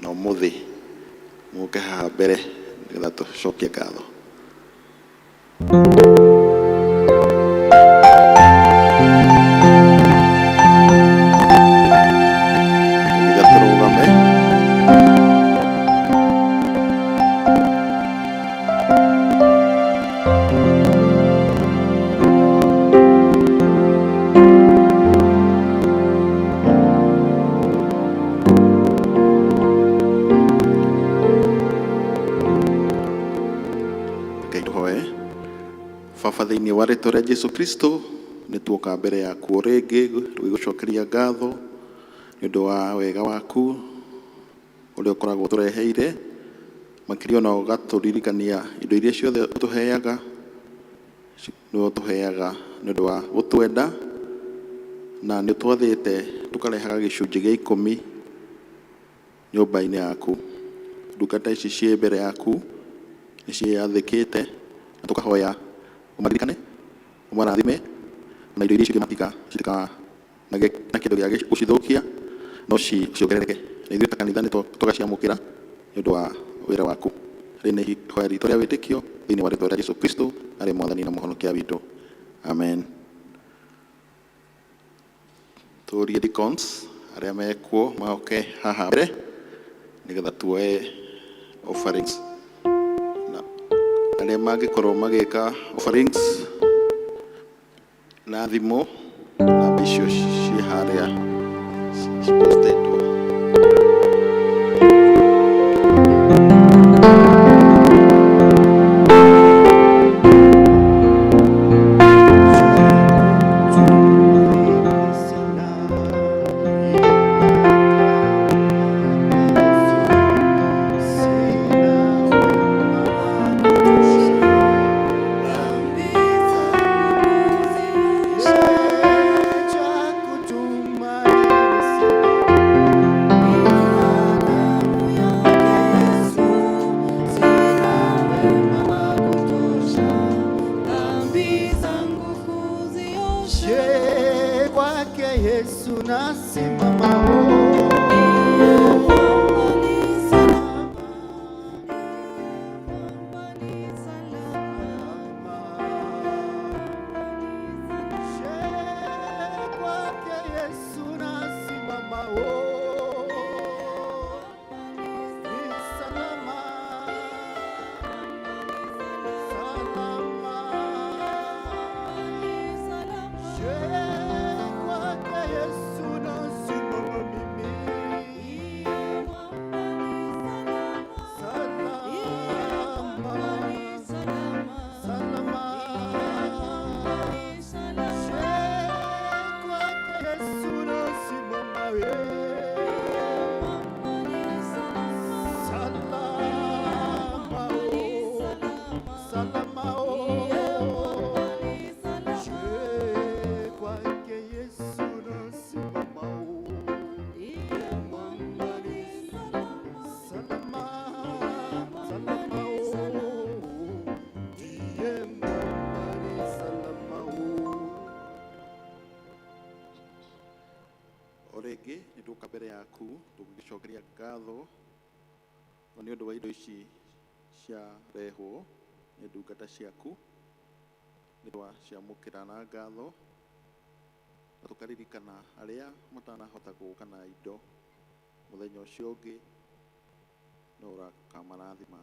F: na ũmũthĩ mũke haha mbere nĩgetha tũcokie ngatho. Kanitha tũrũgame. Ngai tũhoe. Baba thĩinĩ wa rĩtwa rĩa Jesu Kristo nĩ tuoka mbere yaku o rĩngĩ tũgĩgũcokeria ngatho nĩ ũndũ wa wega waku ũrĩa ũkoragwo ũtũreheire, makĩria ona ũgatũririkania indo iria ciothe ũtũheaga nĩwe ũtũheaga nĩ ũndũ wa gũtwenda, na nĩ ũtwathĩte tũkarehaga gĩcunjĩ gĩa 10 nyũmba-inĩ yaku. Ndungata ici ciĩ mbere yaku nĩ ciathĩkĩte na tũkahoya ũmaririkane, ũmarathime na indo iria icio matiga citikanagĩe na kĩndũ gĩa gũcithũkia no ciongerereke, na ithuĩ ta kanitha nĩ tũgaciamũkĩra nĩ ũndũ wa wĩra waku. Rĩrĩ nĩ ihoya ritũ rĩa wĩtĩkio thĩinĩ wa rĩtwa rĩa Jesu Kristo arĩ Mwathani na Mũhonokia witũ. Amen. Tũrie deacons arĩa mekuo moke haha mbere nĩgetha tuoe offerings, na arĩa mangĩkorwo magĩka offerings na thimũ, namba icio ciĩ harĩa cipostĩtwo.
H: Kwake Yesu nasimama. Kwake Yesu nasimama, ni salama, salama. Kwake Yesu nasimama mimi.
L: rĩngĩ nĩ tũka mbere yaku tũgĩgĩcokeria ngatho nĩ ũndũ wa indo ici ciarehwo nĩ ndungata ciaku, nĩ twaciamũkĩra na ngatho, na tũkaririkana arĩa matanahota gũka na indo mũthenya ũcio ũngĩ no ũrakamarathima.